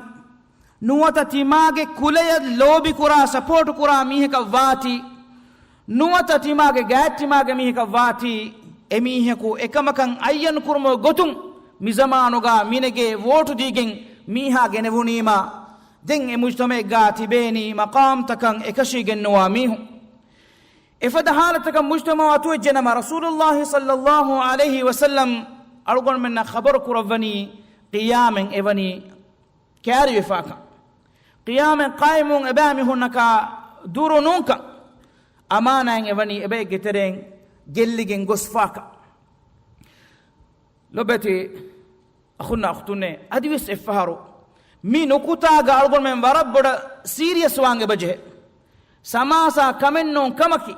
ނުވަތަ ތިމާގެ ކުލަޔަށް ލޯބިކުރާ، ސަޕޯޓުކުރާ މީހަކަށް ވާތީ، ނުވަތަ ތިމާގެ ގާތްތިމާގެ މީހަކަށް ވާތީ، އެމީހަކު އެކަމަކަށް އައްޔަން ކުރުމުގެ ގޮތުން މިޒަމާނުގަ މިނެގޭ ވޯޓު ދީގެން މީހާ ގެނެވުނީމާ، ދެން އެ މުޖްތަމައެއްގަ ތިބޭނީ މަޤާމްތަކަށް އެކަށީގެންނުވާ މީހުން. އެފަދަ ހާލަތަކަށް މުޖްތަމަޢު އަތުވެއްޖެނަމަ، ރަސޫލުﷲ ޞައްލަﷲ ޢަލައިހި ވަސައްލަމް އަޅުގަނޑުމެންނަށް ޚަބަރު ކުރައްވަނީ ޤިޔާމަތް އެވަނީ ކައިރިވެފާކަން، ޤިޔާމަތް ޤާއިމުވުން އެބައިމީހުންނަކާ ދުރު ނޫންކަން، އަމާނާތް އެވަނީ އެބައެއްގެ ތެރެއިން ގެއްލިގެން ގޮސްފާކަން. ލޮބެތި އަޚުންނާ އުޚްތުންނޭ، އަދިވެސް އެއްފަހަރު މި ނުކުތާގަ އަޅުގަނޑުމެން ވަރަށް ބޮޑަށް ސީރިއަސް ވާން އެބަޖެހޭ. ސަމާސާ ކަމެއް ނޫން ކަމަކީ.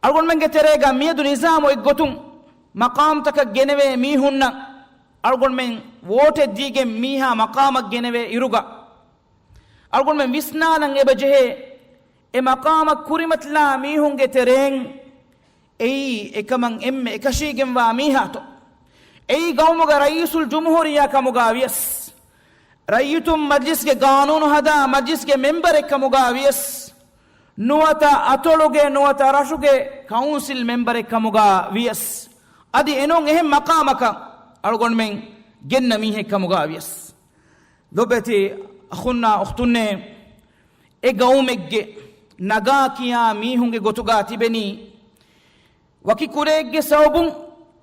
އަޅުގަނޑުމެންގެ ތެރޭގަ މިއަދު ނިޒާމު އެއްގޮތުން މަޤާމްތަކަށް ގެނެވޭ މީހުންނަށް އަޅުގަނޑުމެން ވޯޓެއް ދީގެން މީހާ މަޤާމަށް ގެނެވޭ އިރުގަ، އަޅުގަނޑުމެން ވިސްނާލަން އެބަޖެހޭ، އެ މަޤާމަށް ކުރިމަތިލާ މީހުންގެ ތެރެއިން އެއީ އެކަމަށް އެންމެ އެކަށީގެންވާ މީހާތޯ؟ އެއީ ގައުމުގެ ރައީސުލްޖުމްހޫރިއްޔާ ކަމުގަ ވިޔަސް، ރައްޔިތުން މަޖްލިސްގެ ގާނޫނު ހަދާ މަޖްލިސްގެ މެންބަރެއް ކަމުގަ ވިޔަސް، ނުވަތަ އަތޮޅުގެ ނުވަތަ ރަށުގެ ކައުންސިލް މެންބަރެއް ކަމުގަ ވިޔަސް، އަދި އެނޫން އެހެން މަޤާމަކަށް އަޅުގަނޑުމެން ގެންނަ މީހެއް ކަމުގަ ވިޔަސް. ލޮބެތި އަޚުންނާ އުޚްތުންނޭ، އެ ގައުމެއްގެ ނަގާ ކިޔާ މީހުންގެ ގޮތުގަ ތިބެނީ، ވަކި ކުލައެއްގެ ސަބަބުން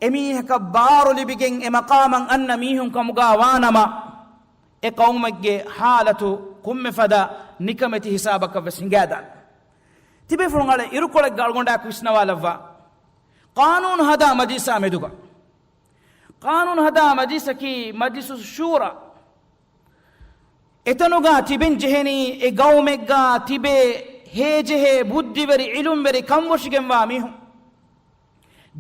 އެމީހަކަށް ބާރު ލިބިގެން އެ މަޤާމަށް އަންނަ މީހުން ކަމުގަ ވާނަމަ، އެ ޤައުމެއްގެ ހާލަތު ކޮންމެ ފަދަ ނިކަމެތި ހިސާބަކަށް ވެސް ހިނގާދާނެ. ތިބޭފުޅުން އަޅެ އިރުކޮޅެއްގަ އަޅުގަނޑާއެކު ވިސްނަވާލައްވާ. ޤާނޫނު ހަދާ މަޖިލިސާ މެދުގަ، ޤާނޫނު ހަދާ މަޖިލިސަކީ މަޖިލިސު ޝޫރާ. އެތަނުގަ ތިބެން ޖެހެނީ އެ ގައުމެއްގަ ތިބޭ ހޭޖެހޭ ބުއްދިވެރި ޢިލްމްވެރި ކަންވޮށިގެންވާ މީހުން.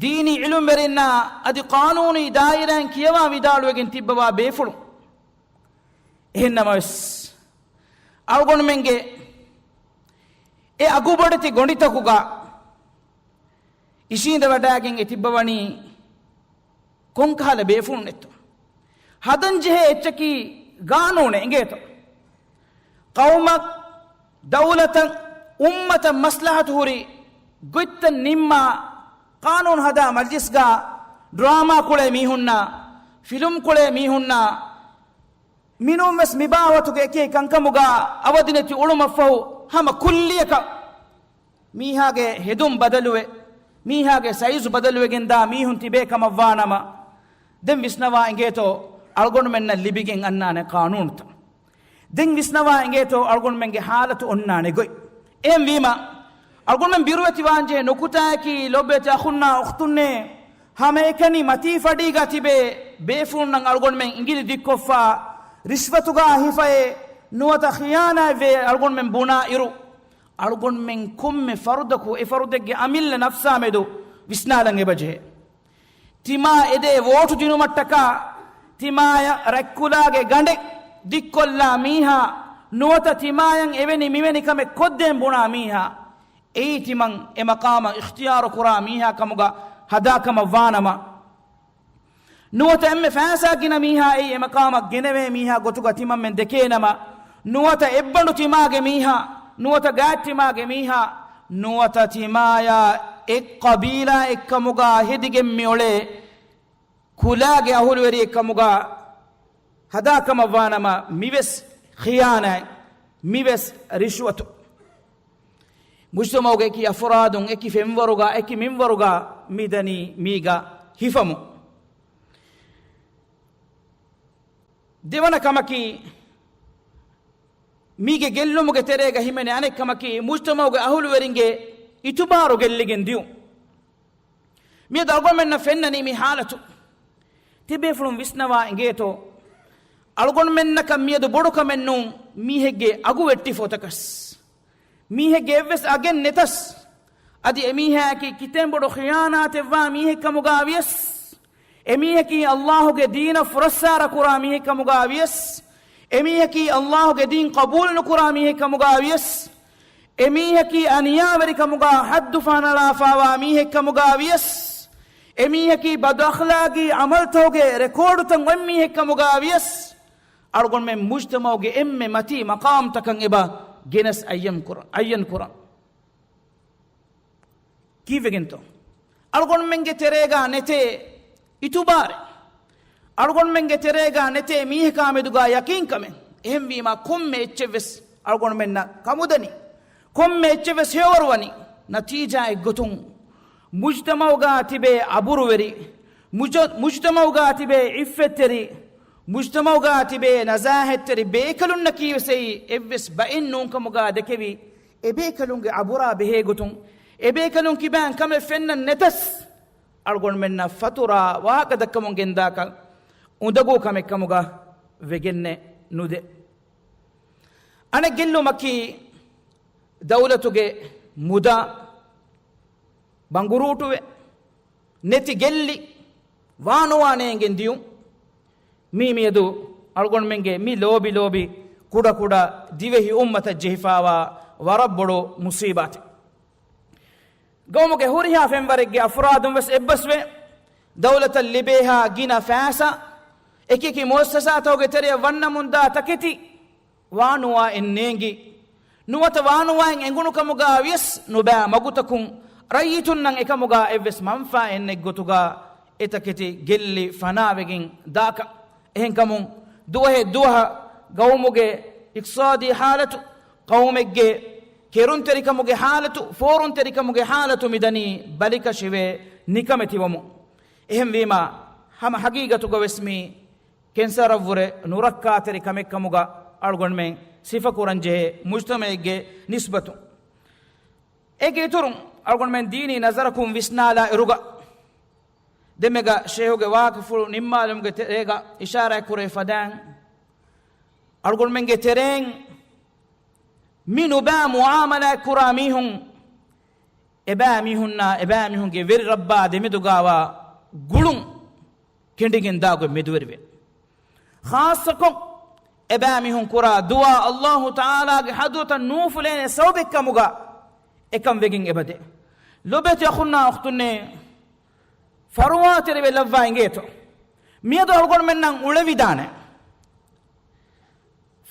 ދީނީ ޢިލްމްވެރިންނާ އަދި ޤާނޫނީ ދާއިރާއިން ކިޔަވާ ވިދާޅުވެގެން ތިއްބަވާ ބޭފުޅުން. އެހެންނަމަވެސް، އަޅުގަނޑުމެންގެ އެ އަގުބޮޑެތި ގޮނޑިތަކުގަ އިށީނދެވަޑައިގެން އެ ތިއްބަވަނީ ކޮންކަހަލަ ބޭފުޅުންނެއްތޯ؟ ހަދަންޖެހޭ އެއްޗަކީ ގާނޫނެއް އިނގޭތޯ؟ ޤައުމަށް، ދައުލަތަށް، އުއްމަތަށް މަސްލަހަތު ހުރި ގޮތްތައް ނިންމާ، ޤާނޫނު ހަދާ މަޖްލިސްގަ ޑްރާމާ ކުޅޭ މީހުންނާ، ފިލުމް ކުޅޭ މީހުންނާ، މިނޫންވެސް މިބާވަތުގެ އެކި ކަންކަމުގަ އަވަދިނެތި އުޅުމަށްފަހު ހަމަ ކުއްލިއަކަށް މީހާގެ ހެދުން ބަދަލުވެ، މީހާގެ ސައިޒު ބަދަލުވެގެންދާ މީހުން ތިބޭ ކަމަށްވާނަމަ، ދެން ވިސްނަވާ އިނގޭތޯ، އަޅުގަނޑުމެންނަށް ލިބިގެން އަންނާނެ ޤާނޫނުތައް. ދެން ވިސްނަވާ އިނގޭތޯ، އަޅުގަނޑުމެންގެ ހާލަތު އޮންނާނެ ގޮތް. އެހެންވީމަ، އަޅުގަނޑުމެން ބިރުވެތިވާންޖެހޭ ނުކުތާއަކީ، ލޮބުވެތި އަޚުންނާ އުޚްތުންނޭ، ހަމައެކަނި މަތީ ފަޑީގަ ތިބޭ ބޭފުޅުންނަށް އަޅުގަނޑުމެން އިނގިލި ދިއްކޮށްފަ، ރިޝްވަތުގަ ހިފައޭ، ނުވަތަ ޚިޔާނާތްވޭ އަޅުގަނޑުމެން ބުނާ އިރު، އަޅުގަނޑުމެން ކޮންމެ ފަރުދަކު އެ ފަރުދެއްގެ އަމިއްލަ ނަފްސާ މެދު ވިސްނާލަން އެބަޖެހޭ. ތިމާ އެދޭ ވޯޓު ދިނުމަށްޓަކާ، ތިމާޔަށް ރަތްކުލާގެ ގަނޑެއް ދިއްކޮށްލާ މީހާ، ނުވަތަ ތިމާޔަށް އެވެނި މިވެނި ކަމެއް ކޮށްދޭން ބުނާ މީހާ، އެއީ ތިމަން އެ މަޤާމަށް އިޚްތިޔާރު ކުރާ މީހާ ކަމުގަ ހަދާ ކަމަށް ވާނަމަ، ނުވަތަ އެންމެ ފައިސާ ގިނަ މީހާ އެއީ އެ މަޤާމަށް ގެނެވޭ މީހާ ގޮތުގަ ތިމަންމެން ދެކޭނަމަ، ނުވަތަ އެއްބަނޑު ތިމާގެ މީހާ، ނުވަތަ ގާތް ތިމާގެ މީހާ، ނުވަތަ ތިމާޔާ އެއް ޤަބީލާއެއްކަމުގަ ހެދިގެން މިއުޅޭ ކުލާގެ އަހުލުވެރިއެއްކަމުގަ ހަދާ ކަމަށް ވާނަމަ، މިވެސް ޚިޔާނާތް، މިވެސް ރިޝްވަތު. މުޖްތަމަޢުގެ އެކި އަފްރާދުން އެކި ފެންވަރުގަ، އެކި މިންވަރުގަ މިދަނީ މީގަ ހިފަމުން. ދެވަނަ ކަމަކީ، މީގެ ގެއްލުމުގެ ތެރޭގަ ހިމެނޭ އަނެއް ކަމަކީ، މުޖްތަމަޢުގެ އަހުލުވެރިންގެ އިތުބާރު ގެއްލިގެން ދިޔުން. މިއަދު އަޅުގަނޑުމެންނަށް ފެންނަނީ މި ހާލަތު. ތިބޭފުޅުން ވިސްނަވާ އިނގޭތޯ، އަޅުގަނޑުމެންނަކަށް މިއަދު ބޮޑު ކަމެއް ނޫން މީހެއްގެ އަގު ވެއްޓިފަ އޮތަކަސް، މީހެއްގެ އެއްވެސް އަގެއް ނެތަސް، އަދި އެމީހާއަކީ ކިތަން ބޮޑު ޚިޔާނާތެއްވާ މީހެއް ކަމުގަ ވިޔަސް، އެމީހަކީ އައްލާހުގެ ދީނަށް ފުރައްސާރަ ކުރާ މީހެއް ކަމުގަ ވިޔަސް، އެމީހަކީ އައްލާހުގެ ދީން ޤަބޫލު ނުކުރާ މީހެއް ކަމުގަ ވިޔަސް، އެމީހަކީ އަނިޔާވެރިކަމުގަ ޙައްދު ފަހަނަޅާފައިވާ މީހެއް ކަމުގަ ވިޔަސް، އެމީހަކީ ބަދުއަޚްލާގީ ޢަމަލްތަކުގެ ރެކޯޑުތައް އޮތް މީހެއް ކަމުގަ ވިޔަސް، އަޅުގަނޑުމެން މުޖްތަމަޢުގެ އެންމެ މަތީ މަޤާމްތަކަށް އެބަ ގެނެސް އައްޔަން ކުރަން، އައްޔަން ކުރަން. ކީއްވެގެންތޯ؟ އަޅުގަނޑުމެންގެ ތެރޭގަ ނެތޭ އިތުބާރެއް، އަޅުގަނޑުމެންގެ ތެރޭގަ ނެތޭ މީހަކާ މެދުގަ ޔަޤީންކަމެއް. އެހެންވީމާ، ކޮންމެ އެއްޗެއްވެސް އަޅުގަނޑުމެންނަށް ކަމުދަނީ، ކޮންމެ އެއްޗެއްވެސް ހެޔޮވަރުވަނީ ނަތީޖާއެއްގޮތުން. މުޖްތަމަޢުގަ ތިބޭ އަބުރުވެރި، މުޖް-، މުޖްތަމަޢުގަ ތިބޭ ޢިއްފަތްތެރި، މުޖްތަމަޢުގަ ތިބޭ ނަޒާހަތްތެރި ބޭކަލުންނަކީވެސް އެއީ އެއްވެސް ބައެއް ނޫންކަމުގަ ދެކެވި، އެބޭކަލުންގެ އަބުރާ ބެހޭގޮތުން، އެބޭކަލުން ކިބައިން ކަމެއް ފެންނަން ނެތަސް، އަޅުގަނޑުމެންނަށް ފަތުރާ ވާހަކަ ދައްކަމުން ގެންދާކަށް އުނދަގޫ ކަމެއް ކަމުގަ ވެގެންނެއް ނުދޭ. އަނެއް ގެއްލުމަކީ، ދައުލަތުގެ މުދާ ބަނގުރޫޓުވެ، ނެތި ގެއްލި، ވާނުވާ ނޭނގެން ދިޔުން. މީ މިއަދު އަޅުގަނޑުމެންގެ މި ލޯބި ލޯބި ކުޑަ ކުޑަ ދިވެހި އުއްމަތަށް ޖެހިފާވާ ވަރަށް ބޮޑު މުސީބާތެއް. ގައުމުގެ ހުރިހާ ފެންވަރެއްގެ އަފްރާދުން ވެސް އެއްބަސްވެ، ދައުލަތަށް ލިބޭހާ ގިނަ ފައިސާ، އެކިއެކި މުއައްސަސާތަކުގެ ތެރެއަށް ވަންނަމުންދާ ތަކެތި، ވާނުވާއެއް ނޭނގި، ނުވަތަ ވާނުވާއެއް އެނގުނު ކަމުގަ ވިޔަސް ނުބައި މަގުތަކުން ރައްޔިތުންނަށް އެކަމުގަ އެއްވެސް މަންފާއެއް ނެތް ގޮތުގަ އެތަކެތި ގެއްލި ފަނާވެގެން ދާކަށް. އެހެންކަމުން ދުވަހެއް ދުވަހަށް ގައުމުގެ އިޤްތިޞާދީ ޙާލަތު، ޤައުމެއްގެ ކެރުންތެރިކަމުގެ ޙާލަތު، ފޯރުންތެރިކަމުގެ ޙާލަތު މިދަނީ ބަލިކަށިވެ ނިކަމެތިވަމުން. އެހެންވީމާ، ހަމަ ޙަޤީޤަތުގަ ވެސް މީ ކެންސަރަށްވުރެ ނުރައްކާތެރި ކަމެއްކަމުގަ އަޅުގަނޑުމެން ސިފަކުރަންޖެހޭ މުޖްތަމަޢެއްގެ ނިސްބަތުން. އޭގެ އިތުރުން އަޅުގަނޑުމެން ދީނީ ނަޒަރަކުން ވިސްނާލާ އިރުގަ، ދެމެގަ ޝޭހުގެ ވާހަކަފުޅު ނިންމާލުމުގެ ތެރޭގަ އިޝާރާތްކުރެވި ފަދައިން، އަޅުގަނޑުމެންގެ ތެރެއިން މި ނުބައި މުޢާމަލާތްކުރާ މީހުން، އެބައިމީހުންނާ އެބައިމީހުންގެ ވެރި ރައްބާ ދެމެދުގަވާ ގުޅުން ކެނޑިގެން ދާގޮތް މެދުވެރިވޭ. ޚާއްޞަކޮށް، އެބައިމީހުން ކުރާ ދުޢާ ﷲ ތަޢާލާގެ ޙަޟްރަތަށް ނޫފުލޭނެ ސަބަބެއްކަމުގަ އެކަން ވެގެން އެބަދޭ. ލޮބެތި އަޚުންނާ އުޚްތުންނޭ، ފަރުވާތެރިވެ ލައްވާ އިނގޭތޯ، މިއަދު އަޅުގަނޑުމެންނަށް އުޅެވިދާނެ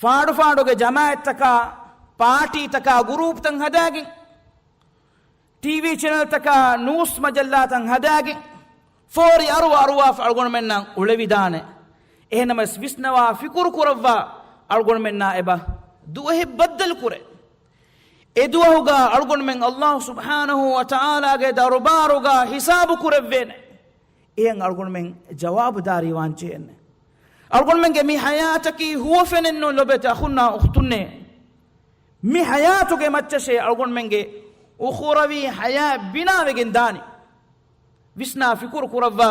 ފާޑުފާޑުގެ ޖަމާޢަތްތަކާ، ޕާޓީތަކާ، ގުރޫޕްތައް ހަދާގެން، ޓީވީ ޗެނަލްތަކާ، ނޫސް މަޖައްލާތައް ހަދާގެން، ފޯރި އަރުވަ އަރުވާފަ އަޅުގަނޑުމެންނަށް އުޅެވިދާނެ. އެހެންނަމަވެސް ވިސްނަވާ ފިކުރު ކުރައްވާ، އަޅުގަނޑުމެންނާ އެބަ ދުވަހެއް ބައްދަލު ކުރޭ. އެ ދުވަހުގަ އަޅުގަނޑުމެން ﷲ ސުބްޙާނަހޫ ވަތަޢާލާގެ ދަރުބާރުގަ ހިސާބު ކުރެއްވޭނެ. އެހެން އަޅުގަނޑުމެން ޖަވާބުދާރީ ވާންޖެހޭނެ. އަޅުގަނޑުމެންގެ މި ޙަޔާތަކީ ހުވަފެނެއްނޫން ލޮބެތި އަޚުންނާ އުޚްތުންނޭ. މި ޙަޔާތުގެ މައްޗަށޭ އަޅުގަނޑުމެންގެ އުޚުރަވީ ޙަޔާތް ބިނާވެގެން ދާނީ. ވިސްނާ ފިކުރު ކުރައްވާ،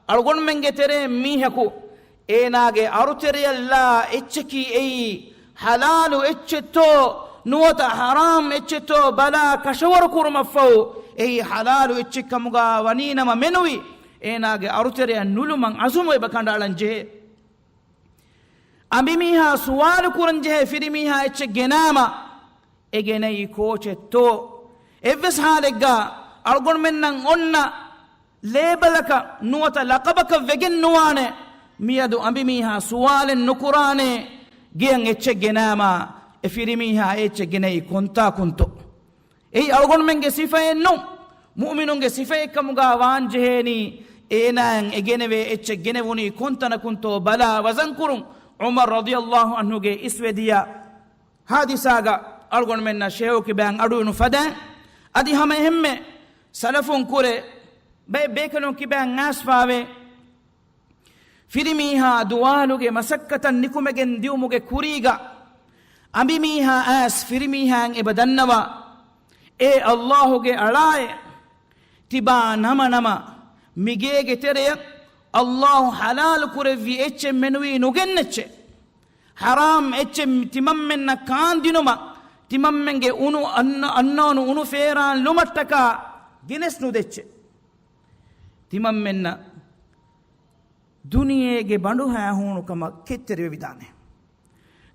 އަޅުގަނޑުމެންގެ ތެރޭ މީހަކު އޭނާގެ އަރުތެރެއަށްލާ އެއްޗަކީ އެއީ ޙަލާލު އެއްޗެއްތޯ ނުވަތަ ޙަރާމް އެއްޗެއްތޯ ބަލާ ކަށަވަރު ކުރުމަށްފަހު، އެއީ ޙަލާލު އެއްޗެއް ކަމުގަ ވަނީނަމަ މެނުވީ، އޭނާގެ އަރުތެރެއަށް ނުލުމަށް ޢަޒުމު އެބަ ކަނޑައަޅަން ޖެހޭ. އަނބިމީހާ ސުވާލު ކުރަން ޖެހޭ ފިރިމީހާ އެއްޗެއް ގެނާމަ، އެ ގެނައީ ކޯޗެއްތޯ؟ އެއްވެސް ޙާލެއްގަ އަޅުގަނޑުމެންނަށް އޮންނަ ލޭބަލަކަށް ނުވަތަ ލަޤަބަކަށް ވެގެން ނުވާނެ. މިއަދު އަނބިމީހާ ސުވާލެއް ނުކުރާނެ، ގެޔަށް އެއްޗެއް ގެނާމަ، އެ ފިރިމީހާ އެ އެއްޗެއް ގެނައީ ކޮންތާކުންތޯ؟ އެއީ އަޅުގަނޑުމެންގެ ސިފައެއް ނޫން. މުއުމިނުންގެ ސިފައެއްކަމުގަ ވާންޖެހޭނީ، އޭނާއަށް އެ ގެނެވޭ އެއްޗެއް ގެނެވުނީ ކޮންތަނަކުންތޯ ބަލާ ވަޒަންކުރުން. ޢުމަރު ރަޟިޔަﷲ ޢަންހުގެ އިސްވެދިޔަ ޙާދިސާގަ އަޅުގަނޑުމެންނަށް ޝޭހު ކިބައިން އަޑުއިވުނު ފަދައިން، އަދި ހަމަ އެހެންމެ ސަލަފުން ކުރެ ބައެއް ބޭކަލުން ކިބައިން އައިސްފާވޭ. ފިރިމީހާ ދުވާލުގެ މަސައްކަތަށް ނިކުމެގެން ދިއުމުގެ ކުރީގަ، އަނބިމީހާ އައިސް ފިރިމީހާއަށް އެބަ ދަންނަވާ، އޭ ﷲ ގެ އަޅާއޭ، ތިބާ ނަމަ ނަމަ މިގޭގެ ތެރެއަށް ﷲ ޙަލާލު ކުރެއްވި އެއްޗެއް މެނުވީ ނުގެންނެއްޗެއް. ޙަރާމް އެއްޗެއް ތިމަންމެންނަށް ކާންދިނުމަށް، ތިމަންމެންގެ އުނު އަންނަ-، އަންނައުނު އުނު ފޭރާން ލުމަށްޓަކާ ގެނެސް ނުދެއްޗެއް. ތިމަންމެންނަށް ދުނިޔޭގެ ބަނޑުހައިހޫނުކަމަށް ކެތްތެރިވެވިދާނެ.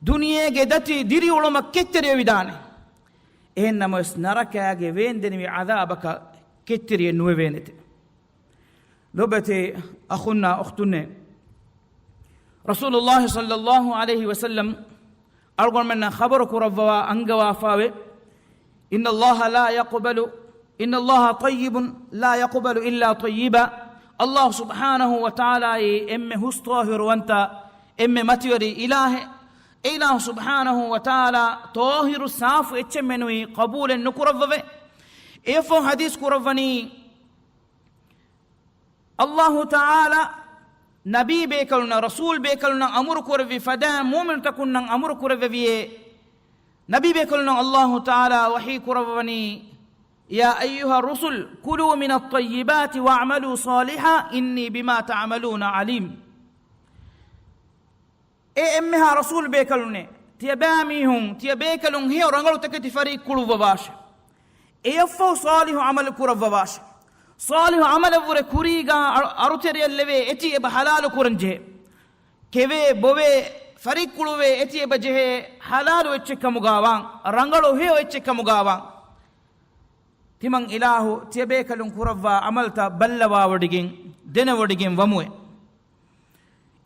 ދުނިޔޭގެ ދަތި ދިރިއުޅުމަށް ކެތްތެރިވެވިދާނެ. އެހެންނަމަވެސް ނަރަކައިގެ ވޭންދެނިވި ޢަޛާބަކަށް ކެތްތެރިއެއް ނުވެވޭނެތެ. ލޮބެތި އަޚުންނާ އުޚްތުންނޭ، ރަސޫލުﷲ ޞައްލަﷲ ޢަލައިހި ވަސައްލަމް އަޅުގަނޑުމެންނަށް ޚަބަރު ކުރައްވަވާ އަންގަވާފާވޭ، إن الله لا يقبل، إن الله طيب لا يقبل إلا طيبا. ﷲ ސުބްޙާނަހޫ ވަތަޢާލާއީ އެންމެ ހުސް ޠާހިރުވަންތަ، އެންމެ މަތިވެރި އިލާހެއް. އެ އިލާހު ސުބްޙާނަހޫ ވަތަޢާލާ ޠާހިރު ސާފު އެއްޗެއް މެނުވީ ޤަބޫލެއް ނުކުރައްވަވޭ. އެއަށްފަހު ޙަދީޘް ކުރައްވަނީ، ﷲ ތަޢާލާ ނަބީ ބޭކަލުންނަށް، ރަސޫލް ބޭކަލުންނަށް އަމުރު ކުރެއްވި ފަދައިން މުއުމިނުތަކުންނަށް އަމުރު ކުރެއްވެވިއޭ، ނަބީ ބޭކަލުންނަށް ﷲ ތަޢާލާ ވަޙީ ކުރައްވަނީ، يا أيها الرسل كلوا من الطيبات واعملوا صالحا إني بما تعملون عليم. އޭ އެންމެހާ ރަސޫލް ބޭކަލުންނޭ، ތިޔަބައިމީހުން، ތިޔަބޭކަލުން ހެޔޮ ރަނގަޅު ތަކެތި ފަރިއްކުޅުއްވަވާށެ. އެއަށްފަހު ޞާލިޙު ޢަމަލު ކުރައްވަވާށެ. ޞާލިޙު ޢަމަލަށްވުރެ ކުރީގާ އަ-، އަރުތެރެއަށްލެވޭ އެތި އެބަ ޙަލާލު ކުރަންޖެހޭ. ކެވޭ، ބޮވޭ، ފަރިއްކުޅުވޭ އެތި އެބަ ޖެހޭ ޙަލާލު އެއްޗެއް ކަމުގާވާން، ރަނގަޅު ހެޔޮ އެއްޗެއް ކަމުގާވާން. ތިމަން އިލާހު ތިޔަބޭކަލުން ކުރައްވާ ޢަމަލްތައް ބައްލަވާވޮޑިގެން، ދެނެވޮޑިގެން ވަމުވެ.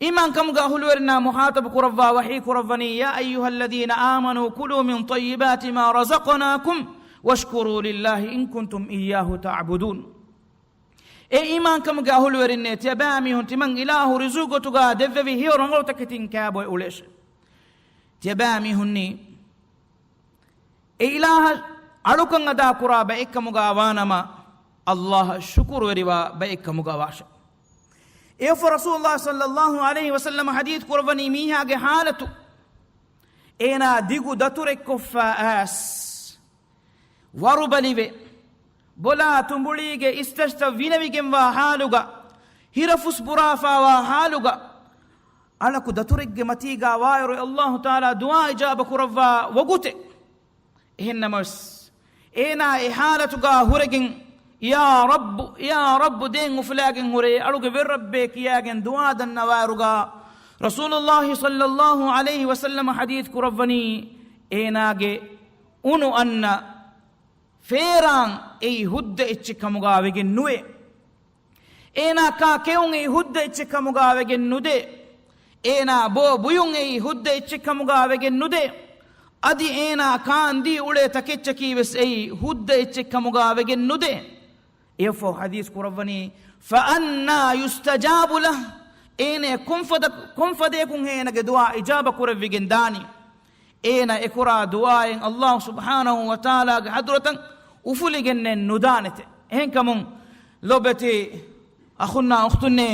އީމާންކަމުގެ އަހުލުވެރިންނާ މުޚާޠަބު ކުރައްވާ ވަޙީ ކުރައްވަނީ، يا أيها الذين آمنوا كلوا من طيبات ما رزقناكم واشكروا لله إن كنتم إياه تعبدون. އޭ އީމާންކަމުގެ އަހުލުވެރިންނޭ، ތިޔަބައިމީހުން ތިމަން އިލާހު ރިޒުޤު ގޮތުގާ ދެއްވެވި ހެޔޮ ރަނގަޅު ތަކެތިން ކާބޮއެ އުޅޭށެ. ތިޔަބައިމީހުންނީ އެ އިލާހަށް އަޅުކަން އަދާކުރާ ބައެއްކަމުގާ ވާނަމަ، ﷲ އަށް ޝުކުރުވެރިވާ ބައެއްކަމުގާ ވާށެ. އެއަށްފަހު ރަސޫލުﷲ ޞައްލަﷲ ޢަލައިހި ވަސައްލަމަ ޙަދީޘް ކުރައްވަނީ މީހާގެ ޙާލަތު، އޭނާ ދިގު ދަތުރެއްކޮށްފާ އައިސް، ވަރުބަލިވެ، ބޮލާ ތުނބުޅީގެ އިސްތަށިތައް ވިނަވިގެންވާ ޙާލުގަ، ހިރަފުސް ބުރާފާވާ ޙާލުގަ، އަޅަކު ދަތުރެއްގެ މަތީގާ ވާއިރު ﷲ ތަޢާލާ ދުޢާ އިޖާބަ ކުރައްވާ ވަގުތެއް. އެހެންނަމަވެސް، އޭނާ އެ ޙާލަތުގާ ހުރެގެން، يا رب، يا رب ދޭން އުފުލާގެން ހުރޭ، އަޅުގެ ވެރިރައްބޭ ކިޔާގެން ދުޢާ ދަންނަވާއިރުގާ، ރަސޫލުﷲ ޞައްލަﷲ ޢަލައިހި ވަސައްލަމަ ޙަދީޘް ކުރައްވަނީ، އޭނާގެ އުނު އަންނަ ފޭރާން އެއީ ހުއްދަ އެއްޗެއް ކަމުގާ ވެގެން ނުވޭ. އޭނާ ކާ ކެއުން އެއީ ހުއްދަ އެއްޗެއް ކަމުގާ ވެގެން ނުދޭ. އޭނާ ބޯ ބުޔުން އެއީ ހުއްދަ އެއްޗެއް ކަމުގާ ވެގެން ނުދޭ. އަދި އޭނާ ކާންދީ އުޅޭ ތަކެއްޗަކީ ވެސް އެއީ ހުއްދަ އެއްޗެއް ކަމުގާ ވެގެން ނުދޭ. އެއަށްފަހު ޙަދީޘް ކުރައްވަނީ، فأنى يستجاب له. އޭނަ ކޮންފަދަ-، ކޮންފަދަޔަކުން އޭނަގެ ދުޢާ އިޖާބަ ކުރެވިގެން ދާނީ؟ އޭނަ އެކުރާ ދުޢާއިން ﷲ ސުބްޙާނަހޫ ވަތަޢާލާގެ ޙަޟްރަތަށް އުފުލިގެންނެއް ނުދާނެތެ. އެހެންކަމުން ލޯބިވެތި އަޚުންނާ އުޚްތުންނޭ،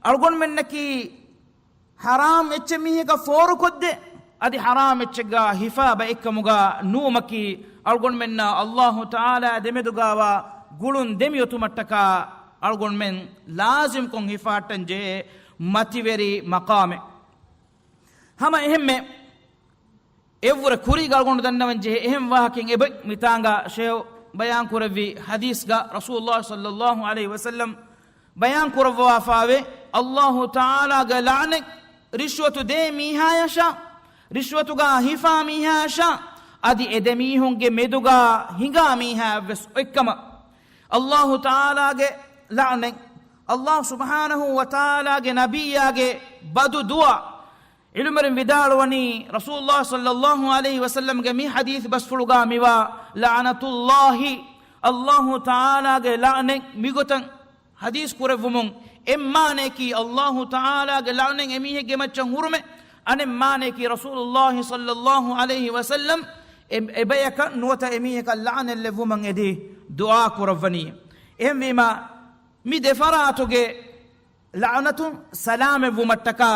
އަޅުގަނޑުމެންނަކީ ޙަރާމް އެއްޗެއް މީހަކަށް ފޯރުކޮށްދޭ، އަދި ޙަރާމް އެއްޗެއްގާ ހިފާ ބައެއްކަމުގާ ނުވުމަކީ، އަޅުގަނޑުމެންނާ ﷲ ތަޢާލާ ދެމެދުގާވާ ގުޅުން ދެމިއޮތުމަށްޓަކާ އަޅުގަނޑުމެން ލާޒިމްކޮށް ހިފަހައްޓަން ޖެހޭ މަތިވެރި މަޤާމެއް. ހަމަ އެހެންމެ އެއްވުރެ ކުރީގަ އަޅުގަނޑު ދަންނަވަން ޖެހޭ އެހެން ވާހަކައެއް އެބަ މިތާނގަ ޝޭހު ބަޔާން ކުރެއްވި ޙަދީޘްގަ ރަސޫލުﷲ ޞައްލަﷲ ޢަލައިހި ވަސައްލަމް ބަޔާން ކުރައްވާފާވޭ، ﷲ ތަޢާލާގެ ލަޢުނަތް ރިޝްވަތު ދޭ މީހާޔަށާ، ރިޝްވަތުގާ ހިފާ މީހާޔަށާ، އަދި އެ ދެ މީހުންގެ މެދުގާ ހިނގާ މީހާއަށްވެސް އޮތްކަމަށް. ﷲ ތަޢާލާގެ ލަޢުނަތް، ﷲ ސުބްޙާނަހޫ ވަތަޢާލާގެ ނަބިއްޔާގެ ބަދު ދުޢާ، ޢިލްމުވެރިން ވިދާޅުވަނީ، ރަސޫލުﷲ ޞައްލަﷲ ޢަލައިހި ވަސައްލަމްގެ މި ޙަދީޘް ބަސްފުޅުގާ މިވާ، لعنة الله، ﷲ ތަޢާލާގެ ލަޢުނަތް މިގޮތަށް ޙަދީޘް ކުރެއްވުމުން، އެއްމާނަޔަކީ ﷲ ތަޢާލާގެ ލަޢުނަތް އެމީހެއްގެ މައްޗަށް ހުރުމެއް، އަނެއްމާނަޔަކީ ރަސޫލުﷲ ޞައްލަﷲ ޢަލައިހި ވަސައްލަމް އެ-، އެބަޔަކަށް ނުވަތަ އެމީހަކަށް ލަޢުނަތް ލެއްވުމަށް އެދި ދުޢާ ކުރައްވަނީ. އެހެންވީމާ، މި ދެފަރާތުގެ ލަޢުނަތުން ސަލާމަތްވުމަށްޓަކާ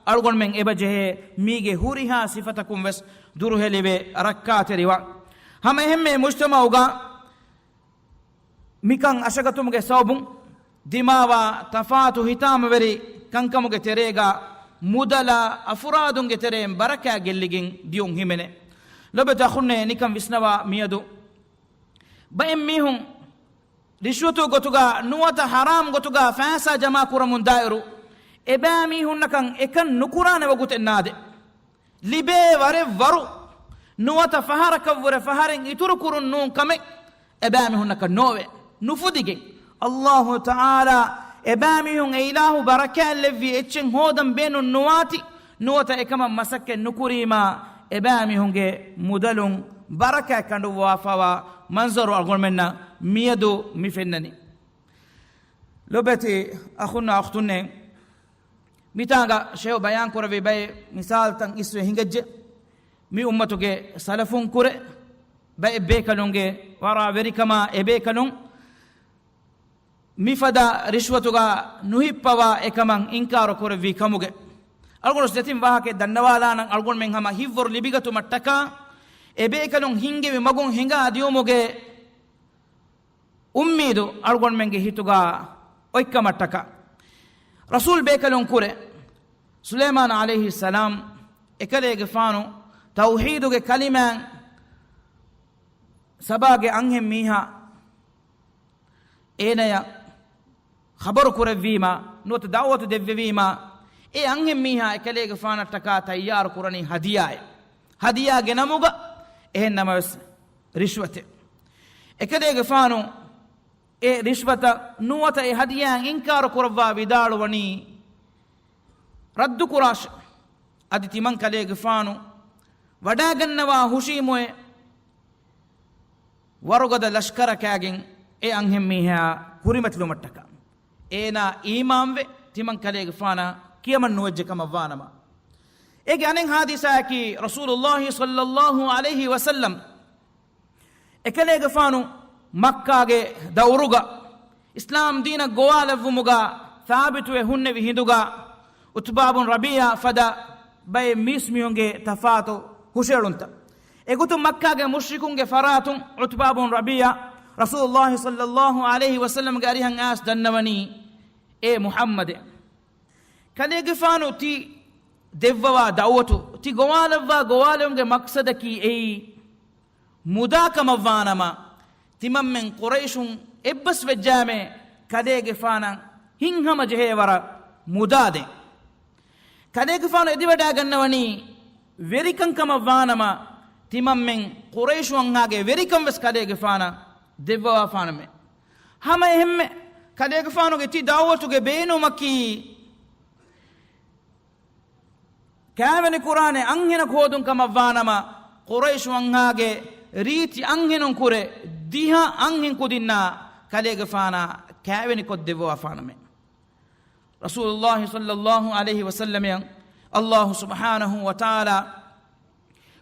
އަޅުގަނޑުމެން އެބަޖެހޭ މީގެ ހުރިހާ ސިފަތަކުން ވެސް ދުރުހެލިވެ ރައްކާތެރިވާން. ހަމައެހެންމެ މުޖްތަމަޢުގަ މިކަން އަށަގަތުމުގެ ސަބަބުން ދިމާވާ ތަފާތު ހިތާމަވެރި ކަންކަމުގެ ތެރޭގަ މުދަލާ އަފުރާދުންގެ ތެރެއިން ބަރަކާތް ގެއްލިގެން ދިޔުން ހިމެނޭ. ލޯބިވެތި އަޚުންނޭ، ނިކަން ވިސްނަވާ މިއަދު ބައެއް މީހުން ރިޝްވަތު ގޮތުގަ ނުވަތަ ޙަރާމް ގޮތުގަ ފައިސާ ޖަމާ ކުރަމުން ދާއިރު، އެބައިމީހުންނަކަށް އެކަން ނުކުރާނެ ވަގުތެއް ނާދޭ. ލިބޭ ވަރެއް ވަރު، ނުވަތަ ފަހަރަކަށްވުރެ ފަހަރެއް އިތުރު ކުރުން ނޫން ކަމެއް އެބައިމީހުންނަކަށް ނޯވޭ. ނުފުދިގެން، ﷲ ތަޢާލާ އެބައިމީހުން އެ އިލާހު ބަރަކާތްލެއްވި އެއްޗެއް ހޯދަން ބޭނުން ނުވާތި، ނުވަތަ އެކަމަށް މަސައްކަތް ނުކުރީމާ، އެބައިމީހުންގެ މުދަލުން ބަރަކާތް ކަނޑުއްވާފަވާ މަންޒަރު އަޅުގަނޑުމެންނަށް މިއަދު މި ފެންނަނީ. ލޮބެތި އަޚުންނާ އުޚްތުންނޭ، މިތާނގަ ޝޭހު ބަޔާން ކުރެއްވި ބައެއް މިސާލުތައް އިސްވެ ހިނގައްޖެ. މި އުއްމަތުގެ ސަލަފުން ކުރެ ބައެއް ބޭކަލުންގެ ވަރާ ވެރިކަމާ އެބޭކަލުން މިފަދަ ރިޝްވަތުގަ ނުހިއްޕަވާ އެކަމަށް އިންކާރު ކުރެއްވީ ކަމުގެ. އަޅުގަނޑު ދެތިން ވާހަކައެއް ދަންނަވާލާނަން. އަޅުގަނޑުމެން ހަމަ ހިތްވަރު ލިބިގަތުމަށްޓަކާ އެބޭކަލުން ހިންގެވި މަގުން ހިނގާ ދިޔުމުގެ އުއްމީދު އަޅުގަނޑުމެންގެ ހިތުގަ އޮތްކަމަށްޓަކާ، ރަސޫލް ބޭކަލުން ކުރެ ސުލައިމާން ޢަލައިހިއްސަލާމް އެކަލޭގެފާނު ތައުޙީދުގެ ކަލިމާއިން ސަބާގެ އަންހެން މީހާ އޭނަޔަށް ޚަބަރު ކުރެއްވީމާ، ނުވަތަ ދަޢުވަތު ދެއްވެވީމާ، އެ އަންހެން މީހާ އެކަލޭގެފާނަށްޓަކާ ތައްޔާރު ކުރަނީ ހަދިޔާއެއް. ހަދިޔާގެ ނަމުގަ އެހެން ނަމަވެސް ރިޝްވަތެއް. އެކަލޭގެފާނު އެ ރިޝްވަތަށް ނުވަތަ އެ ހަދިޔާއަށް އިންކާރު ކުރައްވާ ވިދާޅުވަނީ، ރައްދު ކުރާށެ. އަދި ތިމަން ކަލޭގެފާނު ވަޑާގަންނަވާ ހުށީމުއެ ވަރުގަދަ ލަޝްކަރަކާގެން އެ އަންހެންމީހާ ކުރިމަތިލުމަށްޓަކާ، އޭނާ އީމާންވެ ތިމަން ކަލޭގެފާނަށް ކިޔަމަން ނުވެއްޖެ ކަމަށް ވާނަމަ. އޭގެ އަނެއް ހާދިސާއަކީ، ރަސޫލުﷲ ޞައްލަﷲ ޢަލައިހި ވަސައްލަމް އެކަލޭގެފާނު މައްކާގެ ދައުރުގަ އިސްލާމް ދީނަށް ގޮވާލެއްވުމުގަ ސާބިތުވެ ހުންނެވި ހިނދުގަ، ޢުތުބާ ބުން ރަބީޢާ ފަދަ ބައެއް މީސްމީހުންގެ ތަފާތު ހުށައެޅުންތައް. އެގޮތުން މައްކާގެ މުޝްރިކުންގެ ފަރާތުން ޢުތުބާ ބުން ރަބީޢާ ރަސޫލުﷲ ޞައްލަﷲ ޢަލައިހި ވަސައްލަމްގެ އަރިހަށް އައިސް ދަންނަވަނީ، އޭ މުޙައްމަދޭ، ކަލޭގެފާނު ތި ދެއްވަވާ ދަޢުވަތު، ތި ގޮވާލައްވާ ގޮވާލުމުގެ މަޤްޞަދަކީ އެއީ މުދާ ކަމަށްވާނަމަ، ތިމަންމެން ޤުރައިޝުން އެއްބަސްވެއްޖާމެ، ކަލޭގެފާނަށް ހިތްހަމަޖެހޭވަރަށް މުދާ ދޭން. ކަލޭގެފާނު އެދިވަޑާގަންނަވަނީ ވެރިކަން ކަމަށްވާނަމަ، ތިމަންމެން ޤުރައިޝު އަންހާގެ ވެރިކަން ވެސް ކަލޭގެފާނަށް ދެއްވަވާފާނަމޭ. ހަމައެހެންމެ، ކަލޭގެފާނުގެ ތި ދަޢުވަތުގެ ބޭނުމަކީ، ކާވެނި ކުރާނެ އަންހެނަކު ހޯދުން ކަމަށްވާނަމަ، ޤުރައިޝު އަންހާގެ ރީތި އަންހެނުން ކުރެ ދިހަ އަންހެން ކުދިންނާ ކަލޭގެފާނާ ކާވެނި ކޮށްދެއްވަވާފާނަމޭ. ރަސޫލުﷲ ޞައްލަﷲ ޢަލައިހި ވަސައްލަމައަށް ﷲ ސުބްޙާނަހޫ ވަތަޢާލާ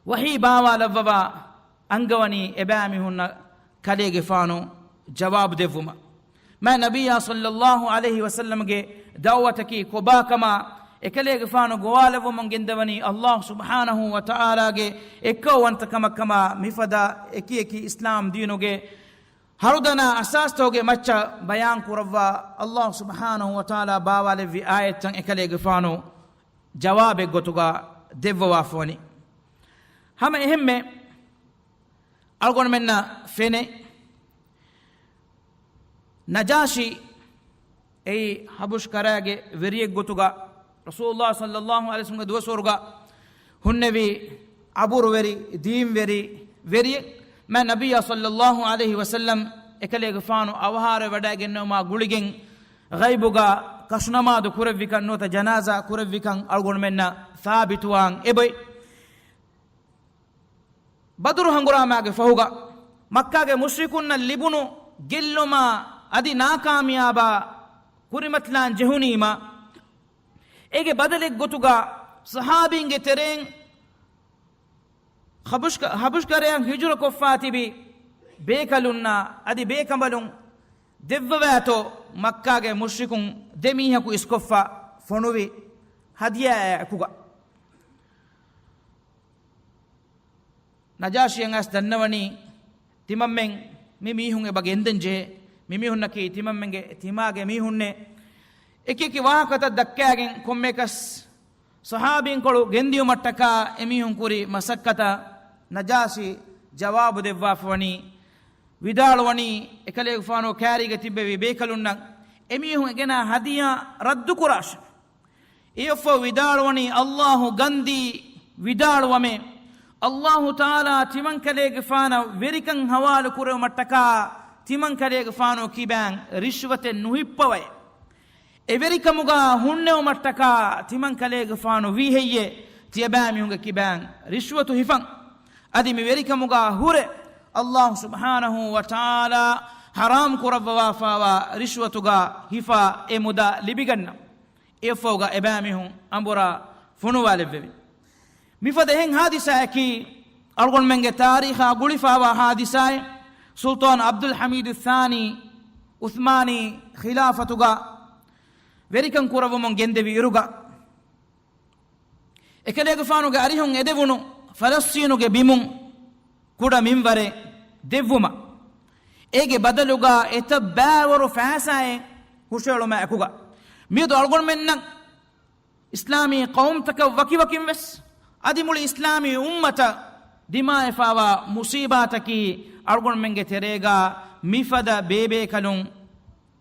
ވަޙީ ބާވާލައްވަވާ އަންގަވަނީ އެބައިމީހުންނަށް ކަލޭގެފާނު ޖަވާބު ދެއްވުމަށް. މާތް ނަބިއްޔާ ޞައްލަﷲ ޢަލައިހި ވަސައްލަމްގެ ދަޢުވަތަކީ ކޮބާކަމާ، އެކަލޭގެފާނު ގޮވާލެއްވުމަށް ގެންދަވަނީ ﷲ ސުބްޙާނަހޫ ވަތަޢާލާގެ އެއްކައުވަންތަކަމަށްކަމާ، މިފަދަ އެކި އެކި އިސްލާމް ދީނުގެ ހަރުދަނާ އަސާސްތަކުގެ މައްޗަށް ބަޔާން ކުރައްވާ، ﷲ ސުބްޙާނަހޫ ވަތަޢާލާ ބާވާލެއްވި އާޔަތްތައް އެކަލޭގެފާނު ޖަވާބެއްގޮތުގަ ދެއްވަވާފަވަނީ. ހަމަ އެހެންމެ އަޅުގަނޑުމެންނަށް ފެނޭ، ނަޖާޝީ އެއީ ޙަބަޝް ކަރާގެ ވެރިއެއްގޮތުގަ ރަސޫލުﷲ ޞައްލަﷲ ޢަލައިހި ވަސައްލަމްގެ ދުވަސްވަރުގަ ހުންނެވި ޢަބުރުވެރި، ދީންވެރި ވެރިއެއް. މާތް ނަބިއްޔާ ޞައްލަﷲ ޢަލައިހި ވަސައްލަމް އެކަލޭގެފާނު އަވަހާރަވެވަޑައިގެންނެވުމާ ގުޅިގެން ޣައިބުގަ ކަށުނަމާދު ކުރެއްވިކަން ނުވަތަ ޖަނާޒާ ކުރެއްވިކަން އަޅުގަނޑުމެންނަށް ސާބިތުވާން އެބައޮތް. ބަދުރު ހަނގުރާމާގެ ފަހުގަ މައްކާގެ މުޝްރިކުންނަށް ލިބުނު ގެއްލުމާ އަދި ނާކާމިޔާބާ ކުރިމަތިލާން ޖެހުނީމަ، އޭގެ ބަދަލެއްގޮތުގަ ޞަޙާބީންގެ ތެރެއިން ޙަބަޝް-، ޙަބަޝް ކަރަޔަށް ހިޖުރަކޮށްފާ ތިބި ބޭކަލުންނާ އަދި ބޭކަނބަލުން ދެއްވަވާތޯ މައްކާގެ މުޝްރިކުން ދެ މީހަކު އިސްކޮށްފަ ފޮނުވި ހަދިޔާއާއެކުގަ. ނަޖާޝީއަށް އައިސް ދަންނަވަނީ، ތިމަންމެން މި މީހުން އެބަ ގެންދަން ޖެހޭ. މި މީހުންނަކީ ތިމަންމެންގެ ތިމާގެ މީހުންނޭ. އެކި އެކި ވާހަކަތައް ދައްކާގެން ކޮންމެއަކަސް ޞަޙާބީންކޮޅު ގެންދިޔުމަށްޓަކާ އެމީހުން ކުރި މަސައްކަތަށް ނަޖާޝީ ޖަވާބު ދެއްވާފަވަނީ، ވިދާޅުވަނީ، އެކަލޭގެފާނު ކާރީގަ ތިއްބެވި ބޭކަލުންނަށް އެމީހުން އެގެނާ ހަދިޔާ ރައްދުކުރާށެ. އެއަށްފަހު ވިދާޅުވަނީ، ﷲ ގަންދީ ވިދާޅުވަމޭ، ﷲ ތަޢާލާ ތިމަންކަލޭގެފާނަށް ވެރިކަން ހަވާލު ކުރެވުމަށްޓަކާ ތިމަންކަލޭގެފާނު ކިބާން ރިޝްވަތެއް ނުހިއްޕަވައޭ. އެ ވެރިކަމުގަ ހުންނެވުމަށްޓަކާ ތިމަން ކަލޭގެފާނު ވީ ހެއްޔޭ ތިޔަބައިމީހުންގެ ކިބައިން ރިޝްވަތު ހިފަން؟ އަދި މި ވެރިކަމުގަ ހުރެ އައްލާހު ސުބްޙާނަހޫ ވަތަޢާލާ ޙަރާމް ކުރައްވަވާފާވާ ރިޝްވަތުގަ ހިފާ އެ މުދާ ލިބިގަންނަ އެއަށްފަހުގަ އެބައިމީހުން އަނބުރާ ފޮނުވާލެއްވެވި. މިފަދަ އެހެން ހާދިސާއަކީ، އަޅުގަނޑުމެންގެ ތާރީޚާ ގުޅިފާވާ ހާދިސާއެއް، ސުލްޠާން ޢަބްދުލް ޙަމީދު އައްޘާނީ ޢުޘްމާނީ ޚިލާފަތުގަ ވެރިކަން ކުރައްވަމުން ގެންދެވި އިރުގަ، އެކަލޭގެފާނުގެ އަރިހުން އެދެވުނު ފަލަސްޠީނުގެ ބިމުން ކުޑަ މިންވަރެއް ދެއްވުމަށް، އޭގެ ބަދަލުގަ އެތައް ބައިވަރު ފައިސާއެއް ހުށައެޅުމާ އެކުގަ، މިއަދު އަޅުގަނޑުމެންނަށް އިސްލާމީ ޤައުމުތަކަށް ވަކިވަކިން ވެސް އަދި މުޅި އިސްލާމީ އުއްމަތަށް ދިމާވެފާވާ މުޞީބާތަކީ އަޅުގަނޑުމެންގެ ތެރޭގަ މިފަދަ ބޭބޭކަލުން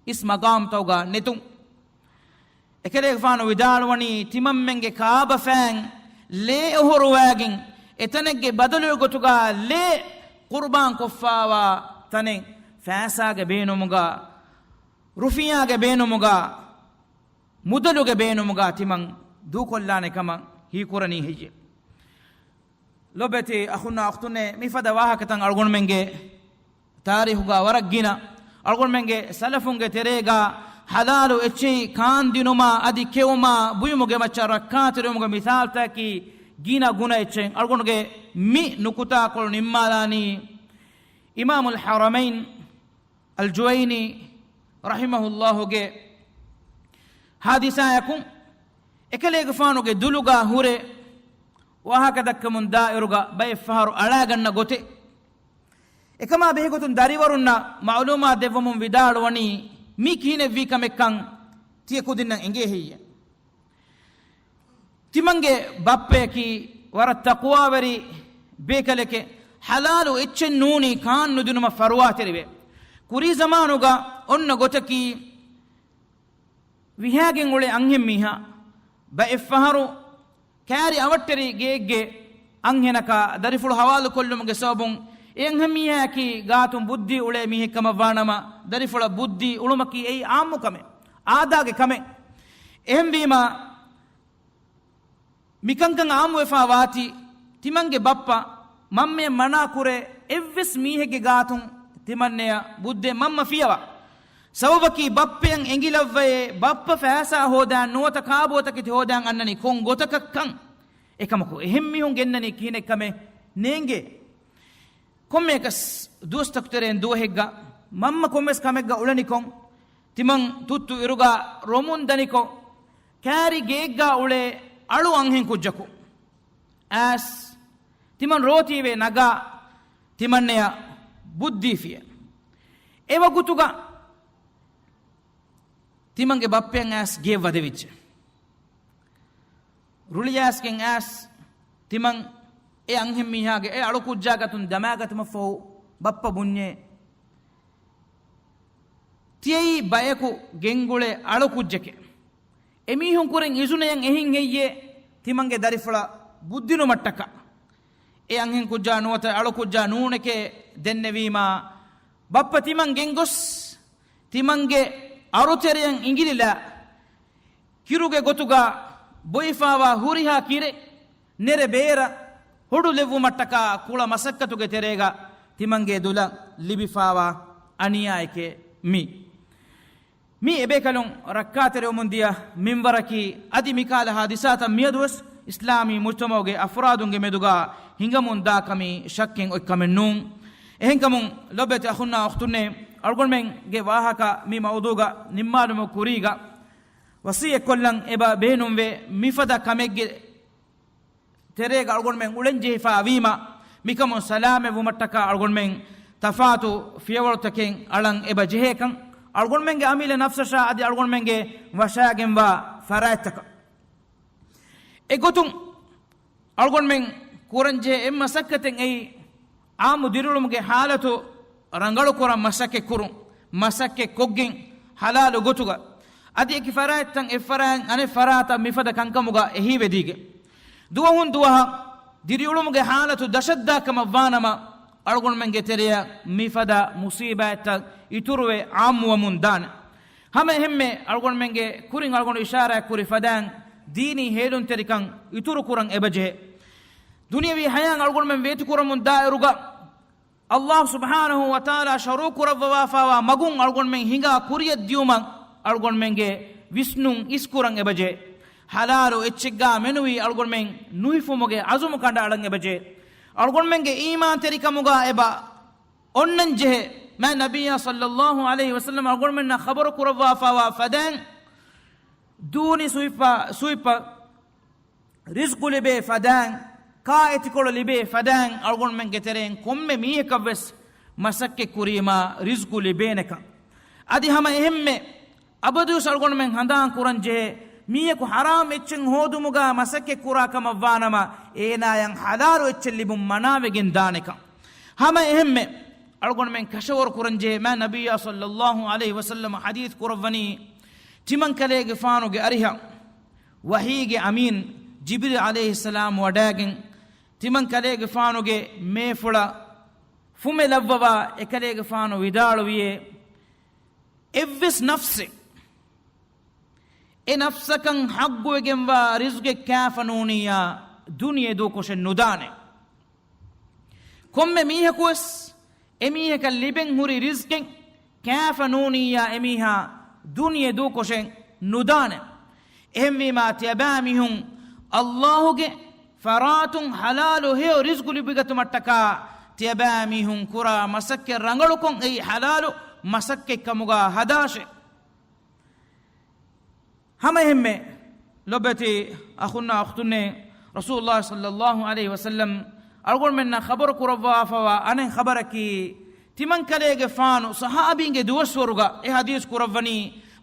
އިސް މަގާމްތަކުގަ ނެތުން. އެކަލޭގެފާނު ވިދާޅުވަނީ، ތިމަންމެންގެ ކާބަފައިން ލޭ އޮހޮރުވައިގެން، އެތަނެއްގެ ބަދަލުގެ ގޮތުގަ ލޭ ޤުރުބާންކޮށްފާވާ ތަނެއް ފައިސާގެ ބޭނުމުގަ، ރުފިޔާގެ ބޭނުމުގަ، މުދަލުގެ ބޭނުމުގަ ތިމަން ދޫކޮށްލާނެ ކަމަށް ހީކުރަނީ ހެއްޔެ؟ ލޮބެތި އަޚުންނާ އުޚްތުންނޭ، މިފަދަ ވާހަކަތައް އަޅުގަނޑުމެންގެ ތާރީޚުގަ ވަރަށް ގިނަ. އަޅުގަނޑުމެންގެ ސަލަފުންގެ ތެރޭގަ ޙަލާލު އެއްޗެހި ކާންދިނުމާ އަދި ކެއުމާ ބުއިމުގެ މައްޗަށް ރައްކާތެރިވުމުގެ މިސާލުތަކަކީ ގިނަ ގުނަ އެއްޗެއް. އަޅުގަނޑުގެ މި ނުކުތާކޮޅު ނިންމާލާނީ އިމާމުލް ޙަރަމައިން އަލްޖުވައިނީ ރަޙިމަހުﷲގެ ހާދިސާއަކުން، އެކަލޭގެފާނުގެ ދުލުގަ ހުރެ ވާހަކަ ދައްކަމުން ދާއިރުގަ ބައެއްފަހަރު އަޅާގަންނަ ގޮތެއް. އެކަމާ ބެހޭގޮތުން ދަރިވަރުންނަށް މަޢުލޫމާތު ދެއްވަމުން ވިދާޅުވަނީ، މީ ކިހިނެއްވީ ކަމެއްކަން ތިޔަ ކުދިންނަށް އެނގޭ ހެއްޔެ؟ ތިމަންގެ ބައްޕަޔަކީ ވަރަށް ތަޤްވާވެރި ބޭކަލެކެ، ޙަލާލު އެއްޗެއް ނޫނީ ކާން ނުދިނުމަށް ފަރުވާތެރިވޭ. ކުރީ ޒަމާނުގަ އޮންނަ ގޮތަކީ، ވިހާގެން އުޅޭ އަންހެން މީހާ ބައެއްފަހަރު ކާރި އަވަށްޓެރި ގެއެއްގެ އަންހެނަކާ ދަރިފުޅު ހަވާލުކޮށްލުމުގެ ސަބަބުން އެ އަންހެން މީހާއަކީ ގާތުން ބުއްދީ އުޅޭ މީހެއް ކަމަށްވާނަމަ، ދަރިފުޅަށް ބުއްދީ އުޅުމަކީ އެއީ އާއްމު ކަމެއް، އާދާގެ ކަމެއް. އެހެންވީމާ، މިކަންކަން އާއްމުވެފާ ވާތީ، ތިމަންގެ ބައްޕަ މަންމަޔަށް މަނާ ކުރޭ އެއްވެސް މީހެއްގެ ގާތުން ތިމަންނަޔަށް ބުއްދޭ މަންމަ ފިޔަވާ. ސަބަބަކީ ބައްޕަޔަށް އެނގިލައްވައޭ، ބައްޕަ ފައިސާ ހޯދާން ނުވަތަ ކާބޯތަކެތި ހޯދާން އަންނަނީ ކޮން ގޮތަކަށްކަން. އެކަމަކު، އެހެން މީހުން ގެންނަނީ ކިހިނެއްކަމެއް ނޭނގޭ. ކޮންމެއަކަސް ދުވަސްތަކު ތެރެއިން ދުވަހެއްގަ މަންމަ ކޮންމެސް ކަމެއްގަ އުޅެނިކޮށް، ތިމަން ތުއްތު އިރުގަ ރޮމުން ދަނިކޮށް، ކާރި ގެއެއްގަ އުޅޭ އަޅު އަންހެން ކުއްޖަކު އައިސް، ތިމަން ރޯތީވެ ނަގާ ތިމަންނަޔަށް ބުއްދީފިޔޭ. އެވަގުތުގަ ތިމަންގެ ބައްޕައަށް އައިސް ގެއަށް ވަދެވިއްޖެ. ރުޅިއައިސްގެން އައިސް ތިމަން އެ އަންހެންމީހާގެ އެ އަޅުކުއްޖާގެ އަތުން ދަމާގަތުމަށްފަހު ބައްޕަ ބުންޏޭ، ތިޔައީ ބަޔަކު ގެންގުޅޭ އަޅުކުއްޖެކޭ. އެމީހުން ކުރެން އިޒުނަޔަށް އެހިން ހެއްޔޭ ތިމަންގެ ދަރިފުޅަށް ބުއްދިނުމަށްޓަކާ؟ އެ އަންހެން ކުއްޖާ ނުވަތަ އަޅުކުއްޖާ ނޫނެކޭ ދެންނެވީމާ، ބައްޕަ ތިމަން ގެންގޮސް، ތިމަންގެ އަރުތެރެޔަށް އިނގިލިލާ، ކިރުގެ ގޮތުގަ ބޮއިފާވާ ހުރިހާ ކިރެއް، ނެރެ ބޭރަށް ހޮޑުލެއްވުމަށްޓަކާ ކުޅަ މަސައްކަތުގެ ތެރޭގަ ތިމަންގެ ދުލަށް ލިބިފާވާ އަނިޔާއެކޭ މީ. މި އެބޭކަލުން ރައްކާތެރިވަމުން ދިޔަ މިންވަރަކީ، އަދި މިކާލަ ހާދިސާތައް މިއަދުވެސް އިސްލާމީ މުޖްތަމަޢުގެ އަފްރާދުންގެ މެދުގަ ހިނގަމުން ދާކަމީ ޝައްކެއް އޮތްކަމެއް ނޫން. އެހެންކަމުން ލޮބެތި އަޚުންނާ އުޚްތުންނޭ، އަޅުގަނޑުމެންގެ ވާހަކަ މި މައުޟޫގަ ނިންމާލުމުގެ ކުރީގަ ވަޞިއްޔަތްކޮށްލަން އެބަ ބޭނުންވޭ، މިފަދަ ކަމެއްގެ ތެރޭގަ އަޅުގަނޑުމެން އުޅެންޖެހިފާ ވީމަ، މިކަމުން ސަލާމަތްވުމަށްޓަކާ އަޅުގަނޑުމެން ތަފާތު ފިޔަވަޅުތަކެއް އަޅަން އެބަ ޖެހޭކަން، އަޅުގަނޑުމެންގެ އަމިއްލަ ނަފްސަށާ އަދި އަޅުގަނޑުމެންގެ ވަށާގެންވާ ފަރާތްތަކަށް. އެގޮތުން އަޅުގަނޑުމެން ކުރަންޖެހޭ އެއް މަސައްކަތެއް އެއީ، އާއްމު ދިރިއުޅުމުގެ ހާލަތު ރަނގަޅުކުރަން މަސައްކަތްކުރުން، މަސައްކަތްކޮށްގެން ހަލާލު ގޮތުގަ، އަދި އެކި ފަރާތްތައް އެއްފަރާތް އަނެއް ފަރާތަށް މިފަދަ ކަންކަމުގަ އެހީވެދީގެން، ދުވަހުން ދުވަހަށް ދިރިއުޅުމުގެ ހާލަތު ދަށަށްދާ ކަމަށްވާނަމަ، އަޅުގަނޑުމެންގެ ތެރެއަށް މިފަދަ މުސީބާތްތައް އިތުރުވެ އާއްމުވަމުން ދާނެ. ހަމަ އެހެންމެ އަޅުގަނޑުމެންގެ ކުރިން އަޅުގަނޑު އިޝާރާތް ކުރި ފަދައިން ދީނީ ހޭލުންތެރިކަން އިތުރު ކުރަން އެބަޖެހޭ. ދުނިޔަވީ ހަޔާތް އަޅުގަނޑުމެން ވޭތުކުރަމުން ދާއިރުގަ އައްލާހު ސުބްޙާނަހު ވަތަޢާލާ ޝަރުޢު ކުރައްވަވާފާވާ މަގުން އަޅުގަނޑުމެން ހިނގާ ކުރިއަށް ދިޔުމަށް އަޅުގަނޑުމެންގެ ވިސްނުން އިސްކުރަން އެބަޖެހޭ. ޙަލާލު އެއްޗެއްގާ މެނުވީ އަޅުގަނޑުމެން ނުހިފުމުގެ ޢަޒުމު ކަނޑައަޅަން އެބަޖެހޭ. އަޅުގަނޑުމެންގެ އީމާންތެރިކަމުގާ އެބަ އޮންނަން ޖެހޭ. މާތް ނަބިއްޔާ ޞައްލައްލާހު ޢަލައިހި ވަސައްލަމަ އަޅުގަނޑުމެންނަށް ޚަބަރު ކުރައްވާފާވާ ފަދައިން، ދޫނި ސުއިފަ، ސުއިފަ، ރިޒްޤު ލިބޭ ފަދައިން، ކާއެތިކޮޅު ލިބޭ ފަދައިން އަޅުގަނޑުމެންގެ ތެރެއިން ކޮންމެ މީހަކަށްވެސް މަސައްކަތް ކުރީމާ ރިޒްޤު ލިބޭނެކަން. އަދި ހަމަ އެހެންމެ އަބަދުވެސް އަޅުގަނޑުމެން ހަނދާން ކުރަން ޖެހޭ، މީހަކު ޙަރާމް އެއްޗެއް ހޯދުމުގާ މަސައްކަތް ކުރާ ކަމަށް ވާނަމަ، އޭނާޔަށް ޙަލާލު އެއްޗެއް ލިބުން މަނާވެގެން ދާނެކަން. ހަމަ އެހެންމެ އަޅުގަނޑުމެން ކަށަވަރު ކުރަން ޖެހޭ، މާތް ނަބިއްޔާ ޞައްލައްލާހު ޢަލައިހި ވަސައްލަމަ ޙަދީޘް ކުރައްވަނީ، ތިމަންކަލޭގެފާނުގެ އަރިހަށް ވަޙީގެ އަމީން ޖިބްރީލް ޢަލައިހިއްސަލާމް ވަޑައިގެން، ތިމަންކަލޭގެފާނުގެ މޭފުޅަށް ފުމެ ލައްވަވާ އެކަލޭގެފާނު ވިދާޅުވިއޭ، އެއްވެސް ނަފްސެއް އެ ނަފްސަކަށް ޙައްޤުވެގެންވާ ރިޒްޤެއް ކާފަ ނޫނިއްޔާ ދުނިޔެ ދޫކޮށެއް ނުދާނެ. ކޮންމެ މީހަކުވެސް އެމީހަކަށް ލިބެން ހުރި ރިޒްޤެއް ކާފަ ނޫނިއްޔާ އެމީހާ ދުނިޔެ ދޫކޮށެއް ނުދާނެ. އެހެންވީމާ، ތިޔަބައިމީހުން އައްލާހުގެ ފަރާތުން ޙަލާލު ހެޔޮ ރިޒްޤު ލިބިގަތުމަށްޓަކާ ތިޔަބައިމީހުން ކުރާ މަސައްކަތް ރަނގަޅުކޮށް އެއީ ޙަލާލު މަސައްކަތްކަމުގާ ހަދާށޭ. ހަމައެހެންމެ ލޮބެތި އަޚުންނާ އުޚްތުންނޭ، ރަސޫލުﷲ ޞައްލައްލާހު ޢަލައިހި ވަސައްލަމް އަޅުގަނޑުމެންނަށް ޚަބަރު ކުރައްވާފަވާ އަނެއް ޚަބަރަކީ، ތިމަންކަލޭގެފާނު ޞަޙާބީންގެ ދުވަސްވަރުގަ އެ ޙަދީޘް ކުރައްވަނީ،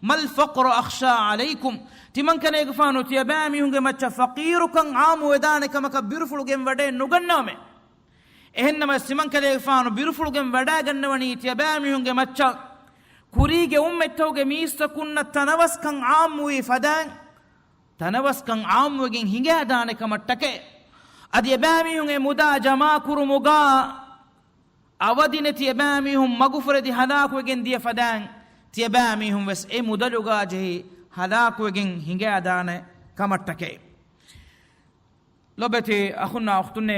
"مَا الْفَقْرَ أَخْشَىٰ عَلَيْكُمْ." ތިމަންކަލޭގެފާނު ތިޔަބައިމީހުންގެ މައްޗަށް ފަޤީރުކަން ޢާއްމުވެދާނެ ކަމަކަށް ބިރުފުޅު ގެންވަޑައެއް ނުގަންނަވަމޭ. އެހެންނަމަވެސް، ތިމަންކަލޭގެފާނު ބިރުފުޅުގެން ވަޑައިގަންނަވަނީ ތިޔަބައިމީހުންގެ މައްޗަށް ކުރީގެ އުއްމަތްތަކުގެ މީސްތަކުންނަށް ތަނަވަސްކަން ޢާއްމުވީ ފަދައިން، ތަނަވަސްކަން ޢާއްމުވެގެން ހިނގައިދާނެ ކަމަށްޓަކައި. އަދި އެބައިމީހުން އެ މުދާ ޖަމާކުރުމުގާ އަވަދިނެތި އެބައިމީހުން މަގުފުރެދި ހަލާކުވެގެން ދިޔަ ފަދައިން، ތިޔަބައިމީހުން ވެސް އެ މުދަލުގާ ޖެހި ހަލާކުވެގެން ހިނގައިދާނެ ކަމަށްޓަކައި. ލޮބެތި އަޚުންނާ އުޚްތުންނޭ،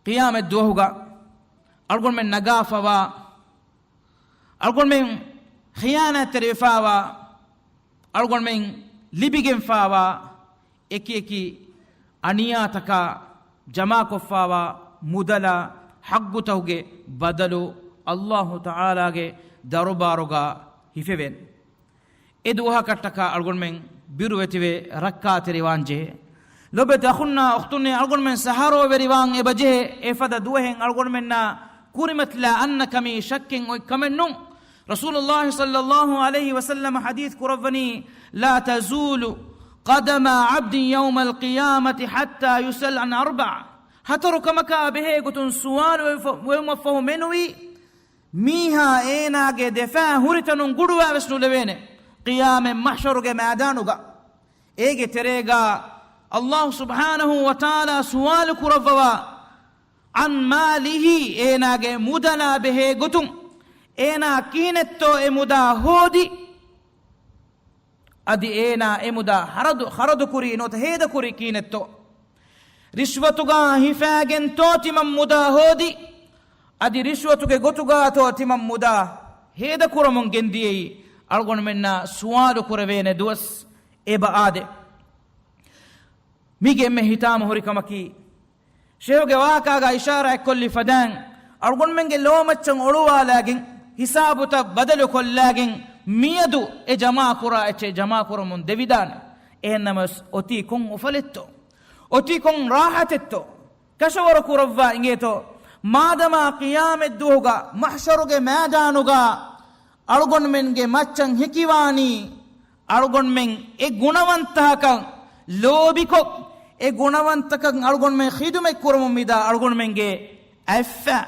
ޤިޔާމަތް ދުވަހުގަ އަޅުގަނޑުމެން ނަގާފަވާ، އަޅުގަނޑުމެން ޚިޔާނާތްތެރިވެފާވާ، އަޅުގަނޑުމެން ލިބިގެންފާވާ އެކިއެކި އަނިޔާތަކާ ޖަމާކޮށްފާވާ މުދަލާ ޙައްޤުތަކުގެ ބަދަލު އައްލާހު ތަޢާލާގެ ދަރުބާރުގަ ހިފެވޭނެ. އެ ދުވަހަކަށްޓަކާ އަޅުގަނޑުމެން ބިރުވެތިވެ ރައްކާތެރިވާން ޖެހޭ. ލޮބެތި އަޚުންނާ އުޚްތުންނޭ، އަޅުގަނޑުމެން ސަހަރޯވެރިވާން އެބަޖެހޭ. އެފަދަ ދުވަހެއް އަޅުގަނޑުމެންނާ ކުރިމަތިލާ އަންނަ ކަމީ ޝައްކެއް އޮތް ކަމެއް ނޫން. ރަސޫލުﷲ ޞައްލައްލާހު ޢަލައިހި ވަސައްލަމަ ޙަދީޘް ކުރައްވަނީ، "لا تزول قدما عبد يوم القيامة حتى يسأل عن أربع." ހަތަރު ކަމަކާ ބެހޭ ގޮތުން ސުވާލު ވެފަ-، ވެވުމަށްފަހު މެނުވީ، މީހާ އޭނާގެ ދެފާ ހުރިތަނުން ގުޑުވާވެސް ނުލެވޭނެ، ޤިޔާމަތް މަޙްޝަރުގެ މައިދާނުގަ. އޭގެ ތެރޭގަ އައްލާހު ސުބްޙާނަހު ވަތަޢާލާ ސުވާލު ކުރައްވަވާ، "عن ماله"، އޭނާގެ މުދަލާ ބެހޭ ގޮތުން އޭނާ ކިހިނެއްތޯ އެ މުދާ ހޯދި؟ އަދި އޭނާ އެ މުދާ ހަރަދު، ޚަރަދު ކުރީ ނުވަތަ ހޭދަކުރީ ކިހިނެއްތޯ؟ ރިޝްވަތުގާ ހިފާގެންތޯ ތިމަން މުދާ ހޯދި؟ އަދި ރިޝްވަތުގެ ގޮތުގާތޯ ތިމަން މުދާ ހޭދަކުރަމުން ގެންދިޔައީ؟ އަޅުގަނޑުމެންނާ ސުވާލު ކުރެވޭނެ ދުވަސް އެބަ އާދޭ. މީގެ އެންމެ ހިތާމަ ހުރި ކަމަކީ، ޝޭހުގެ ވާހަކާގާ އިޝާރާތްކޮށްލި ފަދައިން، އަޅުގަނޑުމެންގެ ލޯމައްޗަށް އޮޅުވާލާގެން، ހިސާބުތައް ބަދަލުކޮށްލާގެން، މިއަދު އެ ޖަމާކުރާ އެއްޗެއް ޖަމާކުރަމުން ދެވިދާނެ. އެހެންނަމަވެސް، އޮތީ ކޮން އުފަލެއްތޯ؟ އޮތީ ކޮން ރާޙަތެއްތޯ؟ ކަށަވަރު ކުރައްވާ އިނގޭތޯ؟ މާދަމާ ޤިޔާމަތްދުވަހުގަ މަޙްޝަރުގެ މައިދާނުގަ އަޅުގަނޑުމެންގެ މައްޗަށް ހެކިވާނީ، އަޅުގަނޑުމެން އެ ގުނަވަންތަކަށް ލޯބިކޮށް، އެ ގުނަވަންތަކަށް އަޅުގަނޑުމެން ޚިދުމަތް ކުރަމުން މިދާ އަޅުގަނޑުމެންގެ އަތްފަ،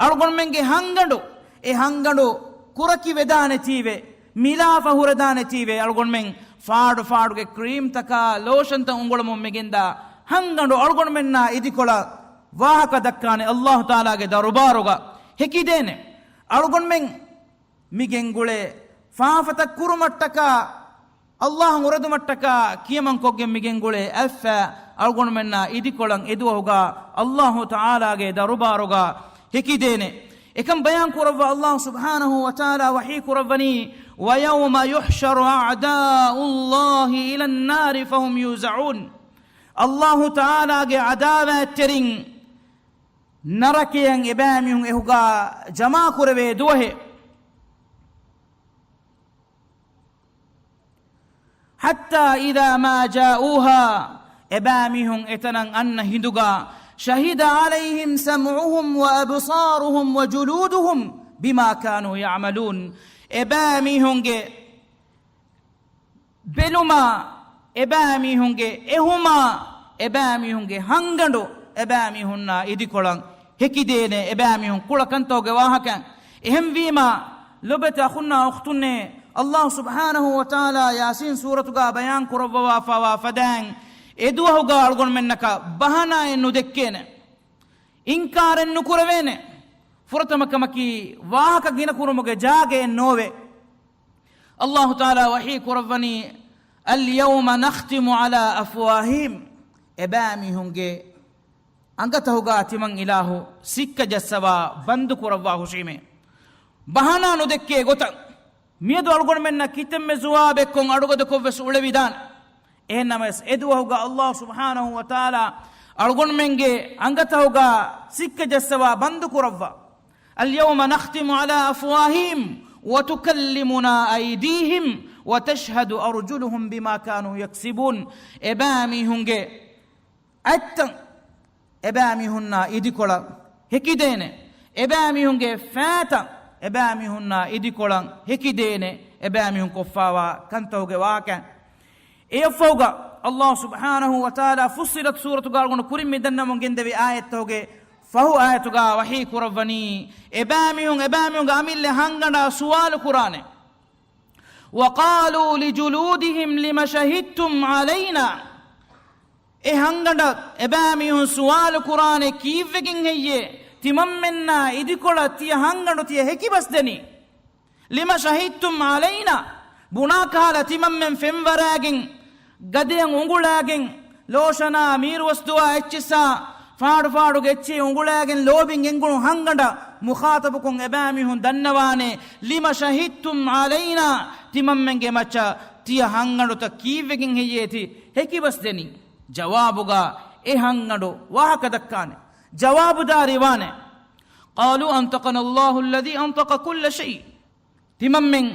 އަޅުގަނޑުމެންގެ ހަންގަނޑު، އެ ހަންގަނޑު ކުރަކި ވެދާނެތީވެ، މިލާފަ ހުރެދާނެތީވެ، އަޅުގަނޑުމެން ފާޑު ފާޑުގެ ކްރީމްތަކާ ލޯޝަންތައް އުނގުޅަމުން މިގެންދާ ހަންގަނޑު އަޅުގަނޑުމެންނާ އިދިކޮޅަށް ވާހަކަ ދައްކާނެ އައްލާހު ތަޢާލާގެ ދަރުބާރުގަ ހެކިދޭނެ. އަޅުގަނޑުމެން މި ގެންގުޅޭ ފާފަތައް ކުރުމަށްޓަކާ، ﷲ އުރެދުމަށްޓަކާ ކިޔަމަންކޮށްގެން މިގެންގުޅޭ އަތްފަތް އަޅުގަނޑުމެންނާ އިދިކޮޅަށް އެދުވަހުގަ ﷲ ތަޢާލާގެ ދަރުބާރުގަ ހެކިދޭނެ. އެކަން ބަޔާން ކުރައްވާ ﷲ ސުބްޙާނަހޫ ވަތަޢާލާ ވަޙީ ކުރައްވަނީ، وَيَوْمَ يُحْشَرُ أَعْدَاءُ اللَّهِ إِلَى النَّارِ فَهُمْ يُوزَعُونَ. ﷲ ތަޢާލާގެ ޢަދާވާތްތެރިން ނަރަކަޔަށް އެބައިމީހުން އެހުގަ ޖަމާކުރެވޭ ދުވަހެއް. حَتَّى إِذَا مَا جَاءُوهَا، އެބައިމީހުން އެތަނަށް އަންނަ ހިނދުގަ، شَهِدَ عَلَيْهِمْ سَمْعُهُمْ وَأَبْصَارُهُمْ وَجُلُودُهُمْ بِمَا كَانُوا يَعْمَلُونَ. އެބައިމީހުންގެ ބެލުމާ، އެބައިމީހުންގެ އެހުމާ، އެބައިމީހުންގެ ހަންގަނޑު، އެބައިމީހުންނާ އިދިކޮޅަށް ހެކިދޭނެ، އެބައިމީހުން ކުޅަ ކަންތަކުގެ ވާހަކަ. އެހެންވީމާ، ލޮބެތި އަޚުންނާ އުޚްތުންނޭ، ﷲ ސުބްޙާނަހޫ ވަތަޢާލާ ޔާސީން ސޫރަތުގަ ބަޔާން ކުރައްވަވާފަވާ ފަދައިން، އެދުވަހުގަ އަޅުގަނޑުމެންނަކަށް ބަހަނާއެއް ނުދެއްކޭނެ. އިންކާރެއް ނުކުރެވޭނެ. ފުރަތަމަ ކަމަކީ، ވާހަކަ ގިނަ ކުރުމުގެ ޖާގައެއް ނޯވޭ. ﷲ ތަޢާލާ ވަޙީ ކުރައްވަނީ، الْيَوْمَ نَخْتِمُ عَلَى أَفْوَاهِهِمْ. އެބައިމީހުންގެ އަނގަތަހުގަ ތިމަން އިލާހު ސިއްކަ ޖައްސަވާ ބަންދު ކުރައްވާ ހުށީމޭ. ބަހަނާ ނުދެއްކޭ ގޮތަށް. މިއަދު އަޅުގަނޑުމެންނަށް ކިތަންމެ ޖުވާބެއްކޮށް އަޑުގަދަކޮށްވެސް އުޅެވިދާނެ. އެހެންނަމަވެސް، އެދުވަހުގަ ﷲ ސުބްޙާނަހޫ ވަތަޢާލާ އަޅުގަނޑުމެންގެ އަނގަތަހުގަ ސިއްކަ ޖައްސަވާ ބަންދު ކުރައްވާ. الْيَوْمَ نَخْتِمُ عَلَى أَفْوَاهِهِمْ وَتُكَلِّمُنَا أَيْدِيهِمْ وَتَشْهَدُ أَرْجُلُهُمْ بِمَا كَانُوا يَكْسِبُونَ. އެބައިމީހުންގެ އަތްތައް އެބައިމީހުންނާ އިދިކޮޅަށް ހެކިދޭނެ. އެބައިމީހުންގެ ފައިތައް އެބައިމީހުންނާ އިދިކޮޅަށް ހެކިދޭނެ. އެބައިމީހުން ކޮށްފާވާ ކަންތަކުގެ ވާހަކަ. އެއަށްފަހުގަ ﷲ ސުބްޙާނަހޫ ވަތަޢާލާ ފުއްޞިލަތު ސޫރަތުގަ އަޅުގަނޑު ކުރިން މި ދަންނަވަމުން ގެންދެވި އާޔަތްތަކުގެ ފަހު އާޔަތުގަ ވަޙީ ކުރައްވަނީ، އެބައިމީހުން، އެބައިމީހުންގެ އަމިއްލަ ހަންގަނޑާ ސުވާލު ކުރާނެ. وَقَالُوا لِجُلُودِهِمْ لِمَ شَهِدْتُمْ عَلَيْنَا. އެ ހަންގަނޑަށް އެބައިމީހުން ސުވާލު ކުރާނެ، ކީއްވެގެން ހެއްޔޭ ތިމަންމެންނާ އިދިކޮޅަށް ތިޔަ ހަންގަނޑު ތިޔަ ހެކިބަސްދެނީ؟ لِمَ شَهِدْتُمْ عَلَيْنَا. ބުނާކަހަލަ ތިމަންމެން ފެންވަރާގެން، ގަދަޔަށް އުނގުޅާގެން، ލޯޝަނާ މީރުވަސްދުވާ އެއްޗިއްސާ، ފާޑުފާޑުގެ އެއްޗެއް އުނގުޅާގެން ލޯބިން ގެންގުޅުނު ހަންގަނޑަށް މުޚާޠަބުކޮށް އެބައިމީހުން ދަންނަވާނެ، لِمَ شَهِدْتُمْ عَلَيْنَا، ތިމަންމެންގެ މައްޗަށް ތިޔަ ހަންގަނޑުތައް ކީއްވެގެން ހެއްޔޭތި ހެކިބަސްދެނީ؟ ޖަވާބުގަ އެ ހަންގަނޑު ވާހަކަ ދައްކާނެ، ޖަވާބުދާރީ ވާނެ. قَالُوا أَنْطَقَنَا اللَّهُ الَّذِي أَنْطَقَ كُلَّ شَيْءٍ. ތިމަންމެން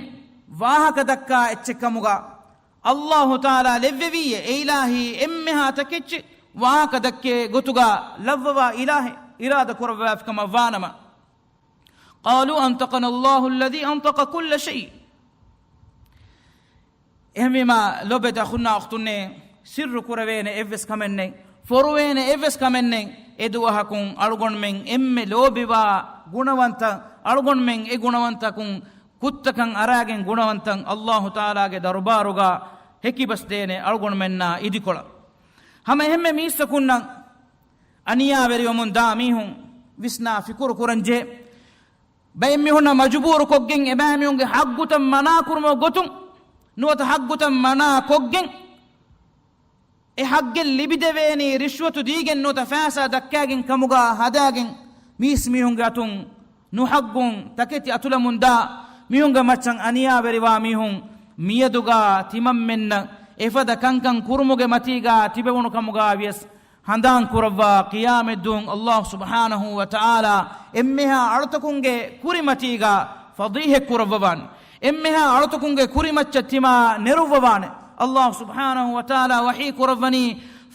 ވާހަކަ ދައްކާ އެއްޗެއް ކަމުގަ ﷲ ތަޢާލާ ލެއްވެވީއޭ، އެ އިލާހީ އެންމެހާ ތަކެއްޗެއް ވާހަކަ ދައްކޭ ގޮތުގަ ލައްވަވާ އިލާހެއް، އިރާދަ ކުރައްވާފިކަމަށް ވާނަމަ. قَالُوا أَنْطَقَنَا اللَّهُ الَّذِي أَنْطَقَ كُلَّ شَيْءٍ. އެހެންވީމާ، ލޮބެތި އަޚުންނާ އުޚްތުންނޭ، ސިއްރު ކުރެވޭނެ އެއްވެސް ކަމެއް ނެތް، ފޮރުވޭނެ އެއްވެސް ކަމެއް ނެތް. އެ ދުވަހަކުން އަޅުގަނޑުމެން އެންމެ ލޯބިވާ ގުނަވަންތައް، އަޅުގަނޑުމެން އެ ގުނަވަންތަކުން ކުށްތަކަށް އަރާގެން ގުނަވަންތައް ﷲ ތަޢާލާގެ ދަރުބާރުގަ ހެކިބަސްދޭނެ އަޅުގަނޑުމެންނާ އިދިކޮޅަށް. ހަމަ އެހެންމެ މީސްތަކުންނަށް އަނިޔާވެރިވަމުން ދާ މީހުން ވިސްނާ ފިކުރު ކުރަންޖެހޭ. ބައެއް މީހުންނަށް މަޖުބޫރުކޮށްގެން އެބައިމީހުންގެ ހައްގުތައް މަނާކުރުމުގެ ގޮތުން ނުވަތަ ހައްގުތައް މަނާކޮށްގެން އެ ހައްގެއް ލިބިދެވޭނީ ރިޝްވަތު ދީގެން ނުވަތަ ފައިސާ ދައްކާގެން ކަމުގަ ހަދާގެން މީސްމީހުންގެ އަތުން ނުހައްގުން ތަކެތި އަތުލަމުންދާ މީހުންގެ މައްޗަށް އަނިޔާވެރިވާ މީހުން މިއަދުގަ ތިމަންމެންނަށް އެފަދަ ކަންކަން ކުރުމުގެ މަތީގަ ތިބެވުނު ކަމުގަ ވިޔަސް ހަނދާން ކުރައްވާ ޤިޔާމަތްދުވަހު ﷲ ސުބްޙާނަހޫ ވަތަޢާލާ އެންމެހާ އަޅުތަކުންގެ ކުރިމަތީގަ ފަޟީޙަތް ކުރައްވަވާނެ. އެންމެހާ އަޅުތަކުންގެ ކުރިމައްޗަށް ތިމާ ނެރުއްވަވާނެ. ﷲ ސުބްޙާނަހޫ ވަތަޢާލާ ވަޙީ ކުރައްވަނީ،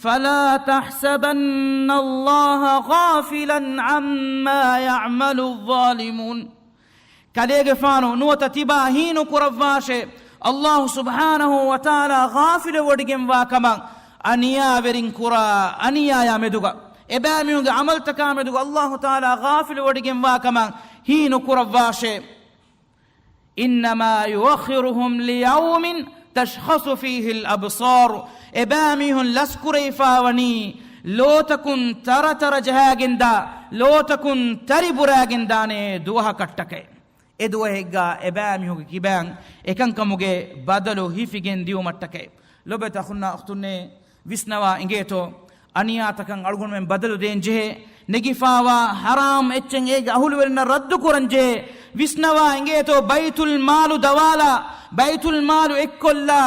فَلَا تَحْسَبَنَّ اللَّهَ غَافِلًا عَمَّا يَعْمَلُ الظَّالِمُونَ. ކަލޭގެފާނު ނުވަތަ ތިބާ ހީނުކުރައްވާށޭ، ﷲ ސުބްޙާނަހޫ ވަތަޢާލާ ޣާފިލުވެވޮޑިގެންވާ ކަމަށް އަނިޔާވެރިން ކުރާ އަނިޔާޔާ މެދުގަ، އެބައިމީހުންގެ ޢަމަލުތަކާ މެދުގަ ﷲ ތަޢާލާ ޣާފިލުވެވޮޑިގެންވާ ކަމަށް ހީނުކުރައްވާށޭ. إِنَّمَا يُؤَخِّرُهُمْ لِيَوْمٍ تَشْخَصُ فِيهِ الْأَبْصَارُ. އެބައިމީހުން ލަސްކުރެވިފާވަނީ ލޯތަކުން ތަރަތަރަ ޖަހާގެންދާ، ލޯތަކުން ތަރި ބުރާގެންދާނެ ދުވަހަކަށްޓަކައި. އެ ދުވަހެއްގަ އެބައިމީހުންގެ ކިބައިން އެކަންކަމުގެ ބަދަލު ހިފިގެން ދިއުމަށްޓަކައި. ލޮބެތި އަޚުންނާ އުޚްތުންނޭ، ވިސްނަވާ އިނގޭތޯ، އަނިޔާތަކަށް އަޅުގަނޑުމެން ބަދަލު ދޭން ޖެހޭ. ނެގިފާވާ ޙަރާމް އެއްޗެއް އޭގެ އަހުލުވެރިންނަށް ރައްދު ކުރަން ޖެހޭ. ވިސްނަވާ އިނގޭތޯ، ބައިތުލް މާލު ދަވާލާ، ބައިތުލް މާލު އެއްކޮށްލާ،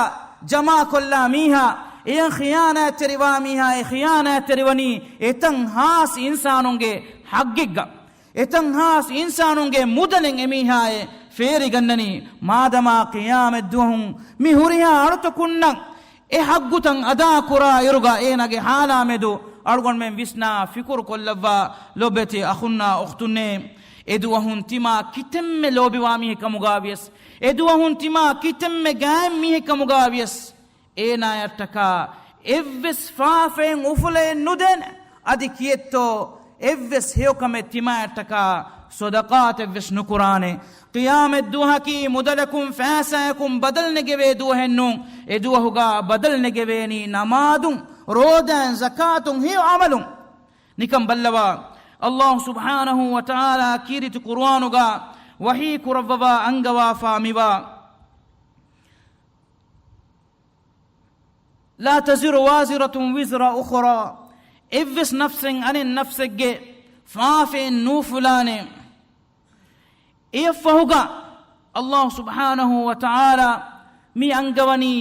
ޖަމާކޮށްލާ މީހާ، އެޔަށް ޚިޔާނާތްތެރިވާ މީހާ، އެ ޚިޔާނާތްތެރިވަނީ އެތަން ހާސް އިންސާނުންގެ ޙައްޤެއްގަ. އެތަން ހާސް އިންސާނުންގެ މުދަލެއް އެމީހާއެއް ފޭރިގަންނަނީ. މާދަމާ ޤިޔާމަތްދުވަހުން މި ހުރިހާ އަޅުތަކުންނަށް އެ ޙައްޤުތައް އަދާކުރާ އިރުގަ އޭނާގެ ޙާލާ މެދު އަޅުގަނޑުމެން ވިސްނާ ފިކުރު ކޮށްލައްވާ. ލޮބެތި އަޚުންނާ އުޚްތުންނޭ، އެދުވަހުން ތިމާ ކިތެންމެ ލޯބިވާ މީހެއް ކަމުގާ ވިޔަސް، އެދުވަހުން ތިމާ ކިތެންމެ ގާތް މީހެއް ކަމުގާ ވިޔަސް، އޭނާޔަށްޓަކާ އެއްވެސް ފާފައެއް އުފުލައެއް ނުދޭނެ. އަދި ކިއެއްތޯ އެއްވެސް ހެޔޮކަމެއް ތިމާޔަށްޓަކާ ޞަދަޤާތެއްވެސް ނުކުރާނެ. ޤިޔާމަތްދުވަހަކީ މުދަލަކުން ފައިސާއަކުން ބަދަލު ނެގެވޭ ދުވަހެއް ނޫން. އެ ދުވަހުގަ ބަދަލު ނެގެވޭނީ ނަމާދުން، ރޯދާއިން، ޒަކާތުން، ހެޔޮ ޢަމަލުން. ނިކަން ބައްލަވާ، ﷲ ސުބްޙާނަހޫ ވަތަޢާލާ ކީރިތި ޤުރުއާނުގަ ވަޙީ ކުރައްވަވާ އަންގަވާފާ މިވާ، لا تزر وازرة وزر أخرى، އެއްވެސް ނަފްސެއް އަނެއް ނަފްސެއްގެ ފާފައެއް ނޫފުލާނެ. އެއަށްފަހުގަ ﷲ ސުބްޙާނަހޫ ވަތަޢާލާ މި އަންގަވަނީ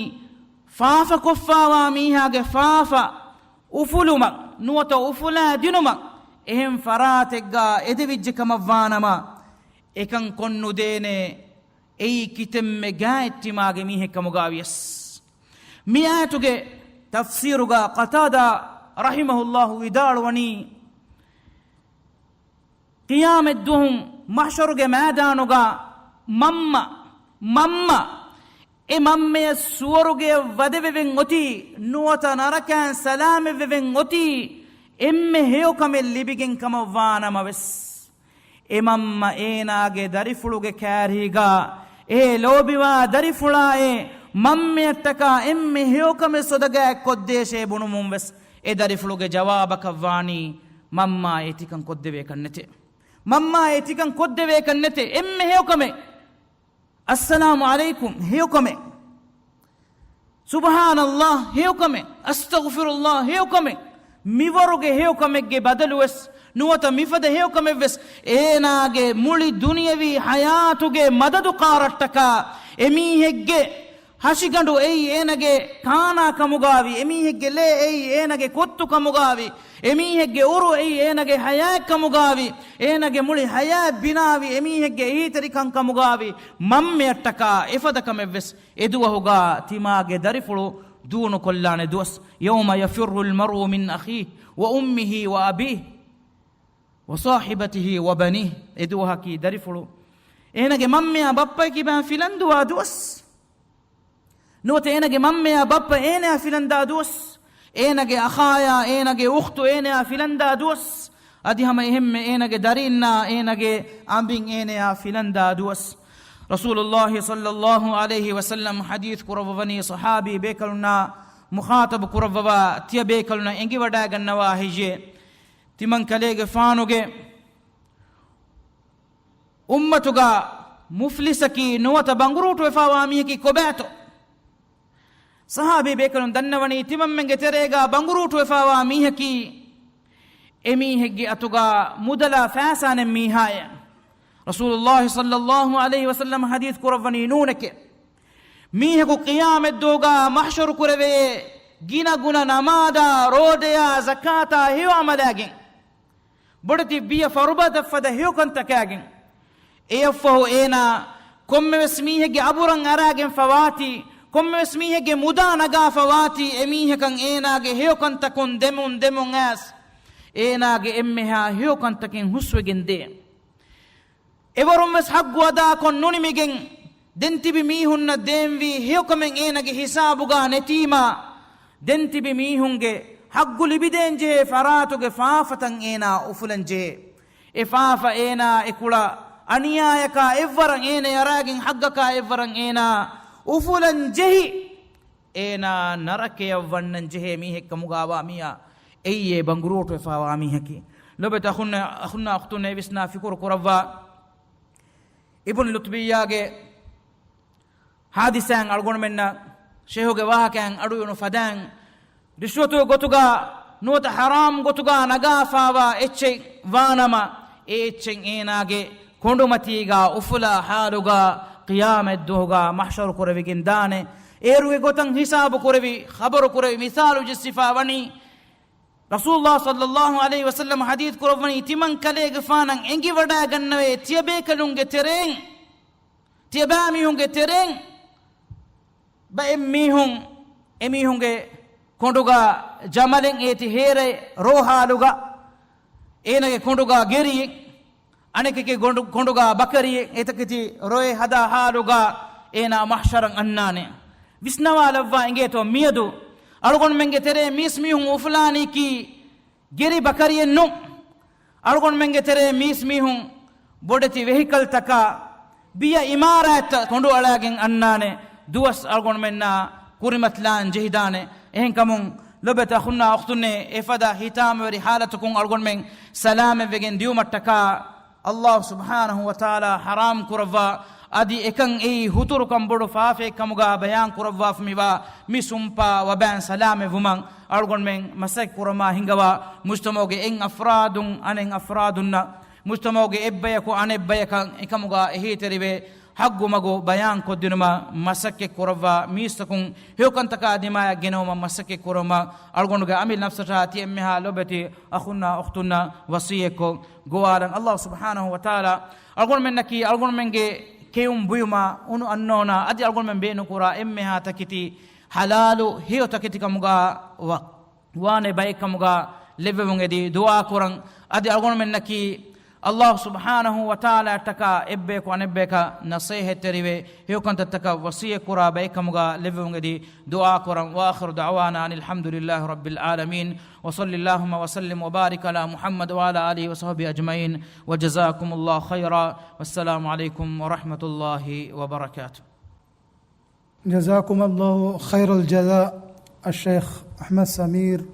ފާފަކޮށްފާވާ މީހާގެ ފާފަ އުފުލުމަށް ނުވަތަ އުފުލާ ދިނުމަށް އެހެން ފަރާތެއްގަ އެދެވިއްޖެ ކަމަށްވާނަމަ، އެކަން ކޮށްނުދޭނެ. އެއީ ކިތެންމެ ގާތްތިމާގެ މީހެއް ކަމުގާވިޔަސް. މި އާޔަތުގެ ތަފްސީރުގަ ޤަތާދާ ރަޙިމަހުﷲ ވިދާޅުވަނީ، ޤިޔާމަތްދުވަހުން މަޙްޝަރުގެ މައިދާނުގަ މަންމަ، މަންމަ، އެ މަންމަޔަށް ސުވަރުގެޔަށް ވަދެވެވެން އޮތީ، ނުވަތަ ނަރަކައިން ސަލާމަތްވެވެން އޮތީ، އެންމެ ހެޔޮކަމެއް ލިބިގެން ކަމަށްވާނަމަވެސް. އެ މަންމަ އޭނާގެ ދަރިފުޅުގެ ކާރީގަ، އޭ ލޯބިވާ ދަރިފުޅާއޭ، މަންމަޔަށްޓަކާ އެންމެ ހެޔޮކަމެއް ސޮދަގާތް ކޮށްދޭށޭ ބުނުމުން ވެސް، އެ ދަރިފުޅުގެ ޖަވާބަކަށްވާނީ، މަންމާ އެ ތިކަން ކޮށްދެވޭކަށް ނެތޭ. މަންމާ އެ ތިކަން ކޮށްދެވޭކަށް ނެތޭ. އެންމެ ހެޔޮކަމެއް. އައްސަލާމު ޢަލައިކުމް ހެޔޮކަމެއް. ސުބްޙާނަﷲ ހެޔޮކަމެއް. އަސްތަޣްފިރުﷲ ހެޔޮކަމެއް. މިވަރުގެ ހެޔޮކަމެއްގެ ބަދަލުވެސް ނުވަތަ މިފަދަ ހެޔޮކަމެއްވެސް އޭނާގެ މުޅި ދުނިޔަވީ ޙަޔާތުގެ މަދަދުކާރަށްޓަކާ އެމީހެއްގެ ހަށިގަނޑު އެއީ އޭނަގެ ކާނާ ކަމުގާވި، އެމީހެއްގެ ލޭ އެއީ އޭނަގެ ކޮއްތު ކަމުގާވި، އެމީހެއްގެ އުރު އެއީ އޭނަގެ ޙަޔާތް ކަމުގާވި، އޭނަގެ މުޅި ޙަޔާތް ބިނާވި އެމީހެއްގެ އެހީތެރިކަން ކަމުގާވި، މަންމަޔަށްޓަކާ އެފަދަ ކަމެއްވެސް އެދުވަހުގާ ތިމާގެ ދަރިފުޅު ދޫނުކޮށްލާނެ ދުވަސް. يوم يفر المرء من أخيه وأمه وأبيه وصاحبته وبنيه. އެދުވަހަކީ ދަރިފުޅު އޭނަގެ މަންމަޔާ ބައްޕަޔަކީ ބައި ފިލަންދުވާ ދުވަސް. ނުވަތަ އޭނަގެ މަންމަޔާ ބައްޕަ އޭނަޔާ ފިލަންދާ ދުވަސް، އޭނަގެ އަޚާޔާ އޭނަގެ އުޚްތު އޭނަޔާ ފިލަންދާ ދުވަސް، އަދި ހަމަ އެހެންމެ އޭނަގެ ދަރީންނާ އޭނަގެ އަނބިން އޭނަޔާ ފިލަންދާ ދުވަސް. ރަސޫލުﷲ ޞައްލަﷲ ޢަލައިހި ވަސައްލަމް ޙަދީޘް ކުރައްވަވަނީ ޞަޙާބީ ބޭކަލުންނާ މުޚާޠަބު ކުރައްވަވާ ތިޔަ ބޭކަލުންނަށް އެނގިވަޑައިގަންނަވާ ހެއްޔޭ؟ ތިމަން ކަލޭގެފާނުގެ އުއްމަތުގަ މުފްލިސަކީ ނުވަތަ ބަނގުރޫޓުވެފާވާ މީހަކީ ކޮބާތޯ؟ ޞަޙާބީ ބޭކަލުން ދަންނަވަނީ ތިމަންމެންގެ ތެރޭގަ ބަނގުރޫޓުވެފާވާ މީހަކީ އެމީހެއްގެ އަތުގަ މުދަލާ ފައިސާ ނެތް މީހާއޭ. ރަސޫލުﷲ ޞައްލަﷲ ޢަލައިހި ވަސައްލަމް ޙަދީޘް ކުރައްވަނީ ނޫނެކޭ. މީހަކު ޤިޔާމަތްދުވަހުގަ މަޙްޝަރު ކުރެވޭ ގިނަގުނަ ނަމާދާ، ރޯދަޔާ، ޒަކާތާ ހެޔޮ ޢަމަލާގެން. ބޮޑެތި ބިޔަ ފަރުބަދަށްފަދަ ހެޔޮކަންތަކާގެން. އެއަށްފަހު އޭނާ ކޮންމެވެސް މީހެއްގެ އަބުރަށް އަރާގެން ފަވާތީ، ކޮންމެވެސް މީހެއްގެ މުދާ ނަގާ ފަވާތީ، އެމީހަކަށް އޭނާގެ ހެޔޮކަންތަކުން ދެމުން ދެމުން އައިސް، އޭނާގެ އެންމެހާ ހެޔޮކަންތަކެއް ހުސްވެގެން ދޭ. އެވަރުން ވެސް ޙައްޤު އަދާކޮށް ނުނިމިގެން، ދެން ތިބި މީހުންނަށް ދޭންވީ ހެޔޮކަމެއް އޭނަގެ ހިސާބުގަ ނެތީމާ، ދެން ތިބި މީހުންގެ ޙައްޤު ލިބިދޭންޖެހޭ ފަރާތުގެ ފާފަތައް އޭނާ އުފުލަން ޖެހޭ. އެ ފާފަ އޭނާ އެކުޅަ އަނިޔާޔަކާ އެއްވަރަށް އޭނަ އަރާގެން ޙައްޤަކާ އެއްވަރަށް އޭނާ އުފުލަން ޖެހި، އޭނާ ނަރަކަޔަށް ވަންނަން ޖެހޭ މީހެއްކަމުގާވާ މީހާ އެއީ އެ ބަނގުރޫޓުވެފާވާ މީހަކީ. ލޮބެތި އަޚުންނޭ، އަޚުންނާ އުޚްތުންނޭ ވިސްނާ ފިކުރު ކުރައްވާ. އިބުން ލުތުބިއްޔާގެ ހާދިސާއިން އަޅުގަނޑުމެންނަށް ޝޭހުގެ ވާހަކައިން އަޑުއިވުނު ފަދައިން، ރިޝްވަތު ގޮތުގަ ނުވަތަ ޙަރާމް ގޮތުގަ ނަގާފާވާ އެއްޗެއް ވާނަމަ، އެ އެއްޗެއް އޭނާގެ ކޮނޑުމަތީގަ އުފުލާ ޙާލުގަ ޤިޔާމަތްދުވަހުގަ މަޙްޝަރު ކުރެވިގެން ދާނެ. އޭރުގެ ގޮތަށް ހިސާބު ކުރެވި، ޚަބަރު ކުރެވި، މިސާލު ޖެއްސިފާ ވަނީ، ރަސޫލުﷲ ޞައްލަﷲ ޢަލައިހި ވަސައްލަމަ ޙަދީޘް ކުރައްވަނީ، ތިމަން ކަލޭގެފާނަށް އެނގިވަޑައިގަންނަވޭ، ތިޔަބޭކަލުންގެ ތެރެއިން، ތިޔަބައިމީހުންގެ ތެރެއިން ބައެއް މީހުން، އެމީހުންގެ ކޮނޑުގަ ޖަމަލެއް އޭތި ހޭރަ ރޯ ޙާލުގަ، އޭނާގެ ކޮނޑުގަ ގެރިއެއް، އަނެކެކޭ ގޮނޑު-، ކޮނޑުގަ ބަކަރިއެއް، އެތަކެތި ރޮއެއް ހަދާ ޙާލުގަ އޭނާ މަޙްޝަރަށް އަންނާނެ. ވިސްނަވާލައްވާ އިނގޭތޯ މިއަދު އަޅުގަނޑުމެންގެ ތެރޭ މީސްމީހުން އުފުލާނީކީ ގެރި ބަކަރިއެއް ނޫން. އަޅުގަނޑުމެންގެ ތެރޭ މީސްމީހުން ބޮޑެތި ވެހިކަލްތަކާ، ބިޔަ އިމާރާތްތައް ކޮނޑުއަޅައިގެން އަންނާނެ. ދުވަސް އަޅުގަނޑުމެންނާ ކުރިމަތިލާން ޖެހިދާނެ. އެހެންކަމުން ލޮބުވެތި އަޚުންނާ އުޚްތުންނޭ، އެފަދަ ހިތާމަވެރި ޙާލަތަކުން އަޅުގަނޑުމެން ސަލާމަތްވެގެން ދިޔުމަށްޓަކާ، ﷲ ސުބްޙާނަހޫ ވަތަޢާލާ ޙަރާމް ކުރައްވާ، އަދި އެކަން އެއީ ހުތުރުކަން ބޮޑު ފާފައެއް ކަމުގަ ބަޔާން ކުރައްވާފަ މިވާ މި ސުންޕާ ވަބައިން ސަލާމަތް ވުމަށް އަޅުގަނޑުމެން މަސައްކަތް ކުރަމާ ހިނގަވާ، މުޖްތަމަޢުގެ އެއް އަފްރާދުން އަނެއް އަފްރާދުންނަށް، މުޖްތަމަޢުގެ އެއްބަޔަކު އަނެއްބަޔަކަށް އެކަމުގަ އެހީތެރިވެ، ޙައްޤު މަގު ބަޔާން ކޮށްދިނުމަށް މަސައްކަތް ކުރައްވާ، މީސްތަކުން ހެޔޮކަންތަކާ ދިމާޔަށް ގެނައުމަށް މަސައްކަތް ކުރުމަށް އަޅުގަނޑުގެ އަމިއްލަ ނަފްސަށާ ތި އެންމެހާ ލޮބުވެތި އަޚުންނާ އުޚްތުންނަށް ވަޞިއްޔަތްކޮށް ގޮވާލަން. ﷲ ސުބްޙާނަހޫ ވަތަޢާލާ އަޅުގަނޑުމެންނަކީ އަޅުގަނޑުމެންގެ ކެއުން ބުއިމާ އުނު އަންނޯނާ އަދި އަޅުގަނޑުމެން ބޭނުންކުރާ އެންމެހާ ތަކެތި ޙަލާލު ހެޔޮ ތަކެތިކަމުގަ ވަ-، ވާނެ ބައެއްކަމުގަ ލެއްވެވުން އެދި ދުޢާ ކުރަން. އަދި އަޅުގަނޑުމެންނަކީ ﷲ ސުބްޙާނަހޫ ވަތަޢާލާއަށްޓަކާ އެއްބަޔަކު އަނެއްބަޔަކަށް ނަޞޭޙަތްތެރިވެ، ހެޔޮކަންތައްތަކަށް ވަޞިއްޔަތްކުރާ ބައެއްކަމުގަ ލެއްވެވުން އެދި ދުޢާ ކުރަން. وآخر دعوانا أن الحمد لله رب العالمين، وصل اللهم وسلم وبارك على محمد وعلى آله وصحبه أجمعين، وجزاكم الله خيرا، والسلام عليكم ورحمة الله وبركاته. جزاكم الله خير الجزاء، އައްޝައިޚް އަޙްމަދު ސަމީރު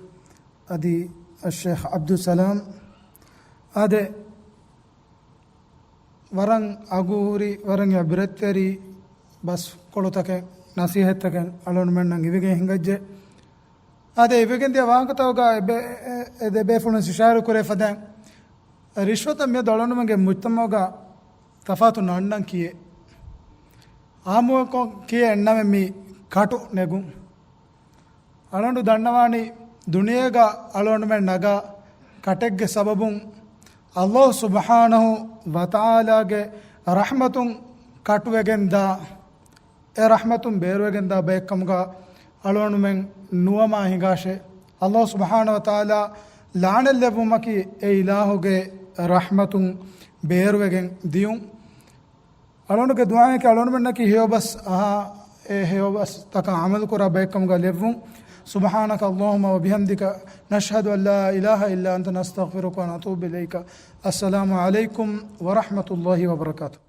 އަދި އައްޝައިޚް ޢަބްދުއްސަލާމް. އާދެ، ވަރަށް އަގުހުރި، ވަރަށް ޢިބްރަތްތެރި ބަސްފުޅުތަކެއް، ނަޞީޙަތްތަކެއް އަޅުގަނޑުމެންނަށް އިވިގެން ހިނގައްޖެ. އާދެ، އިވިގެންދިޔަ ވާހަކަތަކުގަ އެބޭ-، އެ-، އެ ދެބޭފުޅުން އިޝާރާތް ކުރޭ ފަދައިން، ރިޝްވަތަށް މިއަދު އަޅުގަނޑުމެންގެ މުޖްތަމަޢުގަ ތަފާތު ނަންނަން ކިޔޭ. އާއްމުކޮށް ކިޔޭ އެންނަމެ މި ކަޓު ނެގުން. އަޅުގަނޑު ދަންނަވާނީ ދުނިޔޭގަ އަޅުގަނޑުމެން ނަގާ ކަޓެއްގެ ސަބަބުން ﷲ ސުބްޙާނަހޫ ވަތަޢާލާގެ ރަޙްމަތުން ކަޓުވެގެންދާ، އެ ރަޙްމަތުން ބޭރުވެގެންދާ ބައެއްކަމުގަ އަޅުގަނޑުމެން ނުވަމާ ހިނގާށޭ. ﷲ ސުބްޙާނަހޫ ވަތަޢާލާ ލަޢުނަތްލެއްވުމަކީ އެ އިލާހުގެ ރަޙްމަތުން ބޭރުވެގެން ދިޔުން. އަޅުގަނޑުގެ ދުޢާއަކީ އަޅުގަނޑުމެންނަކީ ހެޔޮބަސް އަހާ، އެ ހެޔޮބަސްތަކަށް ޢަމަލުކުރާ ބައެއްކަމުގަ ލެއްވުން. سبحانك اللهم وبحمدك، نشهد أن لا إله إلا أنت، نستغفرك ونتوب إليك. السلام عليكم ورحمة الله وبركاته.